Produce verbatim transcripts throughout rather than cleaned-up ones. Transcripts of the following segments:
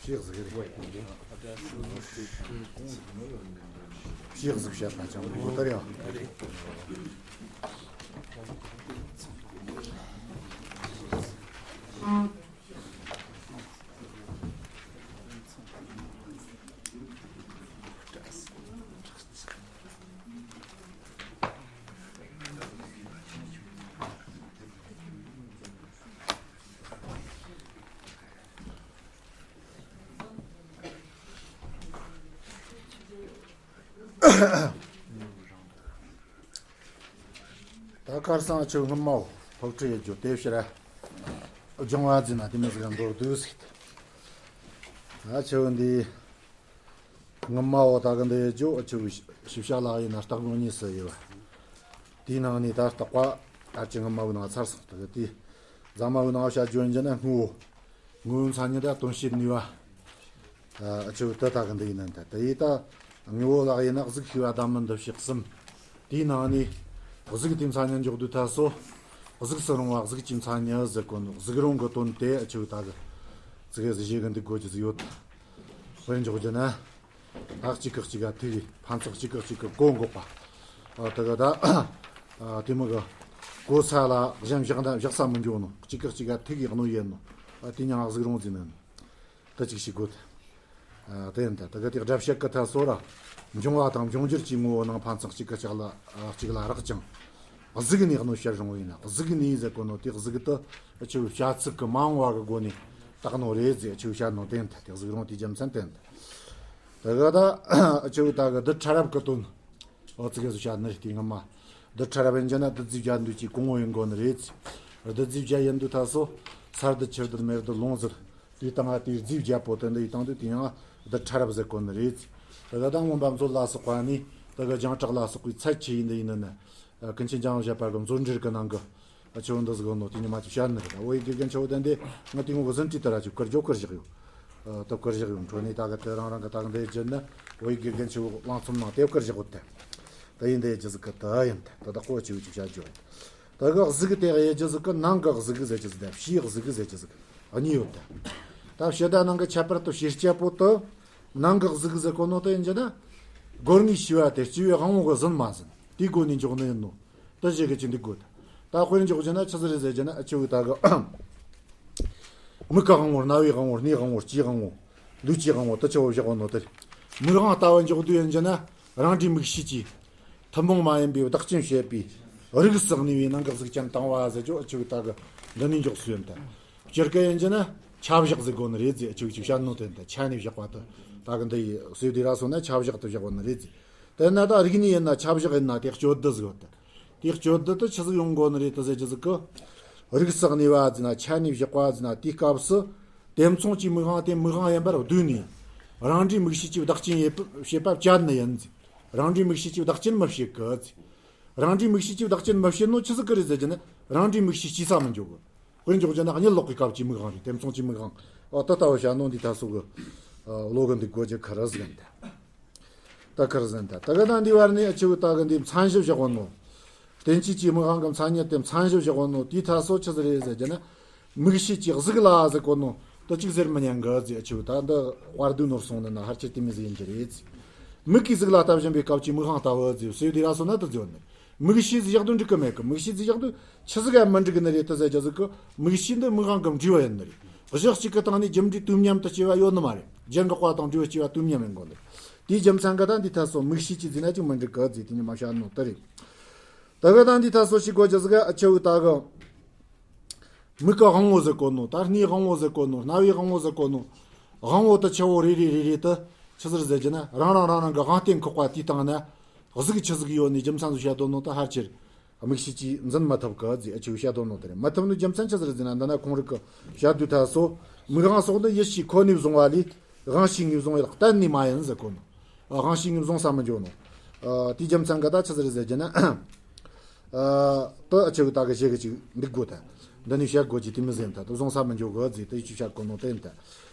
ཕྱིས་གཟིགས་རེད། ཕྱིས་གཟིགས་བཤད་པ་ཅང་མི་འདུག་ད་རེད། ད་ཁར་སང་ཆུ་སྔོན་མའོ་སློབ་ཁྲིད་ཡོད་རྒྱུ་དེ་ཕྱིར་སྦྱོང་བ་ཟིན་ན་དེ་མི་ཟིག་མདོར་བསྡུས་ཟིག་ད་ཆུ་འདི་སྔོན་མའོ་ད་གི་འདི་ཡོད་རྒྱུ་ཆུ་ཞིབ་བྱ་ལ་ཡིན་ན་རྟགས་ངོ་གཉིས་སུ་ཡོད་བ། དེའི་ནང་ནས་ད་རྟགས་པ་ཨ་ཆུ་སྔོན་མའོ་ནང་ཚར་སོང་ད་གི་དེ་ཟ་མའོ་ནང་བྱ་རྒྱུ་ཡིན་རྒྱུ་ན་སྔོ་བོ། ངོ་བོའི་མཚན་ཉིད་དང་དོན་བྱེད་ནུས་པ། ཨ་ཆུ་དེ་ད་གི་འདི་ཡིན་ནི་ད་དེ་ཡི་ད་དངོས་པོ་ལག་ཡིན་ན་གཟུགས་ཤེས་པ་དང་མི་འདི་ཕྱོགས་གསུམ། དེའི་ནང་ནས་གཟུགས་དེ་མཚན་ཉིད་འཇོག་དུས་ད་སོ། གཟུགས་སུ་རུང་བ་གཟུགས་ཀྱི་མཚན་ཉིད་ཟེར་གོ་ནོ་གཟུགས་རུང་གི་དོན་དེ་ཨ་ཆུ་ད་གི་ཙི་གེ་ཟིག་བཞེས་གི་འདུག་དགོས་ཀྱི་ཟིག་ཡོད། དཔེར་འཇོག་རྒྱུ་ན། ད་གཅིག་གི་གཅིག་ག་ཐུག་གི་ཕན་ཚུན་གཅིག་གི་གཅིག་གི་གོ་འགོག་པ། ཨ་དེ་ག་ད་ཨ་དེ་མོ་གི་གོ་ས་ལ་གཞན་བཞག་ན་བཞག་ས་མི་འཇོག་ནོ་གཅིག་གི་གཅིག་ག་ཐུག་གི་གནོད་ཡོད་ནོ། ཨ་དེ་ཉང་གཟུགས་རུང་ཟིན་ནི་ནོ། ད་གཅིག་ཞིག་དགོས། ཨ་དེ་ཡིན་ད་ད་ག་དེ་སྒྲ་བཤད་གི་ཐད་སོ་ར། འབྱུང་བ་དང་འབྱུང་འགྱུར་གྱི་ངོ་བོ་ནང་ཕན་ཚུན་གཅིག་གི་གཅིག་ལ་ཨ་གཅིག་ལ་རག་ཅིང་། གཟུགས་ནས་གནོད་བྱར་རུང་བས་ན་གཟུགས་ནས་ཟེར་གོ་ནོ་དེ་གཟུགས་དེ་ཨ་ཆུ་བྱ་ཚིག་གི་མ་འོངས་པ་གི་སྒོ་ནས་བཏགས་ནོ་རེད་ཟེར་ཨ་ཆུ་བྱ་ནོ་དེ་ཡིན་ད་དེ་གཟུགས་རུང་དེའི་རྒྱུ་མཚན་དེ་ཡིན་ད། དེ་ག་ད་ཨ་ཆུ་ད་གི་རྡུལ་ཕྲ་རབ་གི་དོན། ཨོ་ཙི་གེ་སུ་བྱ་ནི་རེད་དེ་ངོ་མ། རྡུལ་ཕྲ་རབ་ཡིན་རྒྱུ་ན་རྡུལ་རྫས་བརྒྱད་འདུས་ཀྱི་གོང་འོག་ཡིན་དགོས་ནི་རེད། རྡུལ་རྫས་བརྒྱད་ཡིན་དུས་ད་སོ། ས་རྡུལ་ཆུ་རྡུལ་མེ་རྡུལ་རླུང་ཟེར། དེའི་སྟེང་ང་དེའི་རྫས་བརྒྱད་པོ་དེ་འདི་ཡི་སྟེང་དུ་དེ་ཡང་རྡུལ་ཕྲ་རབ་ཟེར་གོ་ནི་རེད། དེ་ག་ད་མངོན་པ་མཛོད་ལ་སོགས་པ་ནི་དེ་ག་རྒྱང་གྲགས་ལ་སོགས་པའི་ཚད་ཆེ་ཡིན་འདི་ཡིན་ནི་ནི། ཀུན་མཁྱེན་འཇམ་དབྱངས་བཞད་པ་གི་མཛོད་འགྲེལ་གི་ནང་གི་ཨ་ཆུ་བོ་འདི་ཟིག་ནོ་དེ་ཉི་མ་ཅིག་བཤད་ནི་རེད། བོད་ཡིག་དགེ་རྒན་ཆུ་བོ་དེ་འདི་ང་དེ་ངོ་གི་ཟིན་བྲིས་དེ་ར་ཅིག་བཀུར་རྒྱོ་བཀུར་བཞག་ཡོད། ཨ་ད་བཀུར་བཞག་ཡོད་འཕྲོ་ནས་ད་ག་དེ་རང་རང་གི་ད་ག་འདི་བརྒྱུད་ནི་བོད་ཡིག་དགེ་རྒན་ཆུ་བོ་གླང་ཚོམ་ནང་དེ་བཀུར་བཞག་ཡོད་དེ། ད་ཡིན་དེ་རྒྱུ་ཟིག་གི་ད་ཡིན་དེ་ད་ད་ལྟ་གོ་ཆུ་བོ་ཅིག་བཤད་རྒྱུ་ཡིན། ད་གི་གཟུགས་དེ་གི་རྒྱུ་ཟིག་གི་ནང་གི་གཟུགས་ཟེར་རྒྱུ་ཟིག་དང་ཕྱིའི་གཟུགས་ཟེར་རྒྱུ་ཟིག་གཉིས་ཡོད་དེ། ད་ཕྱི་ད་ནང་གི་ཁྱད་པར་དུ་ཕྱི་སྐྱ་པོ་དུ། ནང་གི་གཟུགས་ཟེར་གོ་ནོ་དེ་ཡིན་རྒྱུ་ན། སྒོ་ལྔའི་ཤེས་པ་དེ་སྐྱེ་བོའི་དབང་པོ་གི་ཟིན་མ་ཟིན་དེའི་སྒོ་ནས་འཇོག་ནི་ཡིན་ནོ། དེ་བྱེད་གི་ཅི་འདུག་དགོས། ད་དཔེར་འཇོག་རྒྱུ་ན་ཆི་ཟིག་རེད་ཟེར་རྒྱུ་ན་ཨ་ཆུ་བོ་ད་གི་མིག་གི་དབང་པོ། རྣ་བའི་དབང་པོ། སྣའི་དབང་པོ། ལྕེའི་དབང་པོ། ལུས་ཀྱི་དབང་པོ་དེ་ཆུ་བོ་བཞག་གོ་ནོ་དེ་རེད། མིག་དབང་ལྟ་བུ་འཇོག་དུས་ཡིན་རྒྱུ་ན་རང་འདྲའི་མིག་ཤེས་ཀྱིས་ཐུན་མོང་མ་ཡིན་པའི་བདག་རྐྱེན་བྱེད་པའི་རིགས་སུ་གནས་པའི་ནང་གི་གཟུགས་ཅན་དང་བ་ཟེར་རྒྱུ་ཨ་ཆུ་བོ་ད་གི་འདི་ནས་འཇོག་སྲོལ་ཡིན་ད། སྤྱིར་གི་ཡིན་རྒྱུ་ན་ཆ་བཞག་ཟེར་གོ་ནི་རེད་ཟེར་ཨ་ཆུ་བོ་ཅིག་བཤད་ནོ་དེ་ཡིན་ད། ཆ་ནས་བཞག་པ་དེ་ད་གི་འདི་ཡི་སྲོལ་དེ་ར་སོང་ན་ཆ་བཞག་ཏུ་བཞག་གོ་ནི་རེད་ཟེར། དེ་ན་ད་རིག་གནས་ཡིན་ན་ཆ་བཞག་ཡིན་ན་དེ་སྤྱོད་བསྡུ་ཟིག་ཡོད་དེ། དེ་སྤྱོད་བསྡུ་དེ་ཆི་ཟིག་ཡོང་དགོས་ནི་རེད་དེ་ཟེར་རྒྱུ་ཟིག་གི། རིགས་སུ་གནས་པ་ཟེར་ན་ཆ་ནས་བཞག་པ་ཟེར་ན་དེའི་སྐབས་སུ། དེ་མཚུངས་ཀྱི་མིག་དབང་དེ་མིག་དབང་ཡིན་པར་བསྡུས་ནས། རང་འདྲའི་མིག་ཤེས་ཀྱིས་བདག་རྐྱེན་ཡེ་བྱེད་པ་བཅད་ནི་ཡིན་ཟེར། རང་འདྲའི་མིག་ཤེས་ཀྱིས་བདག་རྐྱེན་མི་བྱེད་གི་ཟེར། རང་འདྲའི་མིག་ཤེས་ཀྱིས་བདག་རྐྱེན་མི་བྱེད་ནོ་ཆི་ཟིག་གི་རེད་ཟེར་རྒྱུ་ན་རང་འདྲའི་མིག་ཤེས་སྐྱེ་ས་མི་འཇོག་གི། དཔེར་འཇོག་རྒྱུ་ན་གཉིད་ལོག་གི་སྐབས་ཀྱི་མིག་དབང་རེད། དེ་མཚུངས་ཀྱི་མིག་དབང་། ཨོ་ད་ལྟ་བུ་བྱ་ནོ་འདི་ད་སོ་གི་ཨ་བློ་གི་འདུག་དགོས་རྒྱུ་ཁ་ར་ཟིག་ཡིན་ད། ད་ཁར་ཟིན་ད་ད་ག་ད་འདི་བར་ནས་ཨ་ཆུ་བོ་ད་གི་འདི་མཚན་གཞི་བཞག་གོ་ནོ། བསྟན་བཅོས་ཀྱི་མིག་དབང་གི་མཚན་ཉིད་དེ་མཚན་གཞི་བཞག་གོ་ནོ་དེའི་ཐད་སོ་ཆི་ཟིག་རེད་ཟེར་རྒྱུ་ན། མིག་ཤེས་ཀྱི་གཟུགས་ལ་ཟེར་གོ་ནོ་དེ་གཅིག་ཟེར་མི་ཉན་གི་ཟེར་ཨ་ཆུ་བོ་ད་འདི་དཔར་བསྡུ་ནོར་སོང་ནི་ན་ཕལ་ཆེར་དེ་མོ་ཟིག་ཡིན་རྒྱུ་རེད་ཟེར། མིག་གིས་གཟུགས་ལ་ལྟ་བཞིན་པའི་སྐབས་ཀྱི་མིག་དབང་ལྟ་བུ་ཟེར་སྲོལ་དེ་ར་སོང་ན་དེ་ཟེར་བ་ནི། མིག་ཤེས་ཟིག་བཞག་དུས་འགྲིག་གི་མེད་གི། མིག་ཤེས་ཟིག་བཞག་དུས་ཆི་ཟིག་ཡང་མི་འགྲིག་གི་ནི་རེད་དེ་ཟེར་རྒྱུ་ཟིག་གི། མིག་ཤེས་འདི་མིག་དབང་གི་འབྲས་བུ་ཡིན་ནི་རེད། གཞི་གཅིག་གི་སྟེང་ནས་རྒྱུ་འབྲས་དུས་མཉམ་དུ་སྐྱེ་བ་ཡོད་ནི་མ་རེད། རྒྱུ་འགག་པ་དང་འབྲས་བུ་སྐྱེ་བ་དུས་མཉམ་ཡིན་དགོས་ནི་རེད། དེའི་རྒྱུ་མཚན་གི་ད་འདི་ཐད་སོ་མིག་ཤེས་ཀྱིས་ཟེར་ན་ཅིག་མི་འགྲིག་གི་ཟེར་དེ་ཉི་མ་བཤད་ནོ་དེ་རེད། ད་གི་ད་འདི་ཐད་སོ་ཞིག་གོ་རྒྱུ་ཟིག་གི་ཨ་ཆུ་བོ་ད་གི་མིག་གི་དབང་པོ་ཟེར་གོ་ནོ། ད་སྣའི་དབང་པོ་ཟེར་གོ་ནོ། རྣ་བའི་དབང་པོ་ཟེར་གོ་ནོ། དབང་པོ་དེ་ཆུ་བོ་རེ་རེ་རེ་རེ་དེ་ཆི་ཟིག་རེད་ཟེར་རྒྱུ་ན་རང་རང་རང་རང་གི་དབང་རྟེན་འཁོར་བ་དེའི་སྟེང་ན་གཟུགས་ཆི་ཟིག་ཡོད་ནི་རྒྱུ་མཚན་ཟིག་བཤད་དོ་ནོ་ད་ཕལ་ཆེར་མིག་ཤེས་ཀྱིས་འཛིན་མི་ཐུབ་གི་ཟེར་ཨ་ཆུ་བོས་བཤད་དོ་ནོ་དེ་རེད། མི་ཐུབ་ནི་རྒྱུ་མཚན་ཆི་ཟིག་རེད་ཟེར་ན་འདི་ན་ཁོང་རིགས་གི་བཤད་དུས་ཐད་སོ་མིག་དབང་སོགས་ནི་ཡིད་ཀྱིས་ཁོ་ནས་བཟུང་བ་ལས། དབང་ཤེས་ངོས་བཟུང་བའི་གཏན་ནས་མ་ཡིན་ཟེར་གོ་ནོ། ཨ་དབང་ཤེས་ངོས་བཟུང་ས་མི་འཇོག་ནོ། ཨ་དེའི་རྒྱུ་མཚན་ག་ད་ཆི་ཟིག་རེད་ཟེར་རྒྱུ་ན། ཨ་དེ་ཨ་ཆུ་བོ་ད་གི་བཤད་གི་ཅིག་འདུག་དགོས་ད། འདི་ནས་བཤད་དགོས་ཀྱི་དེ་མི་ཟེར་ད། དེ་བཟུང་ས་མི་འཇོག་གི་ཟེར་དེ་ཅིག་བཤད་གོ་ནོ་དེ་ཡིན་ད།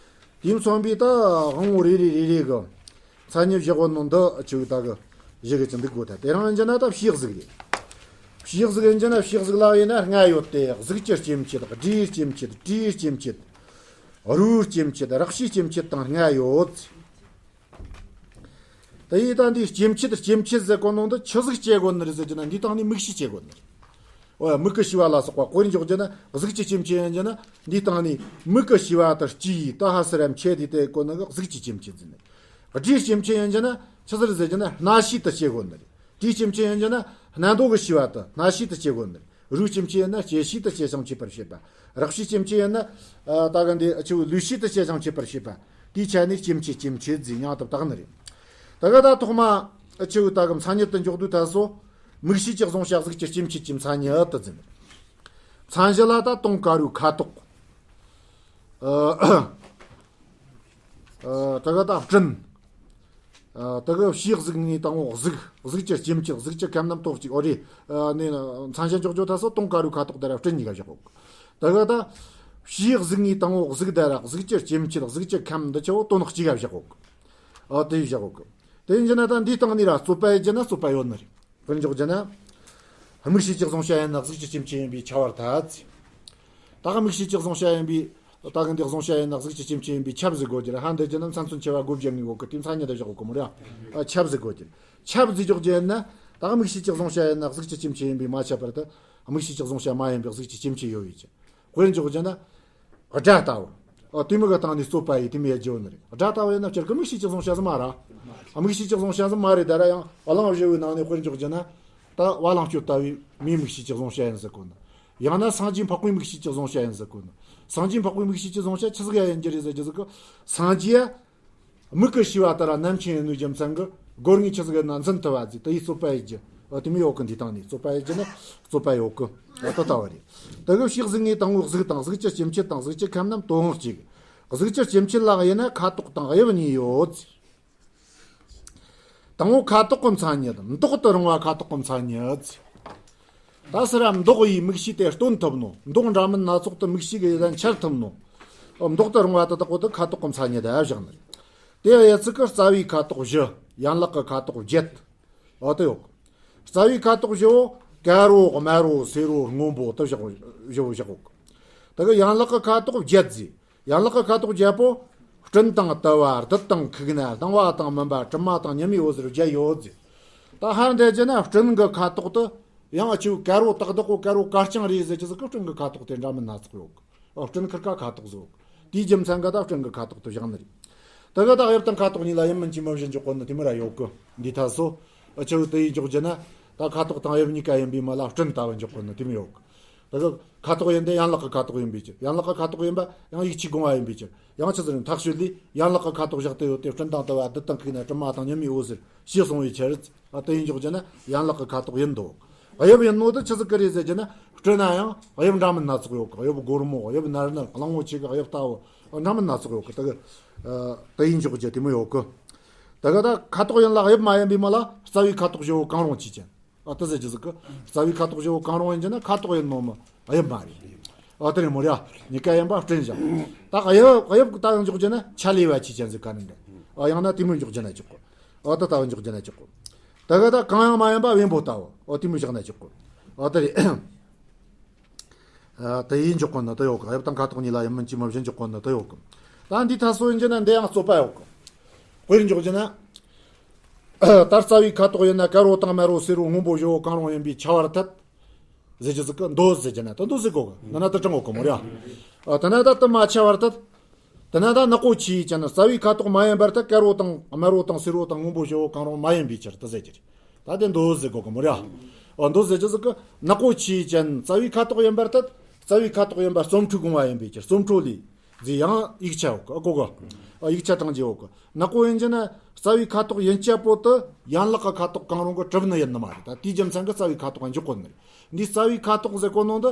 དེ་མཚོན་པའི་ད་དབང་པོ་རེ་རེ་རེ་རེ་གི་མཚན་ཉིད་བཞག་གོ་ནོ་འདི་ཨ་ཆུ་བོ་ད་གི་བཤད་གི་ཅིག་འདུག་དགོས་ད། དེ་རང་ཡིན་རྒྱུ་ན་ད་ཕྱིའི་གཟུགས་རེད། ཕྱིའི་གཟུགས་ཡིན་རྒྱུ་ན་ཕྱིའི་གཟུགས་ལ་ཡིན་ན་ལྔ་ཡོད་དེ། གཟུགས་ཀྱི་སྐྱེ་མཆེད། སྒྲའི་སྐྱེ་མཆེད། དྲིའི་སྐྱེ་མཆེད། རུའི་སྐྱེ་མཆེད། རགས་པའི་སྐྱེ་མཆེད་དང་ལྔ་ཡོད། དེ་ཡིས་ད་འདིའི་སྐྱེ་མཆེད། སྐྱེ་མཆེད་ཟེར་གོ་ནོ་འདི་ཆི་ཟིག་སྐྱེ་དགོས་ནི་རེད་ཟེར་གྱི་ན། འདིའི་སྟེང་ནས་མིག་ཤེས་སྐྱེ་དགོས་ནི་རེད། འོ་ཡ། མིག་གི་ཤེས་པ་ལ་སོགས་པ། དཔེར་འཇོག་རྒྱུ་ན་གཟུགས་ཀྱི་སྐྱེ་མཆེད་ཡིན་རྒྱུ་ན། འདིའི་སྟེང་ནས་མིག་གི་ཤེས་པ་དང་ལྕེ་ཡིས་ད་ཧ་སི་ར་མཆེད་དེ་དེ་གོ་ནི་གི་གཟུགས་ཀྱི་སྐྱེ་མཆེད་ཟེར་ནི། སྒྲའི་སྐྱེ་མཆེད་ཡིན་རྒྱུ་ན་ཆི་ཟིག་རེད་ཟེར་གྱི་ན། སྣ་ཤེས་དུ་སྐྱེ་དགོས་ནི་རེད། དྲིའི་སྐྱེ་མཆེད་ཡིན་རྒྱུ་ན་སྣ་མདོག་གི་ཤེས་པ་དང་སྣ་ཤེས་དུ་སྐྱེ་དགོས་ནི་རེད། རུའི་སྐྱེ་མཆེད་ཡིན་ན་སྐྱེ་ཤེས་དུ་སྐྱེ་ཞིང་མཆེད་པར་བྱེད་པ། རགས་པའི་སྐྱེ་མཆེད་ཡིན་ན། ཨ། ད་གི་འདི་ཆུ་བོའི་ལུས་ཤེས་དུ་སྐྱེ་ཞིང་མཆེད་པར་བྱེད་པ། དེའི་ཆ་ནས་སྐྱེ་མཆེད་སྐྱེ་མཆེད་ཟེར་མིང་དུ་བཏགས་ནི་རེད། ད་གི་ད་ཐོག་མ་ཆུ་བོའི་ད་གི་མཚན་ཉིད་དུ་འཇོག་དུས་ད་སོ། མིག་ཤེས་ཀྱི་གཟུང་བྱ་གཟུགས་ཀྱི་སྐྱེ་མཆེད་ཀྱི་མཚན་ཉིད་དུ་འཛིན། མཚན་གཞི་ལ་ད་དུང་དཀར་བོའི་ཁ་དོག་ཨ། ཨ། ད་གི་ད་སྤྲིན། ཨ། ད་གི་ཕྱིའི་གཟུགས་ལྔའི་དང་པོ་གཟུགས། གཟུགས་ཀྱི་སྐྱེ་མཆེད། གཟུགས་ཀྱི་ཁམས་རྣམས་དོན་གཅིག་འོ་རེད། ཨ་ནི་མཚན་གཞི་འཇོག་རྒྱུ་ད་སོ་དུང་དཀར་བོའི་ཁ་དོག་དེ་ར་སྤྲིན་གཉིས་ཀ་བཞག་གོ། ད་གི་ད་ཕྱིའི་གཟུགས་ལྔའི་དང་པོ་གཟུགས་དེ་ར་གཟུགས་ཀྱི་སྐྱེ་མཆེད་གཟུགས་ཀྱི་ཁམས་འདི་ཆུ་བོ་དོན་གཅིག་ག་བཞག་གོ། ཨ། དེ་བཞག་གོ། དེ་ཡིན་རྒྱུ་ན་ད་འདིའི་སྟེང་ནས་ར་རྩོད་པ་ཡིན་རྒྱུ་ན་རྩོད་པ་ཡོད་ནི་རེད། དཔེར་འཇོག་རྒྱུ་ན། མིག་ཤེས་ཀྱི་གཟུང་བྱ་ཡིན་ན་གཟུགས་ཀྱི་སྐྱེ་མཆེད་ཡིན་པས་ཁྱབ་པར་ཐལ། ད་གི་མིག་ཤེས་ཀྱི་གཟུང་བྱ་ཡིན་པས། ད་གི་འདི་གཟུང་བྱ་ཡིན་ན་གཟུགས་ཀྱི་སྐྱེ་མཆེད་ཡིན་པས་ཁྱབ་ཟེར་དགོས་རྒྱུ་རེད། ཧ་འདི་རྒྱུ་ན་མཚན་མཚོན་ཆེ་བ་བགོ་བྱ་ངེས་གོ་གི། དེ་མཚན་ཉིད་དུ་བཞག་གོ་གི་མོ་རེད། ཨ། ཁྱབ་ཟེར་དགོས་རྒྱུ་རེད། ཁྱབ་ཟེར་འཇོག་རྒྱུ་ཡིན་ན། ད་གི་མིག་ཤེས་ཀྱི་གཟུང་བྱ་ཡིན་ན་གཟུགས་ཀྱི་སྐྱེ་མཆེད་ཡིན་པས་མ་ཁྱབ་པར་ཐལ། མིག་ཤེས་ཀྱི་གཟུང་བྱ་མ་ཡིན་པའི་གཟུགས་ཀྱི་སྐྱེ་མཆེད་ཡོད་པའི་ཕྱིར། དཔེར་འཇོག་རྒྱུ་ན། སྒྲ་ལྟ་བུ། ཨ། དེ་མོ་གི་སྟེང་ནས་རྩོད་པ་ཡིན། དེ་མོ་ཡ་བརྗོད་ནི་རེད། སྒྲ་ལྟ་བུ་ཡིན་ན་སྤྱིར་གི་མིག་ཤེས་ཀྱི་གཟུང་བྱ་ཟིག་མ་རེད། ཨ། མིག་ཤེས་ཀྱི་གཟུང་བྱ་ཟིག་མ་རེད། ད་ར་ཡང་གླེང་བཞི་བོའི་ནང་ནས་དཔེར་འཇོག་རྒྱུ་ན། ད་བ་ལང་སྤྱོད་ལྟ་བུའི་མིའི་མིག་ཤེས་ཀྱི་གཟུང་བྱ་ཡིན་ཟེར་གོ་ནི། ཡང་ན་སངས་རྒྱས་འཕགས་པའི་མིག་ཤེས་ཀྱི་གཟུང་བྱ་ཡིན་ཟེར་གོ་ནི། སངས་རྒྱས་འཕགས་པའི་མིག་ཤེས་ཀྱི་གཟུང་བྱ་ཆི་ཟིག་ཡ་ཡིན་རྒྱུ་རེད་ཟེར་རྒྱུ་ཟིག་གི། སངས་རྒྱས་མིག་གི་ཤེས་པ་ལྟར་རྣམ་མཁྱེན་ཡིན་ནོ་རྒྱུ་མཚན་གི་སྒོ་ལྔའི་ཆི་ཟིག་ཡིན་ན་འཛིན་ཐུབ་པ་ཟིག། དེ་ཡིས་རྩོད་པ་ཡིན་རྒྱུ། འོ་དེ་མོ་ཡོད་གི། འདིའི་སྟེང་ནས་རྩོད་པ་ཡིན་རྒྱུ་ན་རྩོད་པ་ཡོད་གི། འོ་ད་ལྟ་བུ་རེད། དེ་གི་ཕྱིའི་གཟུགས་ལྔའི་དང་པོ་གཟུགས་དང་གཟུགས་ཀྱི་སྐྱེ་མཆེད་དང་གཟུགས་ཀྱི་ཁམས་རྣམས་དོན་གཅིག། གཟུགས་ཀྱི་སྐྱེ་མཆེད་ལ་དབྱེ་ན་ཁ་དོག་དང་དབྱིབས་གཉིས་ཡོད། དང་པོ་ཁ་དོག་གི་མཚན་ཉིད། མདོག་ཏུ་རུང་བ་ཁ་དོག་གི་མཚན་ཉིད། ད་ཕྱིར་ར་མདོག་ཡིས་མིག་ཤེས་དེ་སྟོན་ཐུབ་ནོ། མདོག་འདྲ་མིན་སྣ་ཚོགས་དེ་མིག་ཤེས་ཀྱི་ཡུལ་ལ་འཆར་ཐུབ་ནོ། མདོག་ཏུ་རུང་བ་དེ་དག་པོ་དེ་ཁ་དོག་གི་མཚན་ཉིད་དུ་བཞག་ནི། དེ་དབྱེ་ཚུལ་གྱི་རྩ་བའི་ཁ་དོག་བཞི། ཡན་ལག་གི་ཁ་དོག་བརྒྱད། འོ་དེ་ཡོད། རྩ་བའི་ཁ་དོག་བཞི་བོ་དཀར་བོ་དམར་བོ་སེར་བོ་སྔོན་པོ་དེ་བཞག། བཞི་བོ་བཞག་གོ། དེ་གི་ཡན་ལག་གི་ཁ་དོག་བརྒྱད་ཟེར། ཡན་ལག་གི་ཁ་དོག་བརྒྱད་པོ། སྤྲིན་དང་དུ་བ། རྡུལ་དང་ཁུག་རྣ། སྣང་བ་དང་མུན་པ། དྲི་མ་དང་ཉི་མའི་འོད་ཟེར་བརྒྱད་ཡོད་ཟེར། ད་ཧར་འདི་བྱས་ན་སྤྲིན་གི་ཁ་དོག་དེ་ཡང་ཆུ་དཀར་བོ་དག་དག་གོ་དཀར་བོ་གར་རྐྱང་རེད་ཟེར་རྒྱུ་ཟིག་གི། སྤྲིན་གི་ཁ་དོག་དེ་འདྲ་མིན་སྣ་ཚོགས་ཡོད་གི། ཨོ། སྤྲིན་ཁིར་ཀ་ཁ་དོག་ཟིག་ཡོད་གི། དེའི་རྒྱུ་མཚན་གི་ད་སྤྲིན་གི་ཁ་དོག་དེ་བཞག་ནི་རེད། དེ་གི་ད་དབྱིབས་དང་ཁ་དོག་གཉིས་ལ་དབྱིབས་མིན་གྱི་མི་བཞི་འཇོག་གོ་ནི་དེ་མོ་ར་ཡོད་གི། འདི་ད་སོ། ཨ། ཆུ་བོ་དེ་ཡིས་འཇོག་རྒྱུ་ན། ད་ཁ་དོག་དང་དབྱིབས་གཉིས་ཀ་ཡིན་པའི་མི་ལ་སྤྲིན་ལྟ་བུ་འཇོག་གོ་ནི་དེ་མོ་ཡོད་གི། ད་གི་ཁ་དོག་ཡིན་དེ་ཡན་ལག་གི་ཁ་དོག་ཡིན་པའི་ཕྱིར། ཡན་ལག་གི་ཁ་དོག་ཡིན་པ་ཡང་ཡིད་ཆེས་དགོངས་པ་ཡིན་པའི་ཕྱིར། ཡང་ཆི་ཟེར་ན་ཐག་ཆོད་ལས་ཡན་ལག་གི་ཁ་དོག་བཞག་སྟེ་ཡོད་དེ། སྤྲིན་དང་དུ་བ། རྡུལ་དང་ཁུག་རྣ། དྲི་མ་དང་ཉི་མའི་འོད་ཟེར་ཞེས་གསུངས་པའི་ཕྱིར། ཨ། དེ་ཡིས་འཇོག་རྒྱུ་ན་ཡན་ལག་གི་ཁ་དོག་ཡིན་འདུག། དབྱིབས་ཡིན་ནོ་དེ་ཆི་ཟིག་གི་རེད་ཟེར་རྒྱུ་ན། སྤྲིན་ན་ཡང་དབྱིབས་འདྲ་མིན་སྣ་ཚོགས་ཡོད་གི། དབྱིབས་སྒོར་མོ། དབྱིབས་ནར་ནར། གླང་བོ་ཆེ་གི་དབྱིབས་ལྟ་བུ། འདྲ་མིན་སྣ་ཚོགས་ཡོད་གི། དེ་གི། ཨ། དེ་ཡིས་འཇོག་རྒྱུ་དེ་མོ་ཡོད་གི། དེ་གི་ད་ཁ་དོག་ཡིན་ལ་དབྱིབས་མ་ཡིན་པའི་མི་ལ་རྩ་བའི་ཁ་དོག་བཞི་བོ་གང་རུང་ཆོས་ཅན། ཨ། དེ་ཟེར་རྒྱུ་ཟིག་གི། རྩ་བའི་ཁ་དོག་བཞི་བོ་གང་རུང་ཡིན་རྒྱུ་ན་ཁ་དོག་ཡིན་ནོ་མི་དབྱིབས་མ་རེད། ཨ། དེ་རེད་མོ་ར། གཉིས་ཀ་ཡིན་པ་སྤྲིན་བཞག། ད་དབྱིབས། དབྱིབས་ལྟ་བུ་འཇོག་རྒྱུ་ན་ཆ་ལས་པ་ཆོས་ཅན་ཟེར་ག་ནི་འདྲ། ཨ། ཡང་ན་དེ་མོ་འཇོག་རྒྱུ་ན་ཆོག་གི། ཨ། དེ་ལྟ་བུ་འཇོག་རྒྱུ་ན་ཆོག་གི། དེ་གི་ད་གང་ཡང་མ་ཡིན་པ་བེམ་པོ་ལྟ་བུ། ཨ། དེ་མོ་བཞག་ན་ཆོག་གི། ཨ། དེ་རེད། ཨ། དེ་ཡིས་འཇོག་གོ་ནི་དེ་ཡོད་གི། དབྱིབས་དང་ཁ་དོག་གཉིས་ལ་དབྱིབས་མིན་གྱི་མི་བཞི་འཇོག་གོ་ནི་དེ་ཡོད་གི། ད་འདི་ད་སོ་ཡིན་རྒྱུ་ན་འདི་ཡང་རྩོད་པ་ཡོད་གི། དཔེར་འཇོག་རྒྱུ་ན། ད་རྩ་བའི་ཁ་དོག་ཡིན་ན་དཀར་བོ་དང་དམར་བོ་སེར་བོ་སྔོན་པོ་བཞི་བོ་གང་རུང་ཡིན་པས་ཁྱབ་པར་ཐལ། ཟེར་རྒྱུ་ཟིག་གི། འདོད་ཟེར་རྒྱུ་ན་ད་འདོད་ཟེར་གོ་གི། འདི་ན་ད་དྲང་གོ་གི་མོ་ར། ཨ། དེ་ན་ད་དེ་མ་ཁྱབ་པར་ཐལ། དེ་ན་ད་ནག་པོ་ཆོས་ཅན། རྩ་བའི་ཁ་དོག་མ་ཡིན་པར་ཐལ། དཀར་བོ་དང་དམར་བོ་དང་སེར་བོ་དང་སྔོན་པོ་བཞི་བོ་གང་རུང་མ་ཡིན་པའི་ཕྱིར་དུ་ཟེར་རྒྱུ་རེད། ད་དེ་འདོད་ཟེར་གོ་གི་མོ་ར། ཨ། འདོད་ཟེར་རྒྱུ་ཟིག་གི། ནག་པོ་ཆོས་ཅན། རྩ་བའི་ཁ་དོག་ཡིན་པར་ཐལ། རྩ་བའི་ཁ་དོག་ཡིན་པ་རྩོམ་འཕྲོའི་དགོངས་པ་ཡིན་པའི་ཕྱིར། རྩོམ་འཕྲོ་ལས། ཟེར་ཡང་ཡིག་ཆ་ཡོད་གི། ཨ། གོ་གི། ཨ། ཡིག་ཆ་དྲངས་རྒྱུ་ཡོད་གི། ནག་པོ་ཡིན་རྒྱུ་ན་རྩ་བའི་ཁ་དོག་ཡིན་རྒྱུ་པོ་དེ་ཡན་ལག་གི་ཁ་དོག་གང་རུང་གིས་གྲུབ་ནི་ཡིན་ནི་མ་རེད། ད་དེའི་རྒྱུ་མཚན་གིས་རྩ་བའི་ཁ་དོག་ག་འཇོག་གོ་ནི་རེད། འདི་རྩ་བའི་ཁ་དོག་ཟེར་གོ་ནོ་འདི་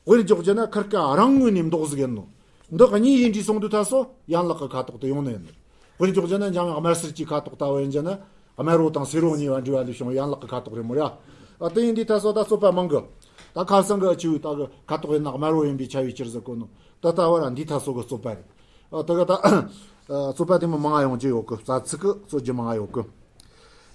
དཔེར་འཇོག་རྒྱུ་ན་ཁིར་ཀ་རང་ངོས་ནས་མདོག་ཟིག་ཡིན་ནོ། འདི་གཉིས་ཡིན་དུས་སོང་དུས་ད་སོ་ཡན་ལག་གི་ཁ་དོག་དེ་ཡོང་ནི་ཡིན་ནི་རེད། དཔེར་འཇོག་རྒྱུ་ན་འཇམ་དབྱངས་དམར་སེར་གྱི་ཁ་དོག་ལྟ་བུ་ཡིན་རྒྱུ་ན། དམར་བོ་དང་སེར་བོ་གཉིས་པ་འདྲེས་པ་ལས་བྱུང་བའི་ཡན་ལག་གི་ཁ་དོག་རེད་མོ་ར། ཨ། དེ་ཡིན་དུས་ད་སོ་ད་རྩོད་པ་མང་གི། ད་ཁ་སང་གི་ཆུ་བོའི་ད་གི་ཁ་དོག་ཡིན་ན་དམར་བོ་ཡིན་པས་ཁྱབ་པའི་ཕྱིར་ཟེར་གོ་ནོ། ད་ལྟ་བར་འདི་ད་སོ་གི་རྩོད་པ་རེད། ཨ། ད་གི་ད་རྩོད་པ་དེ་མོ་མང་ང་ཡོང་རྒྱུ་ཡོད་གི། རྩ་ཚིག་གི་རྩོད་རྒྱུ་མང་ང་ཡོད་གི།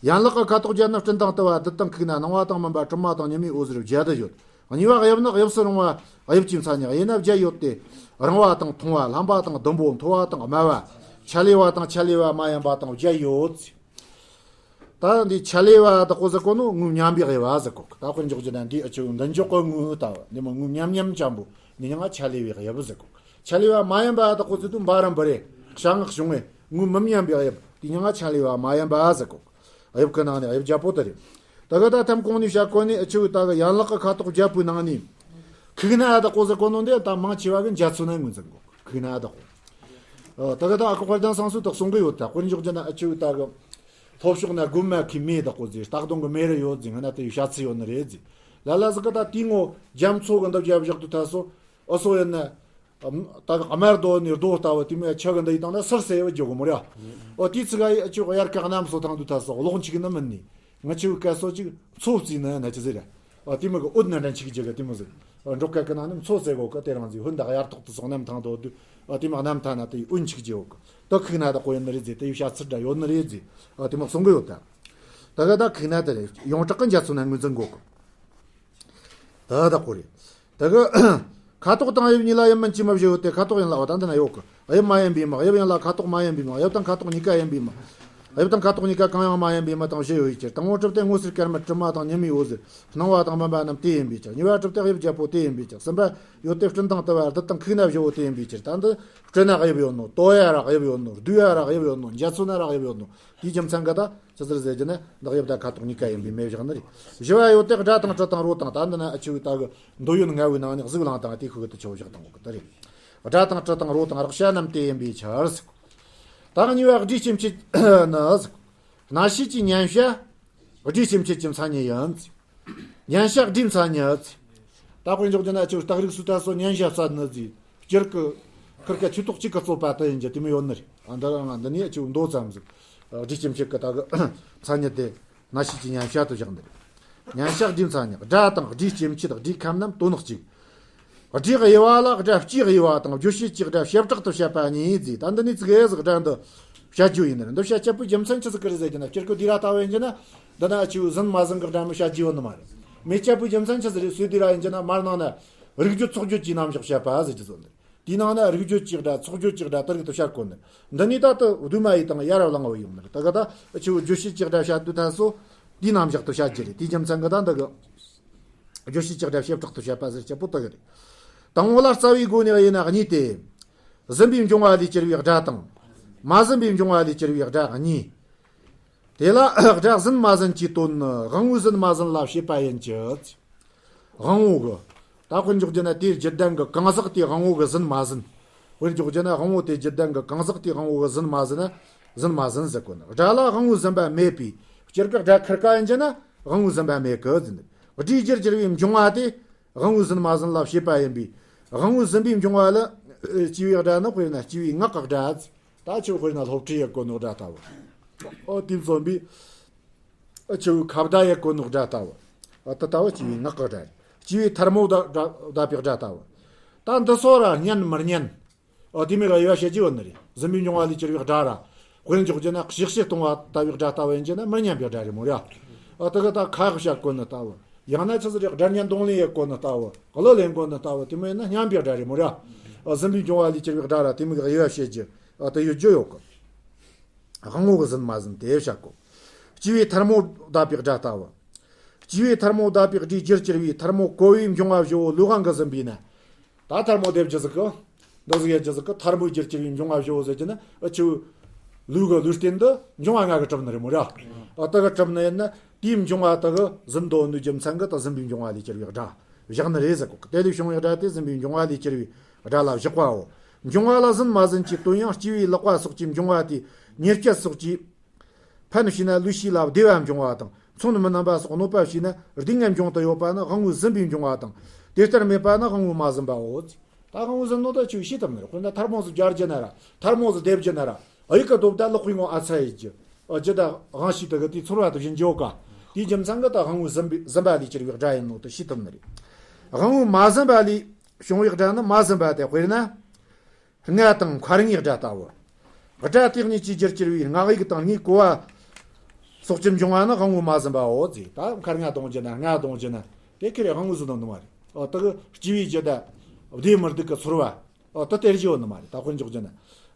ཡན་ལག་གི་ཁ་དོག་བརྒྱད་ནི་སྤྲིན་དང་དུ་བ། རྡུལ་དང་ཁུག་རྣ། སྣང་བ་དང་མུན་པ། དྲི་མ་དང་ཉི་མའི་འོད་ཟེར་བརྒྱད་དུ་ཡོད། གཉིས་པ་དབྱིབས་ནི་དབྱིབས་སུ་རུང་བ་དབྱིབས་ཀྱི་མཚན་ཉིད་ཡིན་ན་བརྒྱད་ཡོད་དེ། རིང་བ་དང་ཐུང་བ། ལྷམ་པ་དང་ཟླུམ་པོ། མཐོ་བ་དང་དམའ་བ། ཆད་ལས་པ་དང་ཆད་ལས་པ་མ་ཡིན་པ་དང་བརྒྱད་ཡོད། ད་འདི་ཆད་ལས་པ་དག་གོ་ཟེར་གོ་ནོ་དངོས་མཉམ་པའི་དབྱིབས་ཟེར་གོ། ད་དཔེར་འཇོག་རྒྱུ་ན་འདི་ཨ་ཆུ་མདུན་ཅོག་གི་དངོས་ལྟ་བུ་འདི་མོ་དངོས་མཉམ་མཉམ་ཅན་པོ་འདི་ཉང་ཆད་ལས་པའི་དབྱིབས་ཟེར་གོ། ཆད་ལས་པ་མ་ཡིན་པ་དག་གོ་ཟེར་དུས་འབའ་རམ་པ་རེད། བྱ་ངག་བྱུང་བའི་དངོས་མི་མཉམ་པའི་དབྱིབས་འདི་ཉང་ཆད་ལས་པ་མ་ཡིན་པ་ཟེར་གོ། དབྱིབས་ཀྱི་ནང་ནས་དབྱིབས་བརྒྱད་པོ་དེ་རེད། ད་ག་ད་ཐམ་གོང་ནས་བཤད་གོ་ནི་ཨ་ཆུ་ད་གི་ཡན་ལག་གི་ཁ་དོག་བརྒྱད་པོའི་ནང་ནས་ཁུག་རྣ་དག་གོ་ཟེར་གོ་ནོ་འདི་ད་མང་ཆེ་བ་གི་འཇའ་ཚོན་ན་ངོས་འཛིན་གོ། ཁུག་རྣ་དག་གོ། ཨ་ད་ག་ད་ཨ་ཁུ་དཔལ་ལྡན་བསམ་གསོ་དག་གསུང་གི་ཡོད། ད་དཔེར་འཇོག་རྒྱུ་ན་ཨ་ཆུ་ད་གི་ལྷོ་ཕྱོགས་ན་དགོན་མ་ཁའི་མེ་དག་གོ་ཟེར། སྟག་གདོང་གི་མེ་རི་ཡོད་ཟེར། སྔ་ན་དེ་ཡི་བཤད་ཚུལ་ཡོད་ནི་རེད་ཟེར། ལ་ལ་ཟིག་གི་ད་དེའི་ངོ་རྒྱ་མཚོ་གི་འདབས་རྒྱབ་བཞག་དུས་ད་སོ་ཨ་སོ་ཡིན་ན། ད་གི་དམར་རྡོ་ནི་རྡོ་ལྟ་བུ་དེ་མོ་ཆུ་གི་འདི་ཡི་སྟེང་ན་སིར་སེ་བ་རྒྱུ་གི་མོ་ར། ཨོ་དེའི་ཚིག་ག་ཡི་ཨ་ཆུ་དབྱར་ཁ་གནམ་སོ་ཐང་དུ་ད་སོ་གློག་འཁྱུག་ནི་མིན་ནི། ང་ཆུ་གི་སྐད་སོ་ཅིག་མཚོ་བརྩིས་ནི་ན་ཆི་ཟེར། ཨོ་དེ་མོ་གི་འོད་ནི་འདྲ་འཁྱུག་རྒྱུ་གི་དེ་མོ་ཟེར། ཨོ་འབྲོག་སྐད་གི་ནང་ནི་མཚོ་ཟེར་གོ་གི། དེ་རང་ཟེར་ཧུན་དག་དབྱར་ཐོག་ཏུ་སོ་གནམ་ཐང་དུ་དུ་ཨོ་དེ་མོ་གནམ་ཐང་ན་དེ་ཡི་འོད་འཁྱུག་རྒྱུ་གི། ད་ཁུག་རྣ་དག་གོ་ཡོད་ནི་རེད་ཟེར། དེ་ཡི་བཤད་ཚུལ་འདྲ་ཡོད་ནི་རེད་ཟེར། ཨོ་དེ་མོ་གསུང་གི་ཡོད་ད། ད་ག་ད་ཁུག་རྣ་དེ་རེད། ཡོངས་གྲགས་གི་འཇའ་ཚོན་ན་ངོས་འཛིན་གོ་གི། ད་དག་གོ་རེད། ད་གི་ཁ་དོག་དང་དབྱིབས་གཉིས་ལ་དབྱིབས་མིན་གྱི་མི་བཞི་ཡོད་དེ། ཁ་དོག་ཡིན་ལ་འོ་ད་འདི་ན་ཡོད་གི། དབྱིབས་མ་ཡིན་པའི་མི། དབྱིབས་ཡིན་ལ་ཁ་དོག་མ་ཡིན་པའི་མི། དབྱིབས་དང་ཁ་དོག་གཉིས་ཀ་ཡིན་པའི་མི། དབྱིབས་དང་ཁ་དོག་གཉིས་ཀ་གང་ཡང་མ་ཡིན་པའི་མི་དང་བཞི་ཡོད་ཡོད་ཀྱི། དང་པོ་གྲུབ་སྟེ་དངོས་སུ་སྐར་མ་དྲི་མ་དང་ཉི་མའི་འོད་ཟེར་སྣང་བ་དང་སྨིན་པ་རྣམས་དེ་ཡིན་པའི་ཕྱིར། གཉིས་པ་གྲུབ་སྟེ་དབྱིབས་བརྒྱད་པོ་དེ་ཡིན་པའི་ཕྱིར། གསུམ་པ་ཡོད་དེ་སྤྲིན་དང་དུ་བ་རྡུལ་དང་ཁུག་རྣ་བཞི་བོ་དེ་ཡིན་པའི་ཕྱིར། ད་འདི་སྤྲིན་ན་དབྱིབས་ཡོད་ནོ། དུ་བ་ཡ་ར་དབྱིབས་ཡོད་ནོ། རྡུལ་ཡ་ར་དབྱིབས་ཡོད་ནོ། འཇའ་ཚོན་ན་ར་དབྱིབས་ཡོད་ནོ། དེའི་རྒྱུ་མཚན་གི་ད་ཅི་ཟེར་ཟེར་རྒྱུ་ན་འདི་དབྱིབས་དང་ཁ་དོག་གཉིས་ཀ་ཡིན་པའི་མེ་བཞག་ནི་རེད། བཞི་བ་ཡོད་དེ་སྒྲ་དང་དྲི་དང་རོ་དང་། ད་འདི་ན་ཨ་ཆུ་ད་གི་འདོད་ཡོན་ལྔ་བོའི་ནང་ནས་གཟུགས་བླངས་དང་དེ་ཁུ་གི་དུ་ཆོ་བཞག་དང་གོ་གི་དེ་རེད། སྒྲ་དང་དྲི་དང་རོ་དང་རེག་བྱ་རྣམས་དེ་ཡིན་པའི་ཕྱིར་ཟེར། ད་གཉིས་པ་སྒྲའི་སྐྱེ་མཆེད་ནི་ཟེར། རྣ་ཤེས་ཀྱི་སྙན་ཞག་སྒྲའི་སྐྱེ་མཆེད་ཀྱི་མཚན་ཉིད་ཡིན་ཟེར། སྙན་ཞག་སྒྲའི་མཚན་ཉིད་ཟེར། ད་དཔེར་འཇོག་རྒྱུ་ན་ཨ་ཆུ་སྟག་རིགས་སུ་ད་སོ་སྙན་ཞག་བསྩལ་ནི་ཟེར། སྤྱིར་གི་ཁིར་ཀ་ཆོས་ཐོག་གཅིག་གི་རྩོད་པ་དེ་ཡིན་གྱི་དེ་མོ་ཡོད་ནི་རེད། ཨ་འདི་རང་འདི་ནས་ཨ་ཆུ་མདོ་ཙམ་ཟིག་སྒྲའི་སྐྱེ་མཆེད་ཀྱི་ད་གི་མཚན་ཉིད་དེ་རྣ་ཤེས་ཀྱི་སྙན་ཞག་ཏུ་བཞག་ནི་རེད། སྙན་ཞག་སྒྲའི་མཚན་ཉིད། སྒྲ་དང་སྒྲའི་སྐྱེ་མཆེད་སྒྲའི་ཁམས་རྣམས་དོན་གཅིག། སྒྲའི་དབྱེ་བ་ལ་སྒྲ་སྤྱིའི་དབྱེ་བ་དང་བརྗོད་བྱེད་ཀྱི་སྒྲ་བྱེ་བྲག་ཏུ་བཤད་པ་གཉིས་ཟེར། ད་འདི་ནས་ཙི་གེ་ཟིག་སྒྲ་འདི་བཤད་རྒྱུ་ཡིན་ནི་རེད། འདི་བཤད་སྤྱད་པོའི་རྒྱུ་མཚན་ཆི་ཟིག་གི་རེད་ཟེར་རྒྱུ་ན་སྤྱིར་གི་དུས་ར་ལྟ་བུ་ཡིན་རྒྱུ་ན་འདི་ན་ཨ་ཆུ་ཟིན་མ་ཟིན་གི་སྒྲ་མི་བཤད་རྒྱུ་ཡོད་ནི་མ་རེད། མི་སྤྱད་པོའི་རྒྱུ་མཚན་ཆི་ཟིག་རེད། སོའི་དུས་ར་ཡིན་རྒྱུ་ན་མར་ནང་ན་རིགས་བརྗོད་ཚོགས་བརྗོད་ཀྱི་རྣམ་གཞག་བཤད་པ་ཟེར་རྒྱུ་ཟོ་འདི། དེའི་ནང་ན་རིགས་བརྗོད་ཀྱི་སྒྲ་ཚོགས་བརྗོད་ཀྱི་སྒྲ་དེ་རིགས་དུ་བཤད་གོ་ནི། འདི་ནི་ད་དུ་བསྡུས་མ་ཡིས་དང་ཡར་བླངས་པ་ཡོང་ནི་རེད། ད་ག་ད་ཨ་ཆུ་བརྗོད་བྱེད་ཀྱི་སྒྲ་བཤད་དུས་ད་སོ་དེའི་རྣམ་གཞག་ཏུ་བཤད་རྒྱུ་རེད། དེའི་རྒྱུ་མཚན་གི་ད་འདི་གི་བརྗོད་བྱེད་ཀྱི་སྒྲ་བྱེ་བྲག་ཏུ་བཤད་པ་ཟེར་སྤྱད་པོ་དེ་གི་རེད། དང་པོ་ལ་རྩ་བའི་སྒོ་ནས་དབྱེ་ན་གཉིས་ཏེ། ཟིན་པའི་འབྱུང་བ་ལས་གྱུར་པའི་སྒྲ་དང་། མ་ཟིན་པའི་འབྱུང་བ་ལས་གྱུར་པའི་སྒྲ་གཉིས། དེ་ལ་སྒྲ་ཟིན་མ་ཟིན་གྱི་དོན་ནི་དབང་པོའི་ཟིན་མ་ཟིན་ལ་བྱེད་པ་ཡིན་གྱི། དབང་པོ་གི། ད་དཔེར་འཇོག་རྒྱུ་ན་དེའི་རྒྱུད་ལྡན་གྱི་གང་ཟག་དེའི་དབང་པོ་གི་ཟིན་མ་ཟིན། དཔེར་འཇོག་རྒྱུ་ན་དབང་པོ་དེའི་རྒྱུད་ལྡན་གྱི་གང་ཟག་དེའི་དབང་པོ་གི་ཟིན་མ་ཟིན་ན་ཟིན་མ་ཟིན་ཟེར་གོ་ནི། སྒྲ་ལ་དབང་པོའི་ཟིན་པ་མེད་པའི་སྤྱིར་གི་སྒྲ་ཁིར་ཀ་ཡིན་རྒྱུ་ན་དབང་པོའི་ཟིན་པ་མེད་གི་ཟིན། སྒྲའི་རྒྱུར་གྱུར་པའི་འབྱུང་བ་དེ། དབང་པོའི་ཟིན་མ་ཟིན་ལ་བྱེད་པ་ཡིན་པས། དབང་པོའི་ཟིན་པའི་འབྱུང་བ་ལ། ཨེ། སྐྱེ་བའི་སྒྲ་ནི་དཔེར་ན་སྐྱེ་བའི་ངག་གི་སྒྲ། ད་ཆུ་དཔེར་ན་སློབ་ཁྲིད་ཡེད་གོ་ནོ་སྒྲ་ལྟ་བུ། ཨོ་དེ་མཚོན་པའི། ཨ་ཆུ་ཁ་བརྡ་ཡེད་གོ་ནོ་སྒྲ་ལྟ་བུ། ཨ་ད་ལྟ་བུ་སྐྱེ་བའི་ངག་གི་སྒྲ་རེད། སྐྱེ་བའི་ཐལ་མོ་བརྡ་བརྡ་བརྡབ་པའི་སྒྲ་ལྟ་བུ། ད་འདི་སོགས་ར་སྙན་མི་སྙན། ཨོ་དེ་མོ་གི་དབྱེ་བ་བྱེད་རྒྱུ་ཡོད་ནི་རེད། ཟིན་པའི་འབྱུང་བ་ལས་གྱུར་པའི་སྒྲ་ར། དཔེར་འཇོག་རྒྱུ་ན་གཤེགས་གཤེགས་གཏོང་བ་ལྟ་བུའི་སྒྲ་ལྟ་བུ་ཡིན་རྒྱུ་ན་མི་སྙན་པའི་སྒྲ་རེད་མོ་ར། ཨ་དེ་གི་ད་ཁ་གི་བཤད་གོ་ནི་ལྟ་བུ། ཡང་ན་ཆི་ཟིག་རེད། སྒྲ་སྙན་གདོང་ལེན་ཡེད་གོ་ནི་ལྟ་བུ། གླུ་ལེན་གོ་ནི་ལྟ་བུ་དེ་མོ་ཡིན་ན་སྙན་པའི་སྒྲ་རེད་མོ་ར། ཨ་ཟིན་པའི་འབྱུང་བ་ལས་གྱུར་པའི་སྒྲ་ར་དེ་མོ་གི་དབྱེ་བ་བྱེད་རྒྱུ། ཨ་དེ་ཡོད་རྒྱུ་ཡོད་གི། དབང་པོ་གི་ཟིན་མ་ཟིན་དེ་བཤད་གོ། སྐྱེ་བའི་ཐལ་མོ་བརྡབ་པའི་སྒྲ་ལྟ་བུ། སྐྱེ་བའི་ཐལ་མོ་བརྡབ་པའི་སྒྲའི་རྒྱུར་གྱུར་པའི་ཐལ་མོ་གོ་བའི་འབྱུང་བ་བཞི་བོ་ལུས་དབང་གིས་ཟིན་པས་ན། ད་ཐལ་མོ་བརྡབ་རྒྱུ་ཟིག་གི། འདི་ཟིག་ཡེད་རྒྱུ་ཟིག་གི་ཐལ་མོའི་རྒྱུར་གྱུར་པའི་འབྱུང་བ་བཞི་བོ་ཟེར་རྒྱུ་ནི་ཨ་ཆུ། ལུས་གི་ལུས་རྟེན་འདི་འབྱུང་བ་ལྔ་གིས་གྲུབ་ནི་རེད་མོ་ར། ཨ་དེ་གིས་གྲུབ་ནི་ཡིན་ན་དེའི་འབྱུང་བ་དེ་གིས་ཟིན་དོ་ནི་རྒྱུ་མཚན་གི་ད་ཟིན་པའི་འབྱུང་བ་ལས་གྱུར་པའི་སྒྲ། བཞག་ནི་རེད་ཟེར་གོ། དེ་ལས་བྱུང་བའི་སྒྲ་དེ་ཟིན་པའི་འབྱུང་བ་ལས་གྱུར་པའི་སྒྲ་ལ་བཞག་པའོ། འབྱུང་བ་ལ་ཟིན་མ་ཟིན་གྱི་དོན་ཡང་སྐྱེ་བའི་ལག་པ་སོགས་ཀྱི་འབྱུང་བ་དེ་ཉེར་སྤྱད་སོགས་ཀྱིས། ཕན་བྱས་ན་ལུས་ཤེས་ལ་བདེ་བ་འབྱུང་བ་དང་མཚོན་མི་རྣམ་པ་སོགས་གནོད་པ་བྱས་ན་སྡུག་བསྔལ་འབྱུང་དུ་ཡོད་པ་ནི་དབང་པོའི་ཟིན་པའི་འབྱུང་བ་དང་དེ་ལྟར་མེད་པ་ནི་དབང་པོ་མ་ཟིན་པའོ། ད་དབང་པོ་ཟིན་ནོ་ད་ཆུ་ཤེས་ཐུབ་ནི་རེད། དཔེར་ན་ཐལ་མོ་ཟིག་སྦྱར་རྒྱུ་ན་ར་ཐལ་མོ་ཟིག་བརྡེབ་རྒྱུ་ན་ར་ཨ་ཡིག་གི་རྡོབ་ད་ལག་པའི་ངོ་ཨ་ཚ་ཡེད་རྒྱུ། ཨ་རྒྱུ་ད་དབང་ཤེས་དེ་གི་དེའི་ཚོར་བ་དེ་བཞིན་འཇོག་ག། དེའི་རྒྱུ་མཚན་གི་ད་དབང་པོ་ཟིན་པའི་ཟིན་པ་ལས་གྱུར་པའི་སྒྲ་ཡིན་ནོ་དེ་ཤེས་ཐུབ་ནི་རེད། དབང་པོ་མ་ཟིན་པ་ལས་བྱུང་བའི་སྒྲ་ནི་མ་ཟིན་པ་སྟེ་དཔེར་ན། རྔ་དང་མཁར་རྔའི་སྒྲ་ལྟ་བུ། སྒྲ་དེ་གཉིས་ཀྱི་རྒྱུར་གྱུར་པའི་རྔ་ཡིག་དང་རྔའི་ཀོ་བ་སོགས་ཀྱི་འབྱུང་བ་ནི་དབང་པོ་མ་ཟིན་པའོ་ཟེར། ད་མཁར་རྔ་གཏོང་རྒྱུ་ན་རྔ་གཏོང་རྒྱུ་ན་དེ་ཁེ་རེ་དབང་པོ་ཟིན་ནོ་ནི་མ་རེད། ཨོ་དེ་གི་སྐྱེ་བའི་རྒྱུ་དང་བདེ་མི་སྡུག་གི་ཚོར་བ། ཨོ་དེ་སྟེར་གྱི་ཡོད་ནི་མ་རེད། ད་དཔེར་འཇོག་རྒྱུ་ན།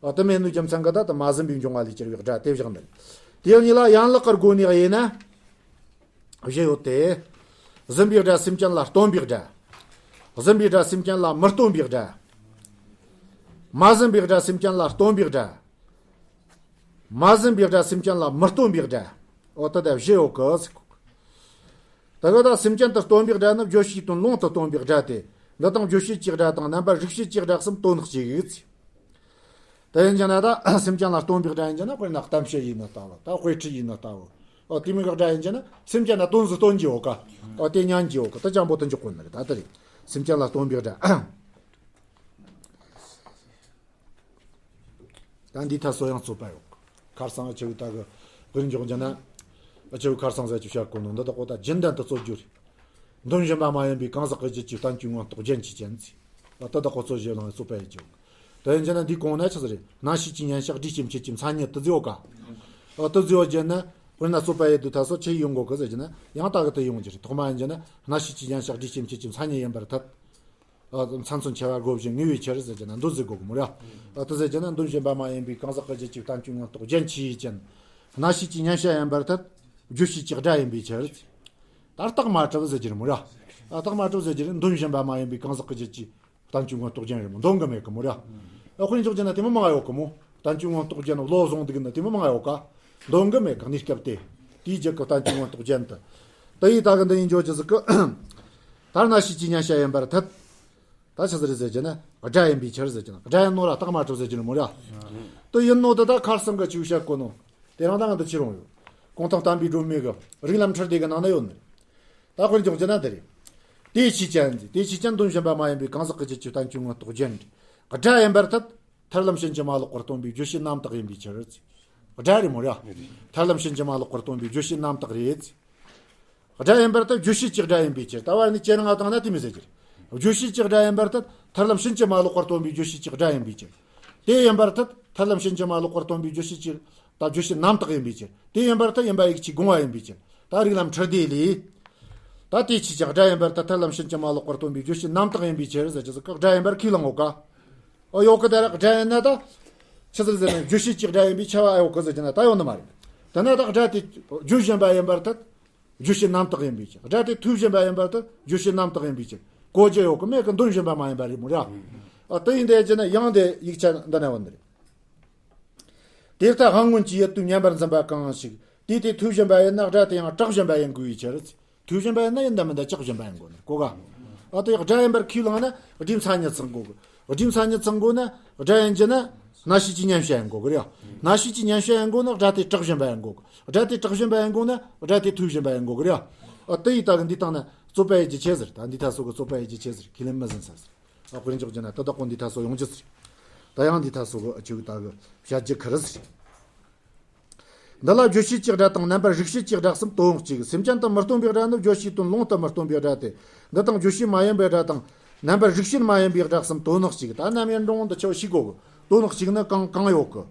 ཨོ་དེ་མེད་ནོ་རྒྱུ་མཚན་གི་ད་དེ་མ་ཟིན་པའི་འབྱུང་བ་ལས་གྱུར་པའི་དགྲ་དེ་བཞག་ནི་རེད། དེ་ཡང་གཉིས་ལ་ཡན་ལག་གི་སྒོ་ནས་དབྱེ་ན། བཞི་ཡོད་དེ། ཟིན་པའི་དགྲ་སེམས་ཅན་ལ་སྟོན་པའི་དགྲ། ཟིན་པའི་དགྲ་སེམས་ཅན་ལ་མི་སྟོན་པའི་དགྲ། མ་ཟིན་པའི་དགྲ་སེམས་ཅན་ལ་སྟོན་པའི་དགྲ། མ་ཟིན་པའི་དགྲ་སེམས་ཅན་ལ་མི་སྟོན་པའི་དགྲ། འོ་ད་ལྟ་བཞི་ཡོད་གི་ཟེར་གོ། ད་ག་ད་སེམས་ཅན་དུ་སྟོན་པའི་དགྲ་ནི་བརྗོད་བྱའི་དོན་ལུང་དུ་སྟོན་པའི་དགྲ་སྟེ། འདི་དང་བརྗོད་བྱེད་ཀྱི་དགྲ་དང་རྣམ་པར་རིག་བྱེད་ཀྱི་དགྲ་གསུམ་དོན་གཅིག་ཟེར། དེ་ཡིན་ཀྱང་ན་ད་སེམས་ཅན་ལ་སྟོན་པའི་དགྲ་ཡིན་ཀྱང་ན། དཔེར་ན་གཏམ་བཤད་ཡིན་ནི་ལྟ་བུ། ད་དཔེ་ཁྲིད་ཡིན་ནི་ལྟ་བུ། ཨོ་དེ་མོ་གི་དགྲ་ཡིན་ཀྱང་ན་སེམས་ཅན་ལ་དོན་ཟིག་སྟོན་གྱི་ཡོད་ཀ། ཨོ་དེ་ཉན་གྱི་ཡོད་ཀ། ད་ཅང་པོ་དེ་འཇོག་གོ་ནི་རེད། ད་དེ་རེད། སེམས་ཅན་ལ་སྟོན་པའི་དགྲ། ད་འདི་ཐ་སོ་ཡང་རྩོད་པ་ཡོད་ཀ། ཁར་སང་ཨ་ཆེ་བོ་ད་གི་དཔེར་འཇོག་རྒྱུ་ན། ཨ་ཆེ་བོ་ཁར་སང་ཟེར་གྱི་བཤད་གོ་ནོ་འདི་དག་གོ་ད་རྒྱུན་ལྡན་དུ་རྩོད་རྒྱུ་རེད། འདོན་བཞིན་པ་མ་ཡིན་པའི་གང་ཟག་གི་རྒྱུད་ཀྱི་བསྟན་བཅོས་མངོན་རྟོགས་རྒྱན་གྱི་རྒྱན་ཟེར། ཨ་ད་དག་གོ་རྩོད་གཞི་ལངས་རྩོད་པ་ཡི་རྒྱུ། དེ་ཡིན་ཀྱང་ན་འདི་གོང་ན་ཆི་ཟིག་རེད། སྣང་ཤས་ཀྱི་མཉན་བྱ་སྒྲའི་སྐྱེ་མཆེད་ཀྱི་མཚན་ཉིད་དེ་ཟེར་ཡོད་ཀ། ཨ་དེ་ཟེར་བ་བརྒྱུད་ན་དཔེར་ན་རྩོད་པ་ཡི་དུས་ཐ་སོ་ཆི་ཡོང་གོ་གི་ཟེར་རྒྱུ་ན། ཡང་ད་གི་དེ་ཡོང་རྒྱུ་རེད། ཐོག་མ་ཡིན་རྒྱུ་ན་སྣང་ཤས་ཀྱི་མཉན་བྱ་སྒྲའི་སྐྱེ་མཆེད་ཀྱི་མཚན་ཉིད་ཡིན་པར་ཐལ། ཨ་མཚན་མཚོན་ཆེ་བ་བགོ་བཞིན་ངེས་པའི་ཕྱིར་ཟེར་རྒྱུ་ན་འདི་ཟེར་དགོས་གི་མོ་ར། ཨ་དེ་ཟེར་རྒྱུ་ན་འདོན་བཞིན་པ་མ་ཡིན་པའི་གང་ཟག་གི་རྒྱུད་ཀྱི་བསྟན་བཅོས་མངོན་རྟོགས་རྒྱན་ཆི་ཡི་རྒྱན། སྣང་ཤས་ཀྱི་མཉན་བྱ་ཡིན་པར་ཐལ། བརྗོད་བྱེད་ཀྱི་སྒྲ་ཡིན་པའི་ཕྱིར། ད་རྟགས་མ་གྲུབ་ཟེར་རྒྱུ་རེད་མོ་ར། ཨ་རྟགས་མ་གྲུབ་ཟེར་རྒྱུ་རེད། འདོན་བཞིན་པ་མ་ཡིན་པའི་གང་ཟག་གི་རྒྱུད་ཀྱི་བསྟན་བཅོས་མངོན་རྟོགས་རྒྱན་རེད་མོ། འདོན་གི་མེད་གི་མོ་ར། ཨ་དཔེར་འཇོག་རྒྱུ་ན་དེ་མོ་མང་ཡོད་གི་མོ། བསྟན་བཅོས་མངོན་རྟོགས་རྒྱན་བློ་བཟུང་འདུག་ན་དེ་མོ་མང་ཡོད་ཀ། འདོན་གི་མེད་གི་གནས་སྐབས་དེ། དེའི་རྒྱུད་ཀྱི་བསྟན་བཅོས་མངོན་རྟོགས་རྒྱན་དུ། དེ་ཡི་ད་གི་འདི་ཡིན་འཇོག་རྒྱུ་ཟིག་གི། ད་སྣང་ཤས་ཀྱི་མཉན་བྱ་ཡིན་པར་ཐལ། ད་ཆི་ཟིག་རེད་ཟེར་རྒྱུ་ན་སྒྲ་ཡིན་པའི་ཕྱིར་ཟེར་རྒྱུ་ན། སྒྲ་ཡིན་ནོ་ར་རྟགས་མ་གྲུབ་ཟེར་རྒྱུ་རེད་མོ་ར། དེ་ཡིན་ནོ་དེ་ད་ཁར་སང་གི་ཆི་བཤད་གོ་ནོ། དེ་རང་ད་ང་དེ་ཆི་རུང་ཡོད། གུང་ཐང་བསྟན་པའི་སྒྲོན་མེ་གི་རིགས་ལམ་ཁྲི་ལྡེ་གི་ནང་ན་ཡོད་ནི། ད་དཔེར་འཇོག་རྒྱུ་ན་འདི་རེད། དེ་ཆོས་ཅན་ཟེར། དེ་ཆོས་ཅན་འདོན་བཞིན་པ་མ་ཡིན་པའི་གང་ཟག་གི་རྒྱུད་ཀྱི་བསྟན་བཅོས་མངོན་རྟོགས་རྒྱན་ཏེ། སྒྲ་ཡིན་པར་ཐལ། ཐར་ལམ་ཕྱིན་ཅི་མ་ལོག་པར་སྟོན་པའི་བརྗོད་བྱའི་རྣམ་དག་ཡིན་པའི་ཕྱིར། སྒྲ་རེད་མོ་ར། ཐར་ལམ་ཕྱིན་ཅི་མ་ལོག་པར་སྟོན་པའི་བརྗོད་བྱའི་རྣམ་དག་རེད། སྒྲ་ཡིན་པར་ཐལ། བརྗོད་བྱེད་ཀྱི་སྒྲ་ཡིན་པའི་ཕྱིར། ད་བར་ནི་ཅེ་ནང་ང་དང་ན་དེ་མི་ཟེར་གྱི་རེད། བརྗོད་བྱེད་ཀྱི་སྒྲ་ཡིན་པར་ཐལ། ཐར་ལམ་ཕྱིན་ཅི་མ་ལོག་པར་སྟོན་པའི་བརྗོད་བྱེད་ཀྱི་སྒྲ་ཡིན་པའི་ཕྱིར། དེ་ཡིན་པར་ཐལ། ཐར་ལམ་ཕྱིན་ཅི་མ་ལོག་པར་སྟོན་པའི་བརྗོད་བྱེད་ཀྱི། ད་བརྗོད་བྱའི་རྣམ་དག་ཡིན་པའི་ཕྱིར། དེ་ཡིན་པར་ཐལ། ཡིན་པ་ཡིད་ཆེས་དགོངས་པ་ཡིན་པའི་ཕྱིར། ད་རིགས་ལམ་ཁྲི་ལྡེ་ལས། ད་དེ་ཆོས་ཅན། སྒྲ་ཡིན་པར་ཐལ། ཐར་ལམ་ཕྱིན་ཅི་མ་ལོག་པར་སྟོན་པའི་བརྗོད་བྱའི་རྣམ་དག་ཡིན་པའི་ཕྱིར་ཟེར་གྱི་ཟིག་གི། སྒྲ་ཡིན་པར་ཁས་བླངས་ཡོད་ཀ། ཨོ་ཡོད་ཀི། ད་ར་སྒྲ་ཡིན་ན་ད། ཆི་ཟིག་ཟེར་ན་བརྗོད་བྱེད་ཀྱི་སྒྲ་ཡིན་པའི་ཁྱབ་པ་ཨེ་ཡོད་ཀི་ཟེར་གྱི་ན་ད་ཡོད་ནི་མ་རེད། ད་ན་ད་སྒྲ་དེ་བརྗོད་བཞིན་པ་ཡིན་པར་ཐལ། བརྗོད་བྱའི་རྣམ་དག་ཡིན་པའི་ཕྱིར། སྒྲ་དེ་ཐོས་བཞིན་པ་ཡིན་པར་ཐལ། བརྗོད་བྱའི་རྣམ་དག་ཡིན་པའི་ཕྱིར། གོ་རྒྱུ་ཡོད་ཀི་མེད་ཀི། འདོན་བཞིན་པ་མ་ཡིན་པ་རེད་མོ་ར། ཨ་དེ་ཡིན་དེ་ཅི་ན་ཡང་དེ་ཡིག་ཆ་འདི་ན་ཡོད་ནི་རེད། དེ་ལྟར་དབང་མངོན་གྱིས་ཡིད་དུ་མཉན་པར་འཛིན་པ་གང་ཞིག་དེ་དེ་ཐོས་བཞིན་པ་ཡིན་ན་སྒྲ་དེ་ཡང་གྲགས་བཞིན་པ་ཡིན་དགོས་པའི་ཕྱིར། ཐོས་བཞིན་པ་ཡིན་ན་ཡིན་ད་མིན་ད་གྲགས་བཞིན་པ་ཡིན་དགོས་ནི་གོ་ག། ཨ་དེ་སྒྲ་ཡིན་པར་ཁས་བླངས་ན་སྒྲའི་མཚན་ཉིད་ཚང་དགོས་གི། སྒྲའི་མཚན་ཉིད་ཚང་དགོས་ན་སྒྲ་ཡིན་རྒྱུ་ན་སྣང་ཤས་ཀྱི་མཉན་བྱ་ཡིན་དགོས་གི་རེད། སྣང་ཤས་ཀྱི་མཉན་བྱ་ཡིན་དགོས་ན་སྒྲ་དེ་གྲགས་བཞིན་པ་ཡིན་དགོས་གི། སྒྲ་དེ་གྲགས་བཞིན་པ་ཡིན་དགོས་ན་སྒྲ་དེ་ཐོས་བཞིན་པ་ཡིན་དགོས་གི་རེད། ཨ་དེ་ཡི་ད་གི་འདི་སྟེང་ན་རྩོད་པ་ཡི་རྒྱུ་ཆེ་ཟེར། ད་འདི་ཐ་སོ་གི་རྩོད་པ་ཡི་རྒྱུ་ཆེ་ཟེར། ཁས་ལེན་མི་ཟིན་ས་ཟེར། ཨ་དཔེར་འཇོག་རྒྱུ་ན་དེ་དག་གོ་འདི་ཐ་སོ་ཡོང་རྒྱུ་ཟེར། ད་ཡང་འདི་ཐ་སོ་གི་ཨ་ཆུ་གི་ད་གི་བྱ་རྒྱུ་ཁི་རི་ཟེར། འདི་ལ་བརྗོད་བྱེད་ཀྱི་སྒྲ་དང་རྣམ་པར་རིག་བྱེད་ཀྱི་སྒྲ་གསུམ་དོན་གཅིག་སེམས་ཅན་དུ་མི་སྟོན་པའི་སྒྲ་ནི་བརྗོད་བྱའི་དོན་ལུང་དུ་མི་སྟོན་པའི་སྒྲ་སྟེ། འདི་དང་བརྗོད་བྱེད་མ་ཡིན་པའི་སྒྲ་དང་། རྣམ་པར་རིག་བྱེད་མ་ཡིན་པའི་སྒྲ་གསུམ་དོན་གཅིག་ད་རྣམ་དབྱེ་འགྲོ་འོང་དུ་ཆེ་བ་ཞིག་གོ་གི། དོན་གཅིག་ནི་གང་གང་ཡོད་གི།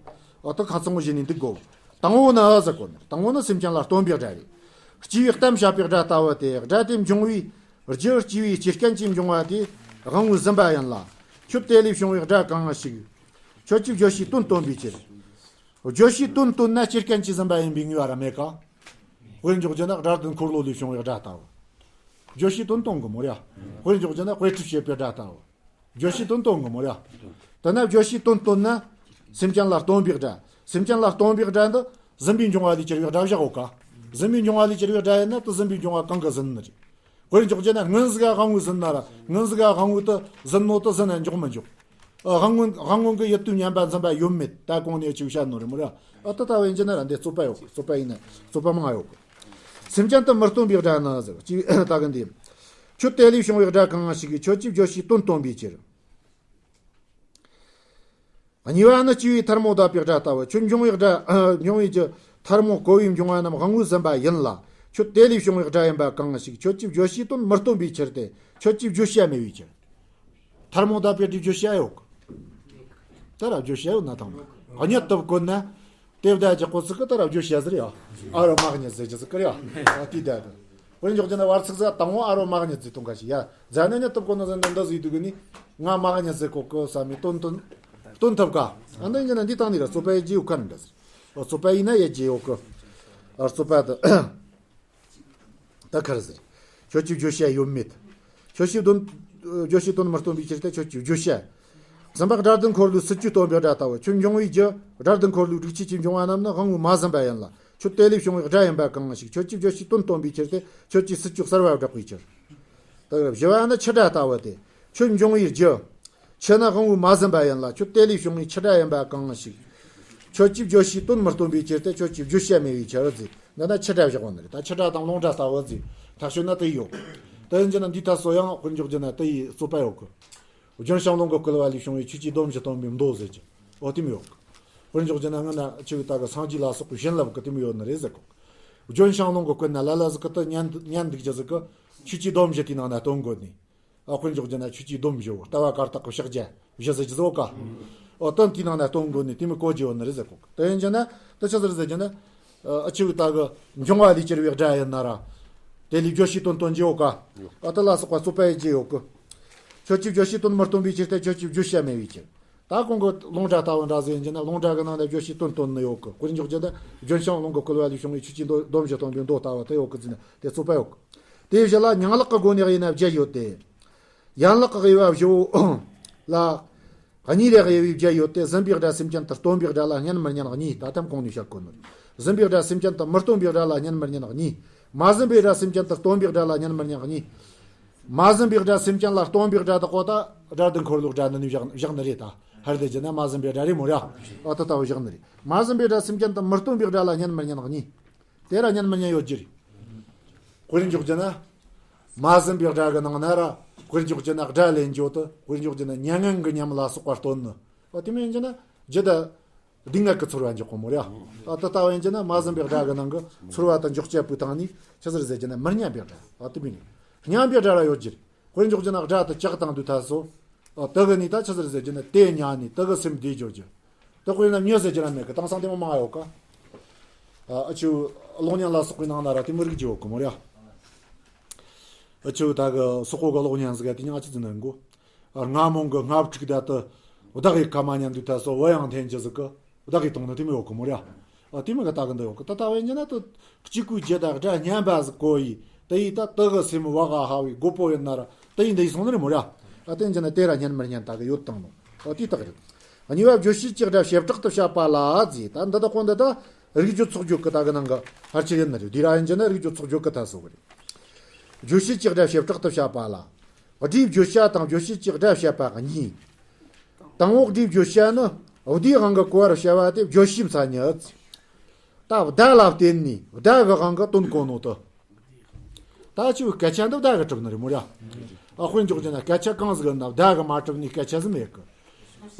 ཨ་ད་ཁ་ཚང་བོ་བཞིན་ནི་འདུག་གོ། དང་པོ་ནི་ཨ་ཟེར་གོ་ནི། དང་པོ་ནི་སེམས་ཅན་ལ་སྟོན་པའི་སྒྲ་རེད། སྐྱེ་བའི་གཏམ་བྱ་བའི་སྒྲ་ལྟ་བུ་སྟེ། སྒྲ་དེ་འབྱུང་བའི་རྒྱུ་སྐྱེ་བའི་རྐྱེན་གྱིས་འབྱུང་བ་དེ་དབང་པོས་ཟིན་པ་ཡིན་ལ། ཁྱོད་དེ་ལས་བྱུང་བའི་སྒྲ་གང་ཞིག་ཁྱོད་ཀྱིས་བརྗོད་བྱའི་དོན་སྟོན་པའི་ཕྱིར། བརྗོད་བྱའི་དོན་སྟོན་ན་སྐྱེ་རྐྱེན་གྱིས་ཟིན་པ་ཡིན་པའི་ངེས་པ་ར་མེད་ཀ། དཔེར་འཇོག་རྒྱུ་ན་སྒྲ་དོན་འཁོར་ལོ་ལས་བྱུང་བའི་སྒྲ་ལྟ་བུ། བརྗོད་བྱའི་དོན་སྟོན་གི་མོ་ར། དཔེར་འཇོག་རྒྱུ་ན་དཔེ་ཁྲིད་བྱེད་པའི་སྒྲ་ལྟ་བུ། བརྗོད་བྱའི་དོན་སྟོན་གི་མོ་ར། དེ་ན་བརྗོད་བྱའི་དོན་སྟོན་ན། སེམས་ཅན་ལ་སྟོན་པའི་སྒྲ། སེམས་ཅན་ལ་སྟོན་པའི་སྒྲ་འདི་ཟིན་པའི་འབྱུང་བ་ལས་གྱུར་པའི་སྒྲ་བཞག་ཡོད་ཀ། ཟིན་པའི་འབྱུང་བ་ལས་གྱུར་པའི་སྒྲ་ཡིན་ན་དེ་ཟིན་པའི་འབྱུང་བ་གང་གིས་ཟིན་ནི་རེད། དཔེར་འཇོག་རྒྱུ་ན་སྔོན་ཟིག་ག་དབང་པོས་ཟིན་ན་ར། སྔོན་ཟིག་ག་དབང་པོས་དེ་ཟིན་ནོ་དེ་ཟིན་ན་འཇོག་མི་འཇོག་ཨ་དབང་པོ་དབང་པོ་གི་ཡིད་དུ་མཉན་པ་འཛིན་པ་ཡོད་མེད་ད་གོང་ནས་ཅིག་བཤད་ནོ་རེད་མོ་ར། ཨ་ད་ལྟ་བས་འཇི་ན་ར་འདི་རྩོད་པ་ཡོད་གི། རྩོད་པ་ཡིན་ན་རྩོད་པ་མང་ཡོད་གི། སེམས་ཅན་དུ་མི་སྟོན་པའི་སྒྲ་ནི་ཟེར་ཅིག་ད་གི་འདི། ཁྱོད་དེ་ལས་བྱུང་བའི་སྒྲ་གང་ཞིག་ཁྱོད་ཀྱིས་བརྗོད་བྱའི་དོན་སྟོན་པའི་ཕྱིར། གཉིས་པ་ནི་སྐྱེ་བའི་ཐལ་མོ་སྦས་པའི་སྒྲ་ལྟ་བུ། ཁྱོད་འབྱུང་བའི་སྒྲ། འབྱུང་བའི་རྒྱུ་ཐལ་མོ་བསྐོལ་བའི་འབྱུང་བ་རྣམས་དབང་པོས་ཟིན་པ་ཡིན་ལ། ཁྱོད་དེ་ལས་བྱུང་བའི་སྒྲ་ཡིན་པ་གང་ཞིག་ཁྱོད་ཀྱིས་བརྗོད་བྱའི་དོན་མི་སྟོན་པའི་ཕྱིར་ཏེ། ཁྱོད་ཀྱིས་བརྗོད་བྱ་མེད་པའི་ཕྱིར། ཐལ་མོ་སྦས་པའི་སྒྲའི་བརྗོད་བྱ་ཡོད་གི། ད་ར་བརྗོད་བྱ་ཡོད་ན་ཐང་། གཉིད་དུ་བཀོད་ན། དེ་བདག་ཀྱི་གོ་ཚིག་གི་ད་ར་བརྗོད་བྱ་ཟེར་ཡ། ཨ་རོ་མ་གཉིད་ཟེར་གྱི་ཟེར་གི་ར་ཡ། ཨ་དེ་ད་དུ། དཔེར་འཇོག་རྒྱུ་ན་བར་ཚིག་ཟ་དང་བོ་ཨ་རོ་མ་གཉིས་ཟེར་གཏོང་ཁ་ཞིག་ཡ། རྫ་ནི་ནི་བཏུབ་གོ་ནི་ཟེར་འདི་འདི་ཟིག་དུས་གི་ནི་ང་མ་གཉིས་ཟེར་གོ་གི་ས་མི་སྟོན་སྟོན་སྟོན་ཐུབ་ག་ཨ་འདི་འཇི་ན་འདི་བཏང་ནི་ར་རྩོད་པའི་རྗེས་ཡོད་ཁ་ནི་འདྲ་ཟེར། རྩོད་པ་ཡིན་ན་ཡ་རྗེས་ཡོད་གི་ཨ་རྩོད་པ་དུ། ད་ཁར་ཟེར། ཁྱོད་ཀྱི་བརྗོད་བྱ་ཡོད་མེད། ཁྱོད་ཀྱི་དོན། བརྗོད་བྱའི་དོན་མི་སྟོན་པའི་ཕྱིར་ཏེ་ཁྱོད་ཀྱི་བརྗོད་བྱ། ཟིན་པ་སྒྲ་དོན་འཁོར་ལོའི་སྲིད་རྒྱུ་སྟོན་པའི་སྒྲ་ལྟ་བུ་ཁྱོད་འབྱུང་བའི་རྒྱུ་སྒྲ་དོན་འཁོར་ལོའི་སྒྲིག་ཆས་ཀྱི་འབྱུང་བ་རྣམས་ནི་དབང་པོས་མ་ཟིན་པ་ཡིན་ལ་ཁྱོད་དེ་ལས་བྱུང་བའི་སྒྲ་ཡིན་པ་གང་ཞིག་ཁྱོད་ཀྱི་བརྗོད་བྱའི་དོན་སྟོན་པའི་ཕྱིར་ཏེ་ཁྱོད་ཀྱི་སྲིད་རྒྱུ་གསར་བ་བསྒྲགས་པའི་ཕྱིར། ད་བཞི་བ་ནི་འཆི་སྒྲ་ལྟ་བུ་སྟེ། ཁྱོད་འབྱུང་བའི་རྒྱུ། འཆི་ནི་དབང་པོས་མ་ཟིན་པ་ཡིན་ལ་ཁྱོད་དེ་ལས་བྱུང་བའི་འཆི་སྒྲ་ཡིན་པ་གང་ཞིག་ཁྱོད་ཀྱི་བརྗོད་བྱའི་དོན་མི་སྟོན་པའི་ཕྱིར་ཏེ་ཁྱོད་ཀྱི་བརྗོད་བྱ་མེད་པའི་ཕྱིར་ཟེར། འདི་ན་འཆི་སྒྲ་བཞག་པ་ནི་རེད། ད་འཆི་སྒྲ་དང་ལུང་སྒྲ་ལྟ་བུ་ཟེར། ཐག་ཆོད་ན་དེ་ཡོད། དེ་ཡིན་གྱི་ན་འདི་ཐད་སོ་ཡང་དཔེར་འཇོག་རྒྱུ་ན་དེ་ཡི་རྩོད་པ་ཡོད་གི་ལྗོན་ཤིང་རླུང་གིས་བསྐུལ་བ་ལས་བྱུང་བའི་ཆོས་ཀྱི་སྡོམ་བཞི་སྟོན་པའི་མདོ་ཟེར་གྱི། འོ་དེ་མོ་ཡོད་གི་དཔེར་འཇོག་རྒྱུ་ན་སྔོན་ན་ཆོས་ཀྱི་ད་གི་སངས་རྒྱས་ལ་སོགས་པའི་བྱིན་རླབས་གི་དེ་མོ་ཡོད་ནི་རེད་ཟེར་གོ་ལྗོན་ཤིང་རླུང་གིས་བསྐུལ་ན་ལ་ལ་ཟིག་གི་དུ་ཉན་ཉན་འདུག་རྒྱུ་ཟིག་གི་ཆོས་ཀྱི་སྡོམ་བཞི་དེའི་ནང་ན་སྟོན་དགོས་ནི། ཨ་དཔེར་འཇོག་རྒྱུ་ན་ཆོས་ཀྱི་སྡོམ་བཞི་བོ་ལྟ་བ་བཀར་བཏགས་ཀྱི་ཕྱག་རྒྱ་བཞི་ཟེར་གྱི་ཟོ་ཀ་ཨོ་དོན་དེའི་ནང་ན་སྟོན་དགོས་ནི་དེ་མི་གོ་རྒྱུ་ཡོད་ནི་རེད་ཟེར་གོ་གི་དེ་ཡིན་གྱི་ན་དེ་ཆི་ཟེར་ཟེར་གྱི་ན། ཨ་ཆི་བོ་ད་གི་འབྱུང་བ་ལས་གྱུར་པའི་སྒྲ་ཡིན་ན་ར། དེ་ལས་བརྗོད་བྱའི་དོན་སྟོན་རྒྱུ་ཡོད་ཀ་ཨ་དེ་ལ་སོགས་པ་རྩོད་པའི་རྒྱུ་ཡོད་གི་ཁྱོད་ཀྱི་བརྗོད་བྱའི་དོན་མི་སྟོན་པའི་ཕྱིར་ཏེ་ཁྱོད་ཀྱི་བརྗོད་བྱ་མེད་པའི་ཕྱིར། ད་གོང་གི་ལུང་སྒྲ་ལྟ་བུ་འདྲ་ཟེར་ཡིན་གྱི་ན་ལུང་སྒྲ་གི་ནང་ན་བརྗོད་བྱའི་དོན་སྟོན་ནི་ཡོད་གི་དཔེར་འཇོག་རྒྱུ་ན་ལྗོན་ཤིང་རླུང་གིས་བསྐུལ་བ་ལས་བྱུང་བའི་ཆོས་ཀྱི་སྡོམ་བཞི་སྟོན་པའི་མདོ་ལྟ་བུ་དེ་ཡོད་གི་ཟེར་ན་དེ་རྩོད་པ་ཡོད་གི་དེའི་བཞི་ལ་ཉིང་ལག་གི་སྒོ་ནས་དབྱེ་ན་བརྒྱད་ཡོད་དེ། ཡན་ལག་གི་དབྱེ་བ་བཞི་བོ་ལ། གཉིས་ལས་དབྱེ་བའི་བརྒྱད་ཡོད་དེ་ཟིན་པའི་སྒྲ་སེམས་ཅན་དུ་སྟོན་པའི་སྒྲ་ལ་སྙན་མི་སྙན་གཉིས། ད་ཐམ་གོང་ནས་བཤད་དགོས་ནོ་རེད། ཟིན་པའི་སྒྲ་སེམས་ཅན་དུ་མི་སྟོན་པའི་སྒྲ་ལ་སྙན་མི་སྙན་གཉིས། མ་ཟིན་པའི་སྒྲ་སེམས་ཅན་དུ་སྟོན་པའི་སྒྲ་ལ་སྙན་མི་སྙན་གཉིས། མ་ཟིན་པའི་སྒྲ་སེམས་ཅན་ལ་སྟོན་པའི་སྒྲ་དག་གོ་ད་སྒྲ་དོན་འཁོར་ལོའི་སྒྲ་འདི་ནས་བཞག་བཞག་ནི་རེད་ད། ཧར་དེ་བྱས་ན་མ་ཟིན་པའི་སྒྲ་རེད་མོ་ར། ཨ་ད་ལྟ་བུ་བཞག་ནི་རེད། མ་ཟིན་པའི་སྒྲ་སེམས་ཅན་དུ་མི་སྟོན་པའི་སྒྲ་ལ་སྙན་མི་སྙན་གཉིས། དེ་ར་སྙན་མི་སྙན་ཡོད་ཀྱི་རེད། དཔེར་འཇོག་རྒྱུ་ན། མ་ཟིན་པའི་སྒྲ་གི་ནང་ན་ར། དཔེར་འཇོག་རྒྱུ་ན་སྒྲ་ལེན་རྒྱུ་དུ་དཔེར་འཇོག་རྒྱུ་ན་མྱ་ངན་གྱི་ཉམས་ལ་སོགས་པ་སྟོན་ནི། འོ་དེ་མིན་རྒྱུ་ན་རྒྱུ་དང་། སྡུག་བསྔལ་གྱི་ཚོར་བ་འཇོག་གོ་མོ་ར། ཨ་དེ་ལྟ་བ་ཡིན་རྒྱུ་ན་མ་ཟིན་པའི་སྒྲ་གི་ནང་གི་ཚོར་བ་དང་འཇོག་བྱེད་པོའི་སྟེང་ནས་ཆི་ཟེར་ཟེར་རྒྱུ་ན་མི་སྙན་པའི་སྒྲ། ཨ་དེ་མིན། སྙན་པའི་སྒྲ་ར་ཡོད་ཀྱི་རེད། དཔེར་འཇོག་རྒྱུ་ན་སྒྲ་དེ་ལྕགས་བཏང་དུས་ཐ་སོ། ཨ་དེ་གི་ནི་ད་ཆི་ཟེར་ཟེར་རྒྱུ་ན་དེ་ཉན་ནི་དེ་གི་སེམས་བདེ་འཇོག་རྒྱུ། དེ་དཔེར་ན་མྱི་ཟེར་རྒྱུ་ར་མེད་གི་དེང་སང་དེ་མོ་མང་ཡོད་ཀ་ཨ་ཨ་ཆུ་གློག་བརྙན་ལ་སོགས་པའི་ནང་ན་ར་དེ་མོ་རིགས་ཀྱི་ཡོད་གི་མོ་ར། ཨ་ཆུ་ད་གི་སོག་པོ་གི་གློག་བརྙན་ཟིག་ག་དེ་ཉག་ཆི་ཟིག་ནན་གོ་ཨ་རྔ་མོང་གི་རྔ་ཕྲུག་ད་དུ་བདག་གི་ཁ་མ་ཉན་དུས་ད་སོ་བུ་ཡང་འཐེན་གྱི་ཟིག་གི་བདག་གི་དོང་ནི་དེ་མོ་ཡོད་གི་མོ་ར། ཨ་དེ་མོ་གི་ད་གི་འདི་ཡོད་གི་ད་ལྟ་བས་ཉན་ན་དུ་གཅིག་གུའི་རྒྱུ་ད་སྒྲ་སྙན་པ་ཟིག་གོ་ཡི་དེ་ཡི་ད་དེ་གི་སེམས་བ་ག་ཧ་བའི་མགོ་པོ་ཡིན་ན་ར་དེ་ཡི་འདི་ཡི་སོང་ནི་རེད་མོ་ར། ཨ་དེ་ཉན་ན་དེ་ར་སྙན་མི་སྙན་ད་གི་ཡོད་དང་ནོ། ཨོ་དེ་དག་རེད། གཉིས་པ་བརྗོད་བྱེད་ཀྱི་སྒྲ་བྱེ་བྲག་ཏུ་བཤད་པ་ལ་ཟེར། ད་འདི་དག་གོ་འདི་དག་རིགས་རྒྱུད་ཚོགས་རྒྱུད་ཀྱི་ད་གི་ནང་གི་ཕལ་ཆེར་ཡིན་ནི་རེད། འདི་ར་ཡིན་གྱི་ན་རིགས་རྒྱུད་ཚོགས་རྒྱུད་ཀྱི་ད་སོ་གི་རེད། བརྗོད་བྱེད་ཀྱི་སྒྲ་བྱེ་བྲག་ཏུ་བཤད་པ་ལ། སྒྲའི་བརྗོད་བྱ་དང་བརྗོད་བྱེད་ཀྱི་སྒྲ་བཤད་པ་གཉིས། དང་པོ་སྒྲའི་བརྗོད་བྱ་ནི་བསྡུས་དབང་གིས་གོ་བར་བྱ་བ་སྟེ་བརྗོད་བྱའི་མཚན་ཉིད། ད་བརྡ་ལ་བརྟེན་ནས་བརྡ་གི་དབང་གིས་སྟོན་གོ་ནོ་དེ། ད་ཆུ་སྐད་ཆ་འདི་བརྡ་གིས་གྲུབ་ནི་རེད་མོ་ར། ཨ་དཔེར་འཇོག་རྒྱུ་ན་སྐད་ཆ་གང་ཟིག་ཡིན་ན་བརྡ་གིས་མ་གྲུབ་ནི་སྐད་ཆ་ཟིག་མེད་གི་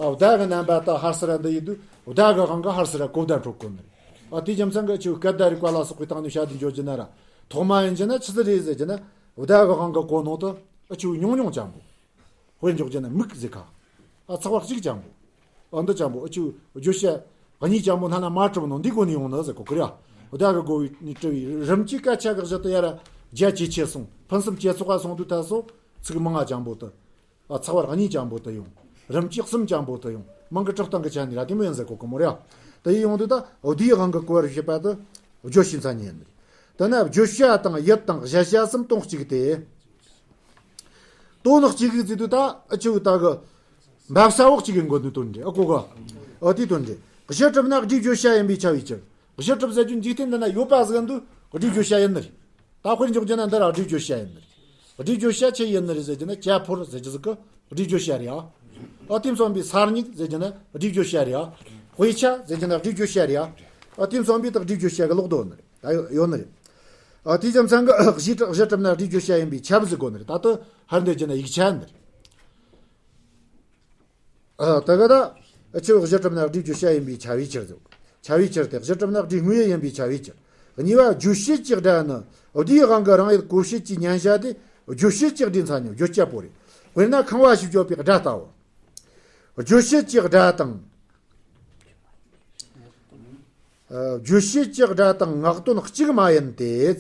ཨ་བརྡ་གི་རྣམ་པ་ད་ཧར་སི་ར་འདི་ཡིན་དུས་བརྡ་གི་དབང་གིས་ཧར་སི་ར་གོ་བརྡ་འཕྲོད་གོ་ནི་རེད། ཨ་དེ་རྒྱུ་མཚན་གྱིས་ཆུ་སྐད་བརྡ་རིག་པ་ལ་སོགས་པའི་སྟེང་ནས་བཤད་དུ་འཇོག་རྒྱུ་ན་ར། ཐོག་མ་ཡིན་རྒྱུ་ན་ཆི་ཟིག་རེད་ཟེར་རྒྱུ་ན་བརྡ་གི་དབང་གིས་གོ་ནོ་དེ་ཨ་ཆུ་ཉུང་ཉུང་ཅན་པོ། དཔེར་འཇོག་རྒྱུ་ན་མིག་ཟེར་ཁ། ཨ་ཚགས་པར་གཅིག་ཅན་པོ། ཨ་འདི་ཅན་པོ་ཨ་ཆུ་བརྗོད་བྱ། གཉིས་ཅན་པོ་སྣ་ན་མ་གྲུབ་ནོ་འདི་སྒོ་ནས་ཡོང་ནི་ཟེར་གོ་གི་ར། བརྡ་གི་སྒོ་ནས་གྲུབ་པའི་རིམ་གྱིས་སྐད་ཆ་གི་གཞི་དེ་ཡར་རྒྱ་ཇེ་ཆེ་སོང་ཕུན་སུམ་ཇེ་ཚོགས་པ་སོང་དུས་ད་སོ་ཚིག་མང་ང་ཅན་པོ་དེ། ཨ་ཚགས་པར་གཉིས་ཅན་པོ་དེ་ཡོང་། རིམ་གྱིས་གསུམ་ཅན་པོ་དེ་ཡོང་། མིང་གི་གྲུབ་སྟངས་ཀྱི་ཆ་ནས་ར་དེ་མོ་ཡིན་ཟེར་གོ་གི་མོ་ར། དེ་ཡིན་ཡོང་དུས་ད་བསྡུས་དབང་གིས་གོ་བར་བྱེད་པ་དེ་བརྗོད་བྱའི་མཚན་ཉིད་ཡིན། དེ་ན་བརྗོད་བྱ་དང་ཡུལ་དང་གཞལ་བྱ་གསུམ་དོན་གཅིག་སྟེ། དོན་གཅིག་གི་ཚིག་དུ་ད་ཨ་ཆུ་ད་གི་འབབ་ས་འོག་གཅིག་གི་མགོ་ནས་དོན་འདྲེ་ཨ་གོ་ག་ཨ་དེ་དོན་འདྲེ་གཞི་གྲུབ་ན་སྒྲའི་བརྗོད་བྱ་ཡིན་པས་ཁྱབ་པའི་ཕྱིར། གཞི་གྲུབ་ཟེར་རྒྱུ་འཇིག་རྟེན་འདི་ན་ཡོད་པ་ཟིག་འདུག་སྒྲའི་བརྗོད་བྱ་ཡིན་ནི་རེད། ད་དཔེར་འཇོག་རྒྱུ་ན་འདི་ར་སྒྲའི་བརྗོད་བྱ་ཡིན་ནི་རེད། སྒྲའི་བརྗོད་བྱ་ཆི་ཡིན་ནི་རེད་ཟེར་རྒྱུ་ན་ཇ་ཕོར་ཟེར་རྒྱུ་ཟིག་གི་སྒྲའི་བརྗོད་བྱ་རེད་ཨ། ཨ་དེ་མཚོན་པའི་ས་སྨྱུག་ཟེར་རྒྱུ་ན་སྒྲའི་བརྗོད་བྱ་རེད་ཨ། དཔེ་ཆ་ཟེར་རྒྱུ་ན་སྒྲའི་བརྗོད་བྱ་རེད་ཨ། ཨ་དེ་མཚོན་པའི་ད་སྒྲའི་བརྗོད་བྱ་གི་ལོག་རྟོག་ནི་རེད། ད་ཡོད་ནི་རེད། ཨ་དེ་རྒྱུ་མཚན་གྱིས་གཞི་གཞི་གྲུབ་ན་སྒྲའི་བརྗོད་བྱ་ཡིན་པས་ཁྱབ་ཟེར་གོ་ནི་རེད། ད་དུ་ཧར་འདི་རྒྱུ་ན་ཡིག་ཆ་ནི་རེད། ཨ་ད་ག་ད་ཨ་ཆུ་གཞི་གྲུབ་ན་སྒྲའི་བརྗོད་བྱ་ཡིན་པས་ཁྱབ་པའི་ཕྱིར་ཟེར། ཁྱབ་པའི་ཕྱིར་ཏེ་གཞི་གྲུབ་ན་སྒྲའི་དངོས་ཡུལ་ཡིན་པས་ཁྱབ་པའི་ཕྱིར། གཉིས་པ་བརྗོད་བྱེད་ཀྱི་སྒྲ་ནི་བསྡུས་དབང་གིས་རང་ཡུལ་གོ་བྱེད་ཀྱི་མཉན་བྱ་སྟེ་བརྗོད་བྱེད་ཀྱི་སྒྲའི་མཚན་ཉིད་བརྗོད་བྱ་པོ་རེད། དཔེར་ན་ཁང་བ་ཞེས་བརྗོད་པའི་སྒྲ་ལྟ་བུ། བརྗོད་བྱེད་ཀྱི་སྒྲ་དང་། ཨ་བརྗོད་བྱེད་ཀྱི་སྒྲ་དང་ངག་དོན་གཅིག་མ་ཡིན་ཏེ།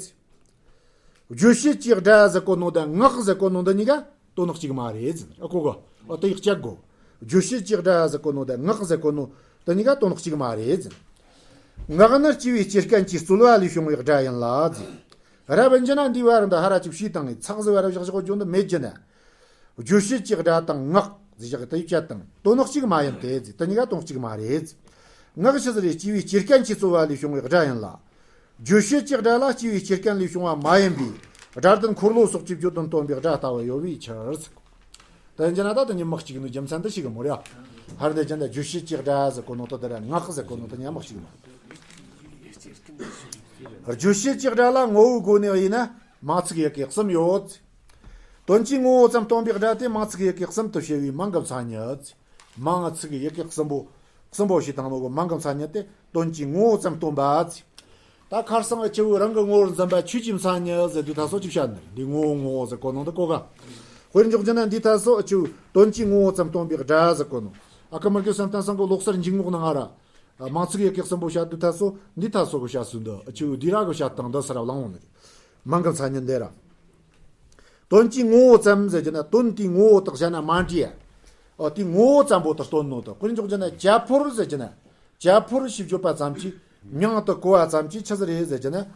རྗོད་བྱེད་ཀྱི་སྒྲ་ཟེར་གོ་ནོ་དང་ངག་ཟེར་གོ་ནོ་འདི་གཉིས་ཀ་དོན་གཅིག་མ་རེད་ཟེར། ཨ་གོ་གོ། ཨ་དེ་ཡིག་སྐྱག་གོ། རྗོད་བྱེད་ཀྱི་སྒྲ་ཟེར་གོ་ནོ་དང་ངག་ཟེར་གོ་ནོ་འདི་གཉིས་ཀ་དོན་གཅིག་མ་རེད་ཟེར། ངག་ནི་སྐྱེ་བའི་སྐྱེ་རྐྱེན་གྱི་རྩོལ་བ་ལས་བྱུང་བའི་སྒྲ་ཡིན་ལ་ཟེར། རབ་འབྱིན་ན་འདིའི་བར་འདི་ཧ་ར་ཅིག་ཤེས་དང་ངེས་ཚག་ཟེར་བ་ར་བཞག་བཞག་རྒྱུ་འདི་མེད་རྒྱུ་ན། རྗོད་བྱེད་ཀྱི་སྒྲ་དང་ངག་ཟེར་བཞག་གི་དེ་ཡིག་སྐྱག་དང་དོན་གཅིག་མ་ཡིན་ཏེ་ཟེར། དེ་གཉིས་ཀ་དོན་གཅིག་མ་རེད་ཟེར། ངག་ཆི་ཟིག་རེད། སྐྱེ་བའི་སྐྱེ་རྐྱེན་གྱི་རྩོལ་བ་ལས་བྱུང་བའི་སྒྲ་ཡིན་ལ། རྗོད་བྱེད་ཀྱི་སྒྲ་ལ་སྐྱེ་བའི་སྐྱེ་རྐྱེན་ལས་བྱུང་བ་མ་ཡིན་པའི་སྒྲ་དོན་འཁོར་ལོ་སོགས་ཀྱི་བརྗོད་དོན་སྟོན་པའི་སྒྲ་ལྟ་བུ་ཡོད་པའི་ཕྱིར། དེ་ཡིན་ན་ད་དེ་གཉིས་མི་གཅིག་ནི་རྒྱུ་མཚན་དེ་ཞིག་གི་མོ་རེད། ཧར་འདི་ཅན་ད་རྗོད་བྱེད་ཀྱི་སྒྲ་ཟེར་གོ་ནོ་དེ་དེ་ར་ངག་ཟེར་གོ་ནོ་དེ་གཉིས་མི་གཅིག་ནི། རྗོད་བྱེད་ཀྱི་སྒྲ་ལ་ངོ་བོའི་སྒོ་ནས་ཡིན་ན་མིང་ཚིག་ཡི་གེ་གསུམ་ཡོད། དོན་གྱི་ངོ་བོ་ཙམ་སྟོན་པའི་སྒྲ་དེ་མིང་ཚིག་ཡི་གེ་གསུམ་དུ་ཕྱེ་བའི་མིང་གི་མཚན་ཉིད། མིང་ཚིག་ཡི་གེ་གསུམ་པོ། གསུམ་པོ་ཞེས་བཏང་ནོ་གི་མིང་གི་མཚན་ཉིད་དེ་དོན་གྱི་ངོ་བོ་ཙམ་སྟོན་པ། ད་ཁར་སང་ཨ་ཆེ་བོ་རང་གི་ངོ་བོར་འཛིན་པ་ཆོས་ཀྱི་མཚན་ཉིད་ཟེར་དུས་ད་སོ་ཅིག་བཤད་ནི་འདི་ངོ་བོ་ངོ་བོ་ཟེར་གོ་ནོ་འདི་གོ་ག་དཔེར་འཇོག་རྒྱུ་ན་འདི་ད་སོ་ཨ་ཆེ་བོ་དོན་གྱི་ངོ་བོ་ཙམ་སྟོན་པའི་སྒྲ་ཟེར་གོ་ནོ། ཨ་ཁ་མར་གི་བསམ་གཏན་སང་གི་ལོག་སར་འཇུག་ངོགས་ནང་ང་ར། མིང་ཚིག་ཡི་གེ་གསུམ་པོ་བཤད་དུས་ད་སོ་འདི་ད་སོ་གི་བཤད་སྲོལ་འདི་ཨ་ཆེ་བོ་འདི་ར་གི་བཤད་སྟངས་འདི་སར་བླང་འོང་ནི་རེད། མིང་གི་མཚན་ཉིད་འདི་ར། དོན་གྱི་ངོ་བོ་ཙམ་ཟེར་རྒྱུ་ན་དོན་དེའི་ངོ་བོ་དག་བཤད་ན་མ་འདྲེས། ཨ་དེའི་ངོ་བོ་ཙམ་པོ་དག་སྟོན་ནོ་དང་དཔེར་འཇོག་རྒྱུ་ན་བྱ་ཕོར་ཟེར་རྒྱུ་ན་བྱ་ཕོར་ཞེས་བརྗོད་པ་ཙམ་གྱིས་མིང་དུ་གོ་བ་ཙམ་གྱིས་ཆི་ཟིག་རེད་ཟེར་རྒྱུ་ན།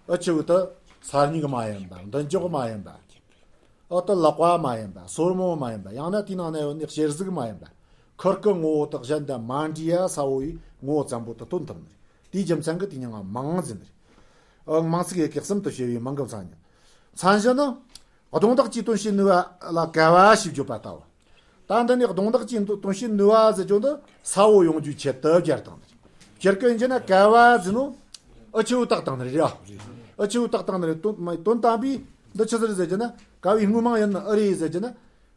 ཨ་ཆེ་བོ་དེ་ས་སྨྱུག་མ་ཡིན་པ། མདུན་ཅོག་མ་ཡིན་པ། ཨ་དེ་ལག་པ་མ་ཡིན་པ། སོར་མོ་མ་ཡིན་པ། ཡང་ན་དེའི་ནང་ན་ཡོད་ནི་གཤེར་གཟུགས་མ་ཡིན་པ། ཁུར་གི་ངོ་བོ་དག་གཞན་དང་མ་འདྲེས་ཡ་ས་བོ་ཡི་ངོ་བོ་ཙམ་པོ་དེ་སྟོན་ཐུབ་ནི་རེད། དེའི་རྒྱུ་མཚན་གྱིས་དེའི་མིང་ང་མིང་ཟེར་ནི་རེད། ཨ་མིང་ཚིག་ཡི་གེ་གསུམ་དུ་ཕྱེ་བའི་མིང་གི་མཚན་ཉིད། མཚན་གཞི་ནི། གདོང་འདོགས་ཀྱི་དོན་བྱེད་ནུས་པ་ལ་ག་བ་ཞེས་བརྗོད་པ་ལྟ་བུ། ད་འདི་ནི་གདོང་འདོགས་ཀྱི་དོན་བྱེད་ནུས་པ་ཟེར་རྒྱུ་འདི་ས་བོ་ཡོང་རྒྱུའི་ཆེད་དུ་སྦྱར་བཏང་ནི་རེད། སྦྱར་གི་ཡིན་ན་ག་བ་ཟེར་ནོ། ཨ་ཆེ་བོ་བཏགས་བཏང་ནི་རེད་ཡ། ཨ་ཆེ་བོ་བཏགས་བཏང་ནི་རེད། དོན་མ་དོན་དམ་པའི་འདི་ཆི་ཟིག་རེད་ཟེར་རྒྱུ་ན་ག་བའི་དངོས་མིང་ཡིན་ནི་ཨེ་རེད་ཟེར་རྒྱུ་ན།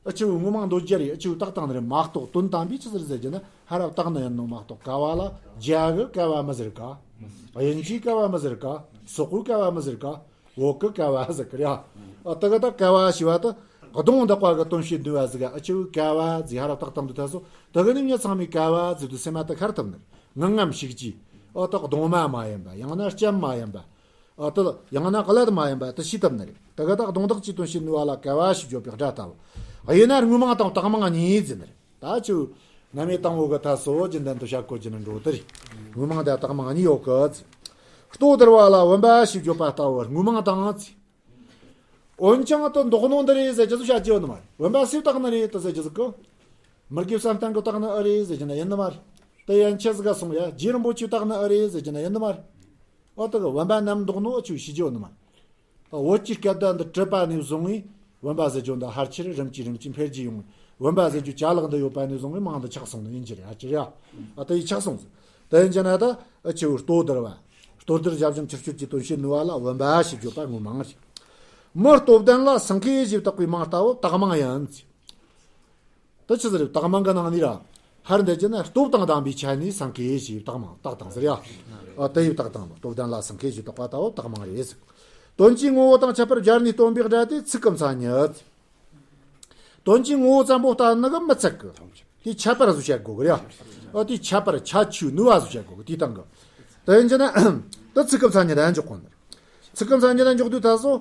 ཨ་ཆེ་བོའི་དངོས་མིང་འདོད་རྒྱུ་རེད། ཨ་ཆེ་བོ་བཏགས་བཏང་ནི་རེད་མ་གཏོགས་དོན་དམ་པའི་ཆི་ཟིག་རེད་ཟེར་རྒྱུ་ན་ཧ་ར་བཏགས་ནི་ཡིན་ནོ་མ་གཏོགས་ག་བ་ལ་རྒྱ་གི་ག་བ་མི་ཟེར་ག་དབྱིན་ཇིའི་ག་བ་མི་ཟེར་ག་སོག་པོའི་ག་བ་མི་ཟེར་ག་བོད་གི་ག་བ་ཟེར་གི་རེད། ཨ་དེ་གི་ད་ག་བ་ཞེས་པ་དེ་གདོང་འདོགས་པ་གི་དོན་བྱེད་ནུས་པ་ཟིག་ཨ་ཆེ་བོའི་ག་བ་ཟེར་ཧ་ར་བཏགས་བཏང་དུས་ད་སོ་དེ་གི་ནི་མྱི་ཚང་མའི་ག་བ་ཟེར་དུས་སེམས་མ་དེ་ཤར་ཐུབ་ནི་རེད། ངང་ངམ་ཞིག་གྱིས་ཨ་དེ་གདོང་མ་མ་ཡིན་པ་ཡང་ན་ལྕམ་མ་ཡིན་པ། ཨ་དེ་ཡང་ན་ཀླད་མ་ཡིན་པ་དེ་ཤེས་ཐུབ་ནི་རེད། དེ་གི་ད་གདོང་འདོགས་ཀྱི་དོན་བྱེད་ནུས་པ་ལ་ག་བ་ཞེས་བརྗོད་པའི་སྒྲ་ལྟ་བུ། ཡིན་ན་དངོས་མིང་དང་བཏགས་མིང་གཉིས་ཟེར་ནི་རེད། ད་ཆུ། ན་མེ་དང་བོ་གི་ད་སོ་རྒྱུན་ལྡན་དུ་བྱ་བཀོད་ཀྱི་ནི་འགྲོ་དེ་རེད། དངོས་མིང་དང་བཏགས་མིང་གཉིས་ཡོད་གི་ཚེ། ལྟོ་ལྡིར་བ་ལ་བུམ་པ་ཞེས་བརྗོད་པ་ལྟ་བུར་དངོས་མིང་དང་ཚེ། འོན་ཀྱང་དུ་འདོགས་ནོ་འདི་རེད་ཟེར་རྒྱུ་ཚོ་བྱ་རྒྱུ་ཡོད་ནི་མ་རེད། བུམ་པ་སུས་བཏགས་ནི་རེད་དུ་ཟེར་རྒྱུ་ཚོ་གི། མི་དགེ་བསམ་གཏན་གི་བཏགས་ནི་ཨེ་རེད་ཟེར་རྒྱུ་ན་ཡིན་ནི་མ་རེད། དེ་ཡན་ཆད་ཟིག་ག་སོང་ཡ་རྗེ་རིན་པོ་ཆེ་བཏགས་ནི་ཨེ་རེད་ཟེར་རྒྱུ་ན་ཡིན་ནི་མ་རེད། འོ་དུ་གི་བུམ་པ་རྣམས་འདོགས་ནོ་ཨེ་ཆུ་ཤེས་རྒྱུ་ཡོད་ནི་མ་རེད། བོད་ཀྱི་སྐད་བརྡ་འདི་གྲུབ་པ་ནས་བཟུང་བས་བུམ་པ་ཟེར་རྒྱུ་འདི་ཕལ་ཆེར་རིམ་གྱིས་རིམ་གྱིས་འཕེལ་རྒྱས་ཡོང་བས་བུམ་པ་ཟེར་རྒྱུ་ཅ་ལག་འདི་ཡོད་པ་ནས་བཟུང་བས་མིང་འདི་ཆགས་སོང་ནི་ཡིན་གྱི་རེད། ཨ་ཅི་རེད་ཨ། ཨ་དེ་ཡིས་ཆགས་སོང་ཟེར། དེ་ཡིན་གྱི་ན་ད་ཨ་ཆེ་བོའི་ལྟོ་ལྡིར་བ། ལྟོ་ལྡིར་བྱ་བྱིན་ཆུ་སྐྱོར་གྱི་དོན་བྱེད་ནུས་པ་ལ་བུམ་པ་ཞེས་བརྗོད་པ་དངོས་མིང་རེད། མི་ལྟོ་ལྡན་ལ་སེང་གེ་ཞེས་བཏགས་པའི་མིང་ལྟ་བུ་བཏགས་མིང་ཡིན་ཟེར། དེ་ཆི་ཟིག་རེད། བཏགས་མིང་གི་ནང་ནས་ར། ཧར་འདི་ཅི་ན་སྟོབས་དང་ལྡན་པའི་ཆ་ནས་སེང་གེ་ཞེས་བཏགས་མིང་བཏགས་བཏང་ཟེར་ཡ། ཨ་དེ་ཡི་བཏགས་བཏང་ནོ་སྟོབས་ལྡན་ལ་སེང་གེ་ཞེས་བཏགས་པ་ལྟ་བུ་བཏགས་མིང་རེད་ཟེར། དོན་གྱི་ངོ་བོ་དང་ཁྱད་པར་སྦྱར་ནས་སྟོན་པའི་སྒྲ་དེ་ཚིག་གི་མཚན་ཉིད། དོན་གྱི་ངོ་བོ་ཙམ་པོ་ལྟ་ནི་གི་མི་ཚད་གི། དེ་ཁྱད་པར་བཟོ་བྱ་དགོས་གི་རེད་ཡ། ཨ་དེ་ཁྱད་པར་ཁྱད་ཆོས་ནུས་པ་བཟོ་བྱ་དགོས་གི་དེའི་སྟེང་གི། དེ་ཡིན་གྱི་ན་དེ་ཚིག་གི་མཚན་ཉིད་ལ་འཇོག་གོ་ནི། ཚིག་གི་མཚན་ཉིད་ལ་འཇོག་དུས་ད་སོ།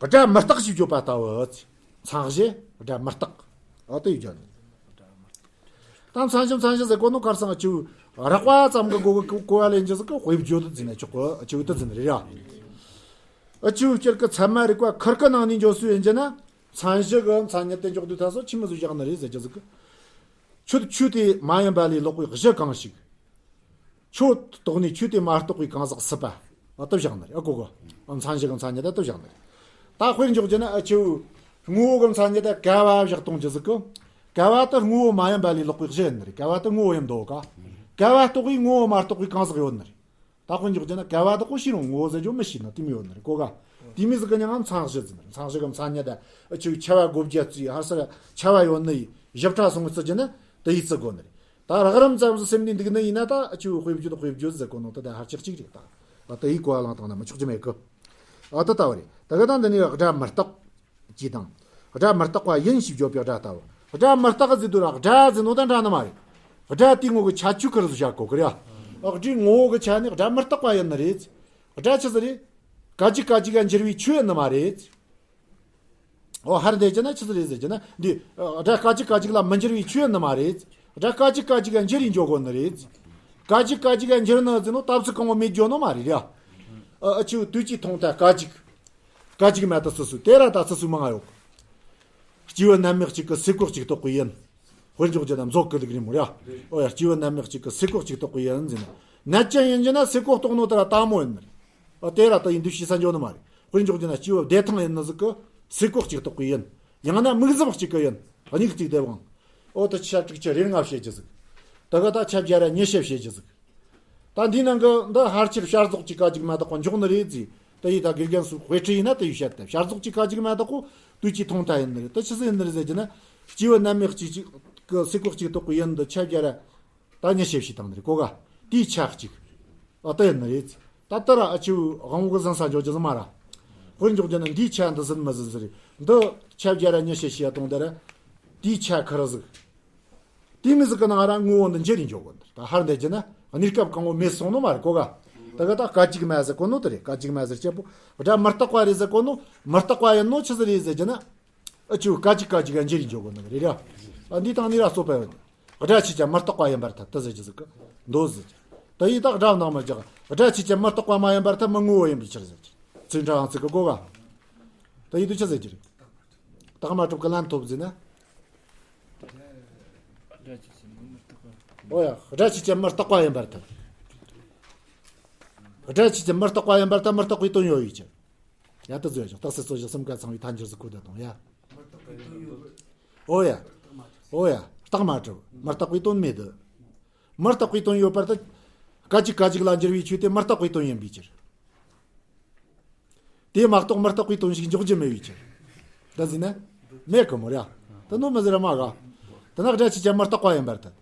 སྒྲ་མི་རྟག་ཞེས་བརྗོད་པ་ལྟ་བུ། མཚན་གཞི་སྒྲ་མི་རྟག་ཨ་དེ་ཡིས་བརྗོད་ནི། ད་མཚན་གཞི་མཚན་གཞི་ཟེར་གོ་ནོ་ཁར་སང་ཨ་ཆུ་རགས་པ་ཙམ་གི་གོ་གི་གོ་བ་ལེན་རྒྱུ་ཟིག་གི་དཔེ་བརྗོད་དུ་འཛིན་ན་ཆོག་གི། ཨ་ཆུ་དུ་འཛིན་རེད་ཡ། ཨ་ཆུ་སྤྱིར་གི་ཚད་མ་རིག་པ་ཁུར་གི་ནང་ནས་འཇོག་སྲོལ་ཡིན་རྒྱུ་ན། མཚན་གཞི་གི་མཚན་ཉིད་དེ་འཇོག་དུས་ད་སོ་ཆི་མོ་ཟིག་བཞག་ནི་རེད་ཟེར་རྒྱུ་ཟིག་གི། ཆོས་ཆོས་དེ་མ་ཡིན་པ་ལས་ལོག་པའི་གཞི་གང་ཞིག་ཆོས་རྟོགས་ནས་ཆོས་དེ་མ་རྟོགས་པའི་གང་ཟག་སྲིད་པ། ཨ་དེ་བཞག་ནི་རེད། ཨ་གོ་གོ། ཨ་མཚན་གཞི་གི་མཚན་ཉིད་ད་དེ་བཞག་ནི་རེད། ད་དཔེར་འཇོག་རྒྱུ་ན་ཨ་ཆེ་བོ། ངོ་བོ་གི་མཚན་ཉིད་ད་ག་བ་བཞག་གཏོང་རྒྱུ་ཟིག་གི། ག་བ་དེ་ངོ་བོ་མ་ཡིན་པ་ལས་ལོག་པའི་གཞི་ཡིན་ནི་རེད། ག་བ་དེ་ངོ་བོ་ཡིན་འདུག་ག་ག་བ་རྟོགས་པའི་ངོ་བོ་མ་རྟོགས་པའི་གང་ཟག་ཡོད་ནི་རེད། ད་དཔེར་འཇོག་རྒྱུ་ན་ག་བ་དེ་ཁོ་ཤེས་རུང་ངོ་བོ་ཟེར་རྒྱུ་མི་ཤེས་ན་དེ་མོ་ཡོད་ནི་རེད། གོ་ག་དེ་མོ་ཟིག་གི་མྱིང་ང་མཚན་གཞི་ཟེར་ནི་རེད། མཚན་གཞི་གི་མཚན་ཉིད་ད་ཨ་ཆེ་བོ་ཆ་བ་དགོས་རྒྱུ་བརྩིས། ཧར་སར་ཆ་བ་ཡོད་ནི་ཡིས་ཞིབ་ཕྲ་སོང་བརྩི་རྒྱུ་ན་དེ་ཡིས་བརྩི་དགོས་ནི་རེད། ད་རགས་རིམ་ཙམ་ཟིག་སེམས་ནས་འདུག་ནི་ཡིན་ན་ད་ཨ་ཆེ་བོ་དཔེ་བརྗོད་དཔེ་བརྗོད་ཟེར་གོ་ནོ་ད་ད་ཧར་ཅིག་ཅིག་རེད་ད། ཨ་དེ་ཡིས་གོ་བ་བླངས་བཏང་ན་མི་ཆོག་རྒྱུ་མེད་གི། ཨ་དེ་ལྟ་བུ་རེད། ད་གི་ད་འདི་ནས་སྒྲ་མི་རྟག་ཅེས་དང་། སྒྲ་མི་རྟག་པ་ཡིན་ཞེས་བརྗོད་པའི་སྒྲ་ལྟ་བུ། སྒྲ་མི་རྟག་ཟེར་དུས་ར་སྒྲ་ཟེར་ནོ་ད་འདྲ་ནི་མ་རེད། སྒྲ་དེའི་ངོ་གི་ཁྱད་ཆོས་ཁུར་བཞག་གོ་གི་རེད། ཨ་སྒྲའི་ངོ་བོ་གི་ཆ་ནས་སྒྲ་མི་རྟག་པ་ཡིན་ནི་རེད། སྒྲ་ཆི་ཟིག་རེད། སྐད་ཅིག་སྐད་ཅིག་ག་འགྱུར་བའི་ཆོས་ཡིན་ནི་མ་རེད། འོ་ཧར་འདེད་རྒྱུ་ན་ཆི་ཟིག་རེད་ཟེར་རྒྱུ་ན། འདི་སྒྲ་སྐད་ཅིག་སྐད་ཅིག་ལ་མི་འགྱུར་བའི་ཆོས་ཡིན་ནི་མ་རེད། སྒྲ་སྐད་ཅིག་སྐད་ཅིག་ག་འགྱུར་རེ་འཇོག་གོ་ནི་རེད། སྐད་ཅིག་སྐད་ཅིག་ག་འགྱུར་ནི་ཟེར་ནོ་ད་ཚིག་གང་བོ་མེད་འཇོག་ནོ་མ་རེད་ཡ། ཨ་ཨ་ཆུ་དུས་ཀྱི་ཐུང་ཐ་སྐད་ཅིག་སྐད་ཅིག་མ་ད་སུ་སུ་དེ་ར་ད་སུ་སུ་མང་ང་ཡོད། སྐྱེས་བུ་རྣམ་དམིགས་གཅིག་གི་སའི་གོ་གཅིག་རྟོགས་པའི་ཡུལ། དཔེར་འཇོག་རྒྱུ་ན་མཛོ་གི་ལུགས་རེད་མོ་ར། ཨོ་ཡ། སྐྱེས་བུ་རྣམ་དམིགས་གཅིག་གི་སའི་གོ་གཅིག་རྟོགས་པའི་ཡུལ་ཟེར་ན། ནད་ཅན་ཡིན་རྒྱུ་ན་སའི་གོ་རྟོགས་ནོ་དེ་ར་ལྟ་མོ་ཡིན་ནི་རེད། ཨོ་དེ་ར་ད་ཡིན་དུས་ཤེས་ས་འཇོག་ནི་མ་རེད། དཔེར་འཇོག་རྒྱུ་ན་སྐྱེས་བུ་བདེ་ཐང་ཡིན་ནི་ཟིག་གི་སའི་གོ་གཅིག་རྟོགས་པའི་ཡུལ། ཡང་ན་མིག་གཟུགས་གཅིག་གི་ཡུལ། མིག་གཅིག་དེ་བང་། ཨོ་ད་ཆ་དྲུག་ཅུ་རེ་ལྔ་བྱེད་རྒྱུ་ཟིག་དེ་ག་ད་ཆ་བརྒྱ་ར་ཉི་ཤུ་བྱེད་རྒྱུ་ཟིག་ད་འདིའི་ནང་གི་འདི་ཕལ་ཆེར་བྱ་རྫོགས་ཀྱི་སྐད་ཅིག་མ་གཏོགས་པ་འཇོག་ནི་རེད་ཟེར། དེ་ཡིས་ད་དགེ་རྒན་སུ་དཔེ་ཁྲིད་ཡིན་ན་དེ་ཡིས་བཤད་དེ། བྱ་རྫོགས་ཀྱི་སྐད་ཅིག་མ་གཏོགས་པོ་དུས་ཀྱི་ཐུང་ཐ་ཡིན་ནི་རེད། དེ་ཆི་ཟིག་ཡིན་ནི་རེད་ཟེར་རྒྱུ་ན། སྐྱེས་བུ་རྣམ་དམིགས་གཅིག་གཅིག་གི་སའི་གོ་གཅིག་རྟོགས་པའི་ཡུལ་འདི་ཆ་བརྒྱ་ར་ད་ཉི་ཤུ་བྱས་བཏང་ནི་རེད་གོ་ག་དེའི་ཆ་གཅིག་ཨ་དེ་ཡིན་ནི་རེད། ད་ལྟ་ར་ཨ་ཆུ་དབང་པོ་གི་ཟིན་ས་འཇོག་རྒྱུ་ཟིག་མ་ར། དཔེར་འཇོག་རྒྱུ་ན་འདིའི་ཆ་འདི་ཟིན་མི་ཟིན་ཟེར་རེད། འདི་ཆ་བརྒྱ་ར་ཉི་ཤུ་བྱས་བཏང་དེ་ར། དེའི་ཆ་ཁ་ར་ཟིག་དེ་མི་ཟིག་གི་ནང་ར་ངོ་བོ་འདི་འགྱུར་རེ་འཇོག་གོ་ནི། ད་ཧར་འདེད་རྒྱུ་ན་གནས་སྐབས་གང་བོ་མེད་སོང་ནོ་མ་རེད་གོ་ག་དེ་ག་ད་སྐད་ཅིག་མ་ཟེར་གོ་ནོ་དེ་རེད། སྐད་ཅིག་མ་ཟེར་རྒྱུ་བོ་སྒྲ་མི་རྟག་པ་རེད་ཟེར་གོ་ནོ། མི་རྟག་པ་ཡིན་ནོ་ཆི་ཟིག་རེད་ཟེར་རྒྱུ་ན། ཨ་ཆུ་སྐད་ཅིག་སྐད་ཅིག་ག་འགྱུར་རེ་འཇོག་གོ་ནི་རེད་ར། ཨ་འདི་དང་འདི་ར་རྩོད་པ་ཡོད། སྒྲ་ཆོས་ཅན་མི་རྟག་པ་ཡིན་པར་ཐལ་དེ་ཟེར་རྒྱུ་ཟིག་གི་འདོད་ཟེར་རྒྱུ། དེ་ཡིས་ད་སྒྲ་འདང་མི་རྒྱག་སྒྲ་ཆོས་ཅན་མི་རྟག་པ་མ་ཡིན་པར་ཐལ། མི་ངོ་བོ་ཡིན་པའི་ཕྱིར་ཟེར་རྒྱུ། ཚིག་འདྲ་ཡང་ཚིག་གི་གོ་ག་དེ་ཡིས་དུ་ཆི་ཟེར་རྒྱུ་རེད། རྟགས་མ་གྲུབ་ཀྱི་ལན་ཐོབ་ཟེར་ན། སྒྲ་ཆོས་ཅན་མི་རྟག་པ། ཨོ་ཡ། སྒྲ་ཆོས་ཅན་མི་རྟག་པ་ཡིན་པར་ཐལ། སྒྲ་ཆོས་ཅན་མི་རྟག་པ་ཡིན་པར་ཐལ། མི་རྟག་པའི་དོན་ཡོད་པའི་ཕྱིར། ཡ་ད་ཟོས་ཡ་ཅོག་རྟགས་གསལ་རྩོད་གཞི་གསུམ་ཀ་ཚང་བའི་མཐའ་འགྱུར་ཟིག་གོ་ད་དང་ཡ། ཨོ་ཡ། ཨོ་ཡ། རྟགས་མ་གྲུབ། མི་རྟག་པའི་དོན་མེད་དུ། མི་རྟག་པའི་དོན་ཡོད་པར་ཐལ། སྐད་ཅིག་སྐད་ཅིག་ལ་འགྱུར་བའི་ཆོས་དེ་མི་རྟག་པའི་དོན་ཡིན་པའི་ཕྱིར། དེ་མ་གཏོགས་མི་རྟག་པའི་དོན་ཞིག་འཇོག་རྒྱུ་མེད་པའི་ཕྱིར། ད་ཟིན་ན། མེད་གི་མོ་ར། ད་ནོ་མི་ཟེར་མ་ག་དེ་ན་སྒྲ་ཆོས་ཅན་མི་རྟག་པ་ཡིན་པར་ཐལ།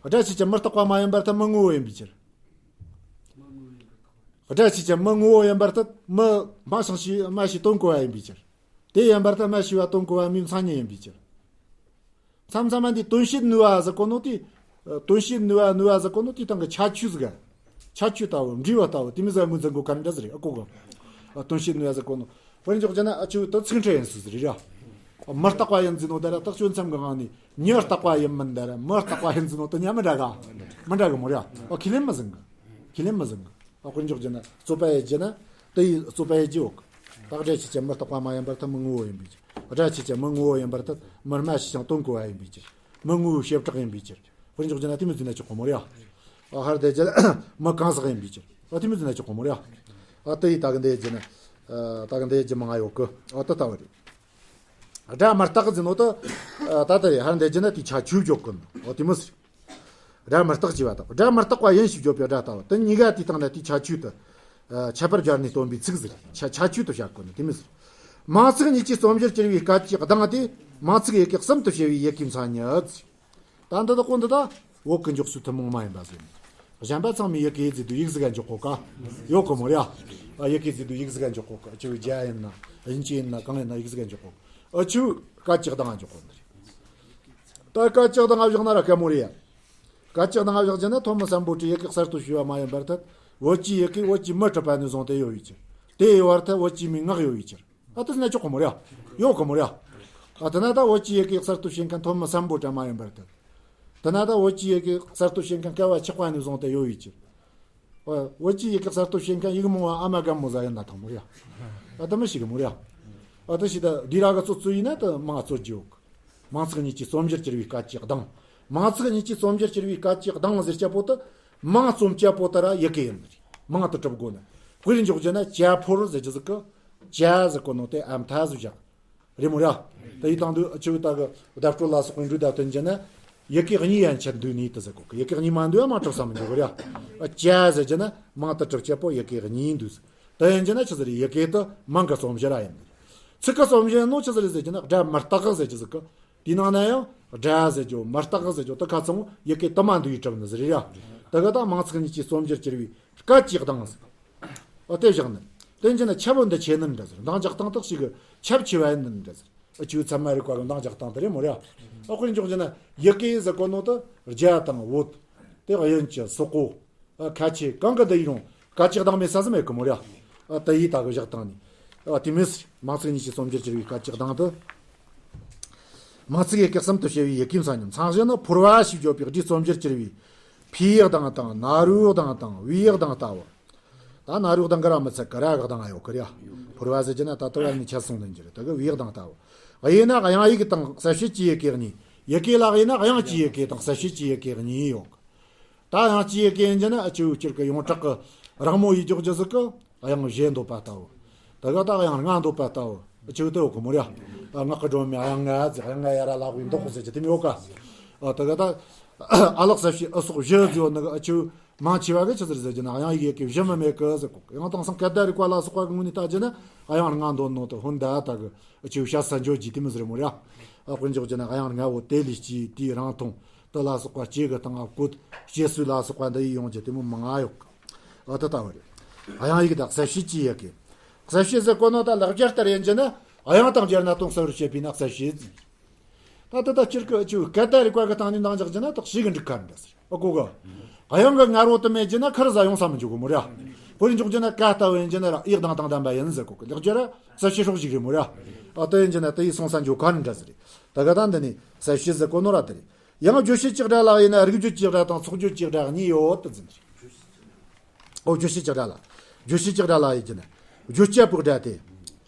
སྒྲ་ཆོས་ཅན་མི་རྟག་པ་མ་ཡིན་པར་ཐལ། མི་ངོ་བོ་ཡིན་པའི་ཕྱིར། སྒྲ་ཆོས་ཅན་མི་ངོ་བོ་ཡིན་པར་ཐལ། མི་སྨྲ་ཞིང་བྱས། སྨྲ་བྱའི་དོན་གོ་བ་ཡིན་པའི་ཕྱིར། དེ་ཡིན་པར་ཐལ། སྨྲ་བྱས་པ་དོན་གོ་བ་མིའི་མཚན་ཉིད་ཡིན་པའི་ཕྱིར། མཚམས་མཚམས་མ་འདི་དོན་བྱེད་ནུས་པ་ཟེར་གོ་ནོ་དེ། དོན་བྱེད་ནུས་པ་ནུས་པ་ཟེར་གོ་ནོ་དེ་དང་གི་ཁྱད་ཆོས་ཟིག་ཁྱད་ཆོས་ལྟ་བུ་འབྲས་བུ་ལྟ་བུ་དེ་མི་ཟ་ངོས་འཛིན་གོ་ག་འདྲ་ཟིག་རེད། ཨ་གོ་གི་དོན་བྱེད་ནུས་པ་ཟེར་གོ་ནོ། དཔེར་འཇོག་རྒྱུ་ན་ཨ་ཆུ་དེ་ཚིག་ཕྲད་ཡིན་སུ་ཟིག་རེད་ར། མི་རྟག་པ་ཡིན་ཟེར་ནོ་དེ་ར་ཐག་གཅོད་མཚམས་གི་ངང་ནས་མྱི་རྟག་པ་ཡིན་མིན་དེ་ར་མི་རྟག་པ་ཡིན་ཟེར་ནོ་དེ་གཉིས་མི་འདྲ་ག་མི་འདྲ་གི་མོ་ར། ཨ་ཁས་ལེན་མི་ཟིན་གི་ཁས་ལེན་མི་ཟིན་གི་ཨ་དཔེར་འཇོག་རྒྱུ་ན་རྩོད་པ་ཡེད་རྒྱུ་ན་དེ་ཡི་རྩོད་པ་ཡེད་རྒྱུ་ཡོད་གི་ད་སྒྲ་ཆོས་ཅན་མི་རྟག་པ་མ་ཡིན་པར་ཐལ། མི་ངོ་བོ་ཡིན་པའི་ཕྱིར། སྒྲ་ཆོས་ཅན་མི་ངོ་བོ་ཡིན་པར་ཐལ། མི་སྨྲ་ཞིང་དོན་གོ་བ་ཡིན་པའི་ཕྱིར། མི་ངོ་བོའི་བྱེ་བྲག་ཡིན་པའི་ཕྱིར། དཔེར་འཇོག་རྒྱུ་ན་དེ་མི་ཟིན་ན་ཆོག་གི་མོ་ར། ཨ་ཧར་དེ་རྒྱུ་མི་གང་ཟག་ཡིན་པའི་ཕྱིར། ཨ་དེ་མི་ཟིན་ན་ཆོག་གི་མོ་ར། ཨ་དེ་ཡི་ད་གི་འདི་རྒྱུ་ན། ཨ་ད་གི་འདི་རྒྱུ་མང་ཡོད་གི་ཨ་ད་ལྟ་བུ་རེད། སྒྲ་མི་རྟག་ཟེར་ནོ་ད། ཨ་ད་ལྟ་རེད། ཧར་འདི་རྒྱུ་ན་དེ་ཆ་ཆུབ་འཇོག་གི་ཨ་དེ་མི་ཟིན། སྒྲ་མི་རྟག་ཅེས་པ་དང་སྒྲ་མི་རྟག་པ་ཡིན་ཞེས་བརྗོད་པའི་སྒྲ་ལྟ་བུ་དེ་གཉིས་ཀ་དེའི་སྟེང་ན་དེའི་ཁྱད་ཆོས་དུ། ཨ་ཁྱད་པར་སྦྱར་ནས་སྟོན་པའི་ཚིག་ཟེར། ཁྱད་ཁྱད་ཆོས་དུ་བྱ་དགོས་ནི་དེ་མི་ཟེར། མིང་ཚིག་གཉིས་ཀྱིས་རྩོམ་གཞིར་གྱུར་པའི་སྐད་ཀྱི་གདངས་དེ་མིང་ཚིག་ཡི་གེ་གསུམ་དུ་ཕྱེ་བའི་ཡི་གེའི་མཚན་ཉིད། ད་འདི་དག་གོ་འདི་དག་བོད་ཀྱི་འཇོག་ཚུལ་ཐུན་མོང་མ་ཡིན་པ་ཟེར། གཞན་པ་ཚང་མས་ཡི་གེ་ཟེར་དུས་ཡིག་ཟིག་ག་འཇོག་གོ་ག་ཡོད་གི་མོ་ར། ཨ་ཡི་གེ་ཟེར་དུས་ཡིག་ཟིག་ག་འཇོག་གོ་ག་ཨ་ཆུ་རྒྱ་ཡིན་ན་དབྱིན་ཇི་ཡིན་ན་གང་ཡིན་ན་ཡིག་ཟིག་ག་འཇོག་གོ་ཨ་ཆུ་སྐད་ཀྱི་གདངས་འཇོག་གོ་འདི་རེད། ད་སྐད་ཀྱི་གདངས་བཞག་ན་ར་སྐད་མོ་རེད་ཡ། སྐད་ཀྱི་གདངས་བཞག་རྒྱུ་ན་ཐོན་མི་སམ་བྷོ་ཊས་ཡི་གེ་གསར་གཏོད་བྱས་པ་མ་ཡིན་པར་ཐལ། བོད་ཀྱི་ཡི་གེ་བོད་ཀྱི་མིས་གྲུབ་པ་ནས་བཟུང་སྟེ་ཡོད་པའི་ཕྱིར། དེ་ཡི་བར་ཐལ། བོད་ཀྱི་མིའི་ངག་ཡོད་པའི་ཕྱིར། ཨ་དེ་ཟེར་ན་ཆོག་གི་མོ་ར། ཡོད་གི་མོ་ར། ཨ་དེ་ན་ད་བོད་ཀྱི་ཡི་གེ་གསར་གཏོད་བྱེད་མཁན་ཐོན་མི་སམ་བྷོ་ཊ་མ་ཡིན་པར་ཐལ། དེ་ན་ད་བོད་ཀྱི་ཡི་གེ་གསར་གཏོད་བྱེད་མཁན་བསྐལ་པ་ཆགས་པ་ནས་བཟུང་སྟེ་ཡོད་པའི་ཕྱིར། ཨ་བོད་ཀྱི་ཡི་གེ་གསར་གཏོད་བྱེད་མཁན་ཡིག་རྨོངས་པ་ཨ་མ་རྒན་མོ་ཟིག་ཡིན་ན་ཐང་མོ་ར། ཨ་དེ་མི་ཤེས་གི་མོ་ར། ཨ་དེ་ཤེས་ད་འདི་ར་གི་རྩོད་རྩོད་ཡིན་ན་ད་མིང་རྩོད་རྒྱུ་ཡོད་གི་མིང་ཚིག་གཉིས་ཀྱིས་རྩོམ་གཞིར་གྱུར་པའི་སྐད་ཀྱི་གདངས། མིང་ཚིག་གཉིས་ཀྱིས་རྩོམ་གཞིར་གྱུར་པའི་སྐད་ཀྱི་གདངས་ཟེར་རྒྱུ་བོ་དེ་མིང་རྩོམ་རྒྱུ་བོ་དེ་ར་ཡི་གེ་ཡིན་ནི་རེད། མིང་དེ་གྲུབ་དགོས་ནི། དཔེར་འཇོག་རྒྱུ་ན་ཅ་ཕོར་ཟེར་རྒྱུ་ཟིག་གི་ཅ་ཟེར་གོ་ནོ་དེ་ཨ་མཐའ་ཟིག་བཞག་རེད་མོ་ར། དེ་ཡི་དང་དུ་ཨ་ཆུ་ད་གི་བརྡ་སྤྲོད་ལ་སོགས་པའི་འབྲུ་བརྡ་སྟོན་རྒྱུ་ན་ཡི་གེ་གཉིས་ཡན་ཆད་འདུས་ནས་དེ་ཟེར་གོ་གི་ཡི་གེ་གཉིས་མ་འདུས་ན་མིང་གྲུབ་ས་མི་འཇུག་གི་ར། ཅ་ཟེར་རྒྱུ་ན་མིང་དེ་གྲུབ་རྒྱུ་བོ་ཡི་གེ་གཉིས་འདུས། དེ་ཡིན་རྒྱུ་ན་ཆི་ཟིག་རེད། ཡི་གེ་དེ་མིང་གི་རྩོམ་གཞི་ར་ཡིན། ཚིག་གི་རྩོམ་གཞི་ཡིན་ནོ་ཆི་ཟིག་རེད་ཟེར་རྒྱུ་ན་སྒྲ་མི་རྟག་ཟེར་རྒྱུ་ཟིག་གི་དེའི་ནང་ན་ཡང་སྒྲ་ཟེར་རྒྱུ་མི་རྟག་ཟེར་རྒྱུ་དེ་ཁ་ཚང་ཡི་གེ་དུ་མ་འདུས་པའི་གྲུབ་ནི་ཟིག་རེད་ཡ། དེ་ག་ད་མིང་ཚིག་གཉིས་ཀྱིས་རྩོམ་གཞིར་གྱུར་པའི་སྐད་ཀྱི་གདངས་ཟེར། ཨ་དེ་བཞག་ནི། དེ་འདྲ་ན་ཁྱབ་བོ་འདི་ཆེ་ནི་འདྲ་ཟེར། འདང་རྒྱག་སྟངས་དག་ཞིག་གི་ཁྱབ་ཆེ་བ་ཡིན་ནི་འདྲ་ཟེར། ཨ་ཆུ་ཚད་མ་རིག་པ་གི་འདང་རྒྱག་སྟངས་དེ་རེད་མོ་ར། ཨ་དཔེར་འཇོག་རྒྱུ་ན་ཡི་གེ་ཟེར་གོ་ནོ་དེ་རྒྱ་དང་བོད། དེ་དབྱིན་ཇི་སོག་པོ། ཨ་ཁ་ཆེ་གང་གི་འདི་ཡིན་རུང་སྐད་ཀྱི་གདངས་མེད་ས་ཟིག་མེད་གི་མོ་ར། ཨ་དེ་ཡི་ད་གི་བཞག་སྟངས་ནི། ཨ་དེ་མིན་མིང་ཚིག་གཉིས་ཀྱི་རྩོམ་སྒྱུར་གྱུར་པའི་སྐད་ཅིག་དང་དུ། མིང་ཚིག་ཡི་གེ་གསུམ་དུ་ཕྱེ་བའི་ཡི་གེའི་མཚན་ཉིད། མཚན་གཞི་ནི་ཕོར་བ་ཞེས་བརྗོད་པའི་སྒྲའི་རྩོམ་སྒྱུར་གྱུར་པའི་ཕའི་གདངས་དང་ན་རོའི་གདངས་དང་བའི་གདངས་ལྟ་བུ། ད་ན་རོའི་གདངས་ག་ར་མི་ཚད་ག་ར་གི་གདངས་ཡོད་གི་རེད་ཡ། ཕོར་བ་ཟེར་གྱི་ན་ད་ལྟ་བ་ནས་ཁྱད་སོང་ནས་འགྱུར་ད་གི་བའི་གདངས་ལྟ་བུ། དབྱེ་ན་དབྱངས་ཡིག་དང་གསལ་བྱེད་ཀྱི་ཡི་གེ་གཉིས། ཡི་གེ་ལ་དབྱེ་ན་དབྱངས་ཀྱི་ཡི་གེ་དང་གསལ་བྱེད་ཀྱི་ཡི་གེ་གཉིས་ཡོད་གི། ད་དབྱངས་ཀྱི་ཡི་གེ་ཡིན་གྱི་ན་ཨ་ཆུ་སྤྱིར་གི་ཡོངས་གྲགས་གི་རང་མོ་ཡིས་འཇོག་རྒྱུ་ཟིག་གི་དབྱངས་བཞི་འདོད་པ་ལྟ་བུ། ད་ག་ད་དབྱངས་ལྔ་འདོད་པ་ལྟ་བུ། ཨ་ཆུ་དེ་ཡོད་གི་མོ་ར། ཨ་ངག་གི་སྒྲོན་མེ་དབྱངས་ལྔ་ཟེར་དབྱངས་ལྔ་ཡ་ར་ལ་བའི་མདོ་ཟེར་གྱི་དེ་མི་ཡོད་ག་ཨ་ད་ག་ད་ཨ་ལགས་གསལ་བྱེད་ཨ་སོགས་བཞི་ཟེར་ཡོད་ནི་གི་ཨ་ཆུ་མང་ཆེ་བ་གི་ཆི་ཟེར་ཟེར་གྱི་ན་དབྱངས་ཡིག་ཡི་གེ་བཞི་མི་མེད་གི་ཟེར་གོ་གི། ཡང་དེང་སང་སྐད་བརྡ་རིག་པ་ལ་སོགས་པ་གི་ངོས་ནས་ལྟ་རྒྱུ་ན་དབྱངས་ལྔ་འདོད་ནོ་དེ་ཧོན་ད་ད་གི་ཨ་ཆུ་བཤད་ས་འཇོག་རྒྱུ་དེ་མི་ཟེར་མོ་ར། ཨ་དཔེར་འཇོག་རྒྱུ་ན་དབྱངས་ལྔ་བོ་དེ་ལས་སྐྱེས་དེའི་རང་མཐོང་། དེ་ལ་སོགས་པ་སྐྱེ་གི་སྟེང་ང་བཀོད་སྐྱེ་སྲོལ་ལ་སོགས་པ་འདི་ཡི་ཡོང་རྒྱུ་དེ་མོ་མང་ང་ཡོད་གི། ཨ་དེ་ལྟ་བུ་རེད། དབྱངས་ཡིག་དང་གསལ་བྱེད་ཀྱི་ཡི་གེ། གསལ་བྱེད་ཟེར་གོ་ནོ་ད་ལེགས་སྦྱར་ལྟར་ཡིན་རྒྱུ་ན་དབྱངས་དང་སྦྱར་ན་དོན་གསལ་བར་བྱེད་པས་ན་གསལ་བྱེད་ཟེར། ད་ལྟ་ད་སྤྱིར་གི་ཨ་ཆུ་སྐད་བརྡ་རིག་པ་གི་སྟེང་ནས་འདང་རྒྱག་རྒྱུ་ན་ད་ཞིག་གི་འགྲིག་ག་འདྲ་ཟེར་ཨ་གོ་གི། དབྱངས་གི་ངར་བོ་དུ་མེད་རྒྱུ་ན་ཁར་ཟ་ཡོང་ས་མི་འཇུག་གི་མོ་ར། དཔེར་འཇོག་རྒྱུ་ན་ཀ་ལྟ་བུ་ཡིན་རྒྱུ་ན་ར་ཡི་གདངས་དང་ལྡན་པ་ཡིན་ཟེར་གོ་གི། ལེགས་སྦྱར་ར་གསལ་བྱེད་སྲོག་ཞིག་རེད་མོ་ར། ཨ་དེ་ཡིན་རྒྱུ་ན་དེ་ཡི་སོང་ས་འཇོག་ག་འདྲ་ཟེར། ད་ག་ད་འདི་ནི་གསལ་བྱེད་ཟེར་གོ་ནོ་ར་དེ་རེད། ཡང་བརྗོད་བྱེད་ཀྱི་སྒྲ་ལ་ཡིན་ན་རིགས་བརྗོད་ཀྱི་སྒྲ་དང་ཚོགས་བརྗོད་ཀྱི་སྒྲ་གཉིས་ཡོད་དུ་འཛིན། ཨོ་བརྗོད་བྱེད་ཀྱི་སྒྲ་ལ། བརྗོད་བྱེད་ཀྱི་སྒྲ་ལ་ཡིན་གྱི་ན། བརྗོད་བྱ་པོའི་སྒྲ་སྟེ།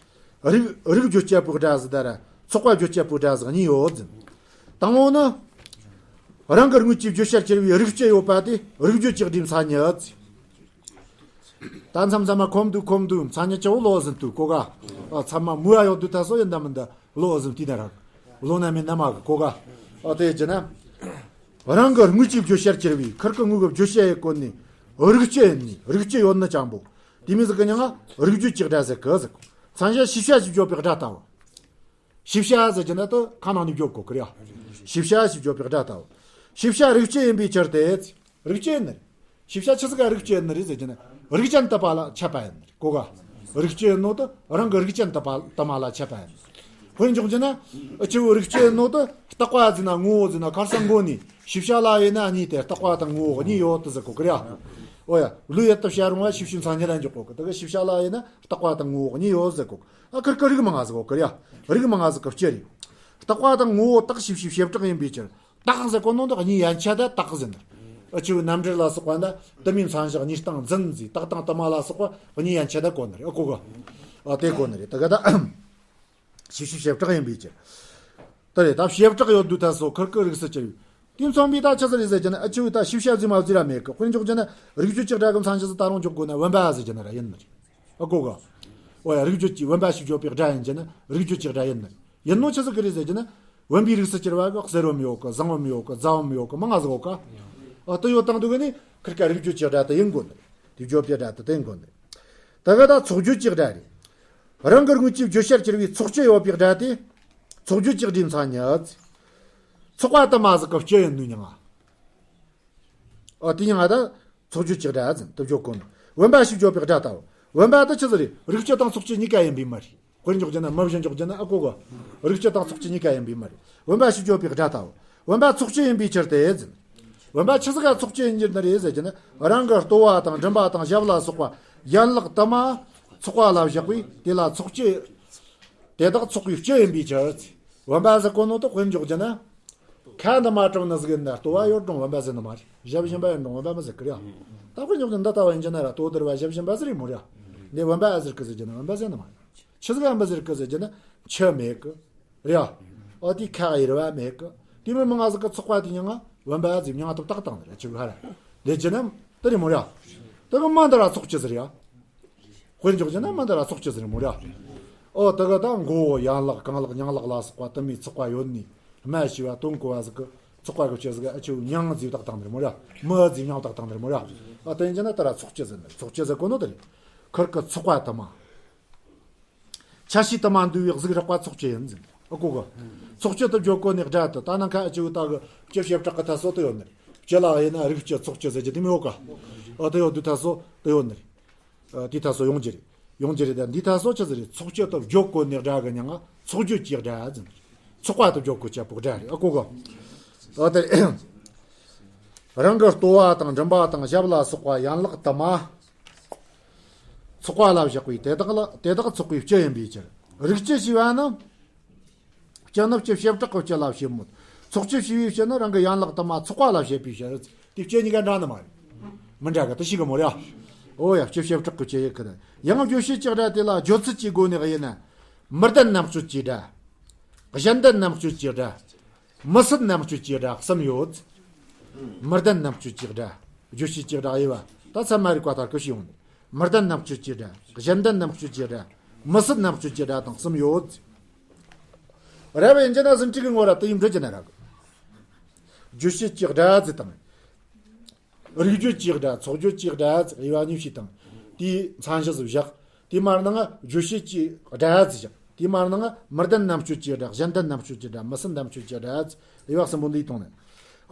རིགས་རིགས་བརྗོད་བྱ་པོའི་སྒྲ་ཟེར་ད་ར་ཚོགས་པ་བརྗོད་བྱ་པོའི་སྒྲ་ཟེར་གཉིས་ཡོད་འཛིན། དང་པོ་ནི། རང་གི་དངོས་ཀྱི་བརྗོད་བྱར་གྱུར་པའི་རིགས་སྤྱི་ཡོད་པ་དེ་རིགས་བརྗོད་ཀྱི་སྒྲའི་མཚན་ཉིད། ད་མཚམས་མཚམས་མ་ཁོམ་དུ་ཁོམ་དུ་མཚན་ཉིད་ཅི་བོ་ལོ་ཟིན་དུ་གོ་ག་ཨ་མཚམས་མ་མུ་ཨ་ཡོད་དུ་ད་སོ་ཡིན་ད་མིན་ད་ལོ་ཟིན་དུས་ན་རག་ལོ་ན་མིན་ན་མ་གི་གོ་ག་ཨ་དེ་ཅི་ན། རང་གི་དངོས་ཀྱི་བརྗོད་བྱར་གྱུར་པའི་ཁར་གི་དངོས་ཀྱི་བརྗོད་བྱ་ཡི་སྐོར་ནས་རིགས་སྤྱི་ཡིན་ནི་རིགས་སྤྱི་ཡོད་ནི་ཅང་པོ། དེ་མིན་ཟིག་གི་མྱིང་ང་རིགས་བརྗོད་ཀྱི་སྒྲ་ཟེར་གི་ཟེར་གོ། མཚན་གཞི་ཤེས་བྱ་ཞེས་བརྗོད་པའི་སྒྲ་ལྟ་བུ། ཤེས་བྱ་ཟེར་གྱི་ན་ད་ཁ་ནང་ནས་བརྗོད་གོ་གི་རེད་ཡ། ཤེས་བྱ་ཞེས་བརྗོད་པའི་སྒྲ་ལྟ་བུ། ཤེས་བྱ་རིགས་སྤྱི་ཡིན་པའི་ཕྱིར་ཏེ། རིགས་སྤྱི་ཡིན་ནི་རེད། ཤེས་བྱ་ཆི་ཟིག་ག་རིགས་སྤྱི་ཡིན་ནི་རེད་ཟེར་གྱི་ན་རིགས་ཅན་དུ་མ་ལ་འཆད་པ་ཡིན་ནི་རེད་གོ་ག་རིགས་སྤྱི་ཡིན་ནོ་ད་རང་གི་རིགས་ཅན་དུ་མ་དུ་མ་ལ་འཆད་པ་ཡིན་ནི་རེད། དཔེར་འཇོག་རྒྱུ་ན་ཨ་ཆུ་བོ་རིགས་སྤྱི་ཡིན་ནོ་ད་རྟག་པ་ཟེར་ན་ངོ་བོ་ཟེར་ན་ཁར་ས་མགོ་ནས་ཤེས་བྱ་ལ་ཡིན་ན་གཉིས་ཏེ་རྟག་པ་དང་ངོ་བོ་གཉིས་ཡོད་དུ་ཟེར་གོ་གི་རེད་ཡ། ཨོ་ཡ་ལུས་ཡུལ་དུ་བྱ་རུང་བ་ཤེས་བྱའི་མཚན་ཉིད་ལ་འཇོག་གོ་གི་ད་གི་ཤེས་བྱ་ལ་ཡིན་ན་རྟག་པ་དང་ངོ་བོ་གཉིས་ཡོད་ཟེར་གོ་གི། ཨ་ཁིར་ཁིར་རིགས་མང་ང་ཟིག་གོ་གི་རེད་ཡ། རིགས་མང་ང་ཟིག་གི་སྤྱི་རེད། རྟག་པ་དང་ངོ་བོ་བཏགས་ཤེས་བྱའི་བྱེ་བྲག་ཡིན་པའི་ཕྱིར། བཏགས་ཟེར་གོ་ནོ་འདི་གཉིས་ཡན་ཆད་ད་བཏགས་ཟེར་ནི། ཨ་ཆུ་རྣམ་འགྲེལ་ལ་སོགས་པ་འདི་དུ་མའི་མཚན་བཞག་གཉིས་སྟེང་འཛིན་ཟེར་བཏགས་དང་དུ་མ་ལ་སོགས་པ་གཉིས་ཡན་ཆད་ད་གོ་ནི་རེད་ཨ་གོ་གི། ཨ་དེ་གོ་ནི་རེད་ད་ག་ད། ཤེས་བྱའི་བྱེ་བྲག་ཡིན་པའི་ཕྱིར། ད་རེད་ད་བྱེ་བྲག་ཡོད་དུས་ད་སོ་ཁིར་ཁིར་རིགས་སུ་གྱུར་ཡོད། དེ་མཚོན་པའི་ད་ཆི་ཟིག་རེད་ཟེར་གྱི་ན་ཨ་ཆུ་ད་ཤེས་བྱ་ཟེར་མ་ཟེར་ར་མེད་གི། དཔེར་འཇོག་རྒྱུ་ན་རིགས་བརྗོད་ཀྱི་སྒྲ་གི་མཚན་གཞི་ཟིག་ད་རུང་འཇོག་དགོས་ན་བུམ་པ་ཟེར་གྱི་ན་ར་ཡིན་ནི་རེད། ཨ་གོ་ག་ཨོ་ཡ་རིགས་བརྗོད་ཀྱི་བུམ་པ་ཞེས་བརྗོད་པའི་སྒྲ་ཡིན་གྱི་ན་རིགས་བརྗོད་ཀྱི་སྒྲ་ཡིན་ནི་རེད། ཡིན་ནོ་ཆི་ཟིག་གི་རེད་ཟེར་གྱི་ན། བུམ་པའི་རིགས་སུ་གྱུར་པ་གི་གསེར་བུམ་ཡོད་གི་ཟངས་བུམ་ཡོད་གི་རྫ་བུམ་ཡོད་གི་མང་ང་ཟིག་ཡོད་ག་ཨ་དེ་ཡོད་དང་དུ་གི་ནི་ཁིར་ཀ་རིགས་བརྗོད་ཀྱི་སྒྲ་དེ་ཡིན་དགོས་ནི་རེད། དེ་བརྗོད་པའི་སྒྲ་དེ་དེ་ཡིན་དགོས་ནི་རེད། ད་ག་ད་ཚོགས་བརྗོད་ཀྱི་སྒྲ་རེད། རང་གི་དངོས་ཀྱི་བརྗོད་བྱར་གྱུར་པའི་ཚོགས་སྤྱི་ཡོད་པའི་སྒྲ་དེ། ཚོགས་བརྗོད་ཀྱི་སྒྲའི་མཚན་ཉིད། ཚོགས་པ་དུ་མ་ཟིག་གི་སྤྱི་ཡིན་ནོ་མྱིང་ང་། ཨ་དེ་མྱིང་ང་ད། ཚོགས་བརྗོད་ཀྱི་སྒྲ་ཟེར་དུ་བརྗོད་གོ་ནོ། བུམ་པ་ཞེས་བརྗོད་པའི་སྒྲ་ལྟ་བུ། བུམ་པ་དེ་ཆི་ཟིག་རེད། རིགས་སྤྱི་དང་ཚོགས་སྤྱི་གཉིས་ཀ་ཡིན་པའི་མ་རེད། དཔེར་འཇོག་རྒྱུ་ན་མི་བཞིན་འཇོག་རྒྱུ་ན་ཨ་གོ་གི། རིགས་སྤྱི་དང་ཚོགས་སྤྱི་གཉིས་ཀ་ཡིན་པའི་མ་རེད། བུམ་པ་ཞེས་བརྗོད་པའི་སྒྲ་ལྟ་བུ། བུམ་པ་ཚོགས་སྤྱི་ཡིན་པའི་ཕྱིར་ཏེ་ཟེར། བུམ་པ་ཆི་ཟིག་ག་ཚོགས་སྤྱི་ཡིན་རྒྱུ་ནི་རེད་ཟེར་གྱི་ན་རང་གི་ལྟོ་བ་དང་མགྲིན་པ་དང་ཞབས་ལ་སོགས་པ་ཡན་ལག་དུ་མ་ཚོགས་པ་ལ་བཞག་པས་དེ་ལ་ཚོགས་སྤྱི། དེ་དག་ཚོགས་པའི་སྤྱི་ཡིན་པའི་ཕྱིར། བུམ་པ་ཟེར་གོ་ནོ་དེ་དཔེར་འཇོག་རྒྱུ་ན། ཁ་འདི་མ་དྲངས་ནི་ཟིག་ཡིན་ན་ལྟོ་བ་ཡོད་རུང་བུམ་པ་ཟེར་ནི་མ་རེད། ཞབས་གཞན་པ་ཡོད་རུང་བུམ་པ་མི་ཟེར་གི་རེད། ད་དཔེར་འཇོག་རྒྱུ་ན་འདི་ལྟ་བུ་ཡིན་རྒྱུ་ན་ར་ལྟོ་ལྡིར་བ་ཞབས་གཞན་པ་ཟིག་རེད་མོ་ར། འདི་བུམ་པ་ཟེར་གི་ཟེར་རྒྱུ་ན་བུམ་པ་ཟེར་ནི་མ་རེད། ཆི་ཟིག་ག་མི་ཟེར་གི་ཟེར་རྒྱུ་ན་མཆུ་མེད་གི། རེད་ཡ། ཨོ་དེ་ཁ་གཡེར་བ་མེད་གི། དེ་མིན་མི་ང་ཟིག་གི་ཚོགས་པ་དེ་མྱིང་ང་བུམ་པ་ཟེར་མྱིང་ང་ཐོབ་ཐག་བཏང་ནི་རེད་ཆི་གི་ཧ་ར། ལས་རྒྱུ་ན་དེ་རེད་མོ་ར། དེ་གི་མ་འདི་ར་ཚོགས་སྤྱི་ཟེར་ཡ། དཔེར་འཇོག་རྒྱུ་ན་མ་འདི་ར་ཚོགས་སྤྱི་ཟེར་མོ་ར། ཨོ་དེ་གི་ད་མགོ་བོ་ཡན་ལག་རྐང་ལག་སྙིང་ལག་ལ་སོགས་པ་དུ་མའི་ཚོགས་པ་ཡོད་ནི། སྨྲ་ཤེས་པ་དོན་གོ་བ་ཟིག་གི་ཚོགས་པ་གི་སྤྱི་ཟིག་ག་ཨ་ཆུ་མྱིང་ཟེར་བཏགས་བཏང་ནི་རེད་མོ་ར། མི་ཟེར་མྱིང་བཏགས་བཏང་ནི་རེད་མོ་ར། ཨོ་དེ་ཡིན་རྒྱུ་ན་དེ་ར་ཚོགས་སྤྱི་ཟེར་ནི་ཚོགས་སྤྱི་ཟེར་གོ་ནོ་དེ་རེད། ཁིར་གི་ཚོགས་པ་དུ་མ། ཆ་ཤས་དུ་མ་འདུས་པའི་གཟུགས་རགས་པ་ཚོགས་སྤྱི་ཡིན་ཟེར། ཨ་གོ་གི། ཚོགས་སྤྱི་དུ་བརྗོད་གོ་ནི་སྒྲ་དེ་ད་ནང་ཁ་ཨ་ཆུ་ད་གི་སྤྱི་བྱེ་བྲག་གི་ཐད་སོ་དུ་ཡོད་ནི་རེད། སྤྱི་ལ་ཡིན་ན་རིགས་སྤྱི་ཚོགས་སྤྱི་ཟེར་གྱི་དེ་མི་ཡོད་ག་ཨ་དེ་ཡོད་དུས་ཐད་སོ་དུ་ཡོད་ནི་རེད། ཨ་དེ་ཐད་སོ་ཡོང་རྒྱུ་རེད། ཡོང་རྒྱུ་རེད་ད་འདི་ཐད་སོ་ཆི་ཟིག་རེད། ཚོགས་སྤྱི་དུ་བརྗོད་གོ་ནི་སྒྲ་གི་མྱིང་ང་ཚོགས་བརྗོད་ཀྱི་སྒྲ་ཟེར་ནི་རེད། ཚོགས་པ་དུ་བརྗོད་གོ་བྱེད་པོ་སྒྲ་རེད། ཨ་གོ་གི། ཨ་དེ་རེད། རང་གི་ལྟོ་བ་དང་མགྲིན་པ་དང་ཞབས་ལ་སོགས་པ་ཡན་ལག་དུ་མ། ཚོགས་པ་ལ་བཞག་པའི་དེ་དག་ལ་དེ་དག་ཚོགས་པའི་སྤྱི་ཡིན་པའི་ཕྱིར། རིགས་སྤྱི་ཞེས་པ་ནི། སྤྱི་ནི་སྤྱི་བྱེ་བྲག་གི་སྤྱི་ལ་བྱེད་མོད། ཚོགས་སྤྱི་ཞེས་པའི་སྤྱི་ནི་རང་གི་ཡན་ལག་དུ་མ་ཚོགས་པ་ལ་བྱེད་པའི་ཕྱིར། དེ་སྤྱི་གཉིས་ཀ་འདྲ་ནི་མ་རེད། མི་འདྲ་གི་དུ་ཞིག་གི་མོ་རེད། འོ་ཡ། སྤྱི་བྱེ་བྲག་གི་སྤྱི་ཡི་ཁུ་ནི། ཡང་བརྗོད་བྱེད་ཀྱི་སྒྲ་དེ་ལ་བརྗོད་ཚུལ་གྱི་སྒོ་ནས་དབྱེ་ན། མི་ལྡན་རྣམ་གཅོད་ཀྱི་སྒྲ། གཞན་ལྡན་རྣམ་གཅོད་ཀྱི་སྒྲ། མི་སྲིད་རྣམ་གཅོད་ཀྱི་སྒྲ་གསུམ་ཡོད། མི་ལྡན་རྣམ་གཅོད་ཀྱི་སྒྲ། བརྗོད་བྱེད་ཀྱི་སྒྲ་དབྱེ་བ་ད་ཚད་མ་རིག་པ་ལྟར་གི་ཞིག་ཡོང་ནས། མི་ལྡན་རྣམ་གཅོད་ཀྱི་སྒྲ། གཞན་ལྡན་རྣམ་གཅོད་ཀྱི་སྒྲ། མི་སྲིད་རྣམ་གཅོད་ཀྱི་སྒྲ་དང་གསུམ་ཡོད། རབ་ཡིན་གྱི་ན་ཟིན་བྲིས་ཀྱི་ངོ་ར་དུ་ཡིས་འབྲི་གྱི་ན་ར་གི། བརྗོད་བྱེད་ཀྱི་སྒྲ་ཟེར་དང་། རིགས་བརྗོད་ཀྱི་སྒྲ། ཚོགས་བརྗོད་ཀྱི་སྒྲ་ཟེར་དབྱེ་བ་གཉིས་ཤིག་དང་། དེའི་མཚན་གཞི་ཟིག་བཞག་དེ་མར་ནང་བརྗོད་བྱེད་ཀྱི་སྒྲ་ཟེར་བཞག་དེ་མར་ནང་མི་ལྡན་རྣམ་གཅོད་ཀྱི་སྒྲ། གཞན་ལྡན་རྣམ་གཅོད་ཀྱི་སྒྲ། མི་སྲིད་རྣམ་གཅོད་ཀྱི་སྒྲ་ཟེར་དབྱེ་བ་གསུམ་པོ་འདིའི་སྟེང་ནས།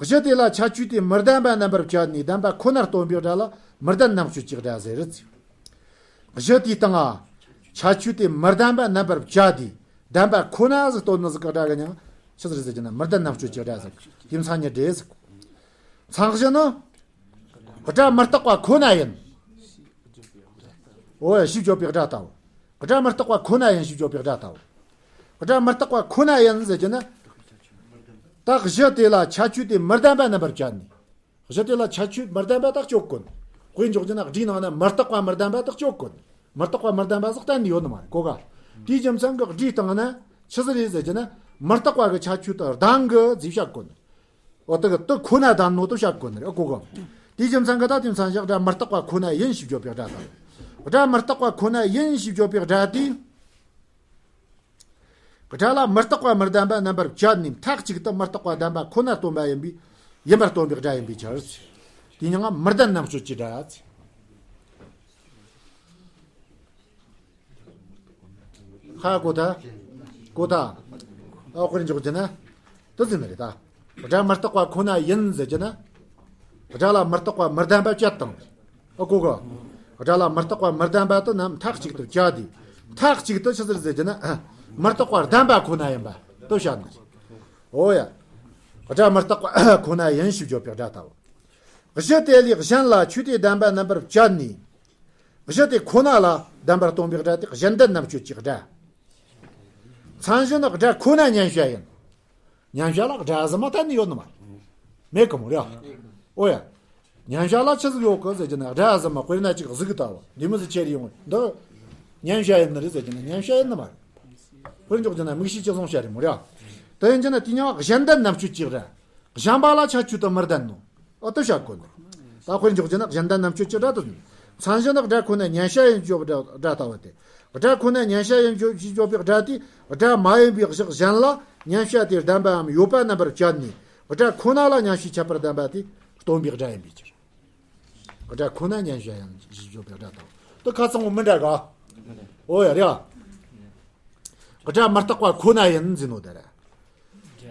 གཞི་དེ་ལ་ཁྱད་ཆོས་དེ་མི་ལྡན་པ་རྣམ་པར་བཅད་ནས་ལྡན་པ་ཁོ་ནར་སྟོན་པའི་སྒྲ་ལ་མི་ལྡན་རྣམ་གཅོད་ཀྱི་སྒྲ་ཟེར། གཞི་དེའི་སྟེང་ང་། ཁྱད་ཆོས་དེ་མི་ལྡན་པ་རྣམ་པར་བཅད་དེ། ལྡན་པ་ཁོ་ན་ཟེར་སྟོན་ནི་ཟིག་གི་སྒྲ་གི་མྱིང་ཆི་ཟིག་རེད་ཟེར་གྱི་ན། མི་ལྡན་རྣམ་གཅོད་ཀྱི་སྒྲ་ཟེར། དེ་མཚན་ཉིད་འདྲེས་ཟེར། མཚན་གཞི་ནི། སྒྲ་མི་རྟག་པ་ཁོ་ན་ཡིན། འོ་ཡ། ཞེས་བརྗོད་པའི་སྒྲ་ལྟ་བུ། སྒྲ་མི་རྟག་པ་ཁོ་ན་ཡིན་ཞེས་བརྗོད་པའི་སྒྲ་ལྟ་བུ། སྒྲ་མི་རྟག་པ་ཁོ་ན་ཡིན་ཟེར་གྱི་ན། ད་གཞི་དེ་ལ་ཁྱད་ཆོས་དེ་མི་ལྡན་པ་རྣམ་པར་བཅད་ནས། གཞི་དེ་ལ་ཁྱད་ཆོས་མི་ལྡན་པ་དག་གཅོད་དགོས། དཔེ་འཇོག་རྒྱུ་ན་སྒྲའི་ནང་ན་མི་རྟག་པ་མི་ལྡན་པ་དག་གཅོད་དགོས། མི་རྟག་པ་མི་ལྡན་པ་ཟིག་གཏན་ནས་ཡོད་ནི་མ་རེད་གོ་ག་དེའི་རྒྱུ་མཚན་གྱིས་སྒྲའི་སྟེང་ན་ཆི་ཟིག་རེད་ཟེར་གྱི་ན། མི་རྟག་པ་གི་ཁྱད་ཆོས་དེ་ལྡན་གི་ཟེར་བཤད་དགོས། འོ་དེ་གི་དེ་ཁོ་ན་ལྡན་ནོ་དེ་བཤད་དགོས་ནི་རེད་གོ་ག་དེའི་རྒྱུ་མཚན་གྱིས་ད་དེ་མཚན་བཞག་སྒྲ་མི་རྟག་པ་ཁོ་ན་ཡིན་ཞེས་བརྗོད་པའི་སྒྲ་དང་། སྒྲ་མི་རྟག་པ་ཁོ་ན་ཡིན་ཞེས་བརྗོད་པའི་སྒྲ་དེ། སྒྲ་ལ་མི་རྟག་པ་མི་ལྡན་པ་རྣམ་པར་བཅད་ནས་མཐའ་གཅིག་ཏུ་མི་རྟག་པ་ལྡན་པ་ཁོ་ན་སྟོན་པ་ཡིན་པའི། ཡིན་པར་སྟོན་པའི་སྒྲ་ཡིན་པའི་ཕྱིར། དེའི་མྱིང་ང་མི་ལྡན་རྣམ་གཅོད་ཀྱི་སྒྲ། ཧ་གོ་ཐལ། གོ་ཐལ། ཨ་དཔེར་འཇོག་རྒྱུ་ན། དེ་ཟེར་ནི་རེད་ད། སྒྲ་མི་རྟག་པ་ཁོ་ན་ཡིན་ཟེར་རྒྱུ་ན། སྒྲ་ལ་མི་རྟག་པ་མི་ལྡན་པ་བཅད་དང་། ཨ་གོ་གི། སྒྲ་ལ་མི་རྟག་པ་མི་ལྡན་པ་དེ་རྣམས་མཐའ་གཅིག་ཏུ་བཅད་དེ། མཐའ་གཅིག་ཏུ་ཆི་ཟིག་རེད་ཟེར་རྒྱུ་ན། མི་རྟག་པ་ལྡན་པ་ཁོ་ན་ཡིན་པ་དེ་བཤད་ནི། འོ་ཡ། སྒྲ་མི་རྟག་པ་ཁོ་ན་ཡིན་ཞེས་བརྗོད་པའི་སྒྲ་ལྟ་བུ། གཞི་དེ་ལས་གཞན་ལ་ཆོས་དེ་ལྡན་པ་རྣམ་པར་བཅད་ནས། གཞི་དེ་ཁོ་ན་ལ་ལྡན་པར་སྟོན་པའི་སྒྲ་དེ་གཞན་ལྡན་རྣམ་གཅོད་ཀྱི་སྒྲ། མཚན་གཞི་ནི་སྒྲ་ཁོ་ན་མཉན་བྱ་ཡིན། མཉན་བྱ་ལ་སྒྲ་ཟིག་མ་གཏན་ནས་ཡོད་ནི་མ་རེད། མེད་གི་མོ་རེད། ཨོ་ཡ། མཉན་བྱ་ལ་ཆི་ཟིག་ཡོད་གི་ཟེར་གྱི་ན་སྒྲ་ཟིག་མ་དཔེར་ན་ཅིག་གཟུགས་ལྟ་བུ་འདི་མོ་ཟིག་ཁྱེར་ཡོང་འདི། མཉན་བྱ་ཡིན་ནི་རེད་ཟེར་གྱི་ན་མཉན་བྱ་ཡིན་ནི་མ་རེད། དཔེར་འཇོག་གྱི་ན་མིག་ཤེས་ཅི་བཟུང་བྱ་རེད་མོ་རེད། དེ་ཡིན་གྱི་ན་དེ་མྱིང་གཞན་ལྡན་རྣམ་གཅོད་ཀྱི་སྒྲ། གཞན་པ་ལ་ཁྱད་ཆོས་དེ་མི་ལྡན་ནོ། ཨོ་དེ་བྱ་དགོས་ནི། ད་དཔེར་འཇོག་རྒྱུ་ན་གཞན་ལྡན་རྣམ་གཅོད་ཀྱི་སྒྲ་དེ། མཚན་གཞི་ནི་སྒྲ་ཁོ་ན་མཉན་བྱ་ཡིན་བརྗོད་པའི་སྒྲ་སྒྲ་ལྟ་བུ་སྟེ། སྒྲ་ཁོ་ན་མཉན་བྱ་ཡིན་བརྗོད་ཞེས་བརྗོད་པའི་སྒྲ་དེ། སྒྲ་མ་ཡིན་པའི་གཞི་གཞན་ལ་མཉན་བྱ་དེ་ལྡན་པའམ་ཡོད་པ་རྣམ་པར་བཅད་ནས། སྒྲ་ཁོ་ན་ལ་མཉན་བྱའི་ཁྱད་པར་ལྡན་པ་དེ་སྟོན་པའི་སྒྲ་ཡིན་པའི་ཕྱིར། སྒྲ་ཁོ་ན་མཉན་བྱ་ཡིན་ཞེས་བརྗོད་པའི་སྒྲ་ལྟ་བུ། དེ་ཁ་ཚང་བོ་མི་འདྲ་ག་ཨོ་ཡ་རེད། སྒྲ་མི་རྟག་པ་ཁོ་ན་ཡིན་ཟེར་ནོ་དེ་རེད།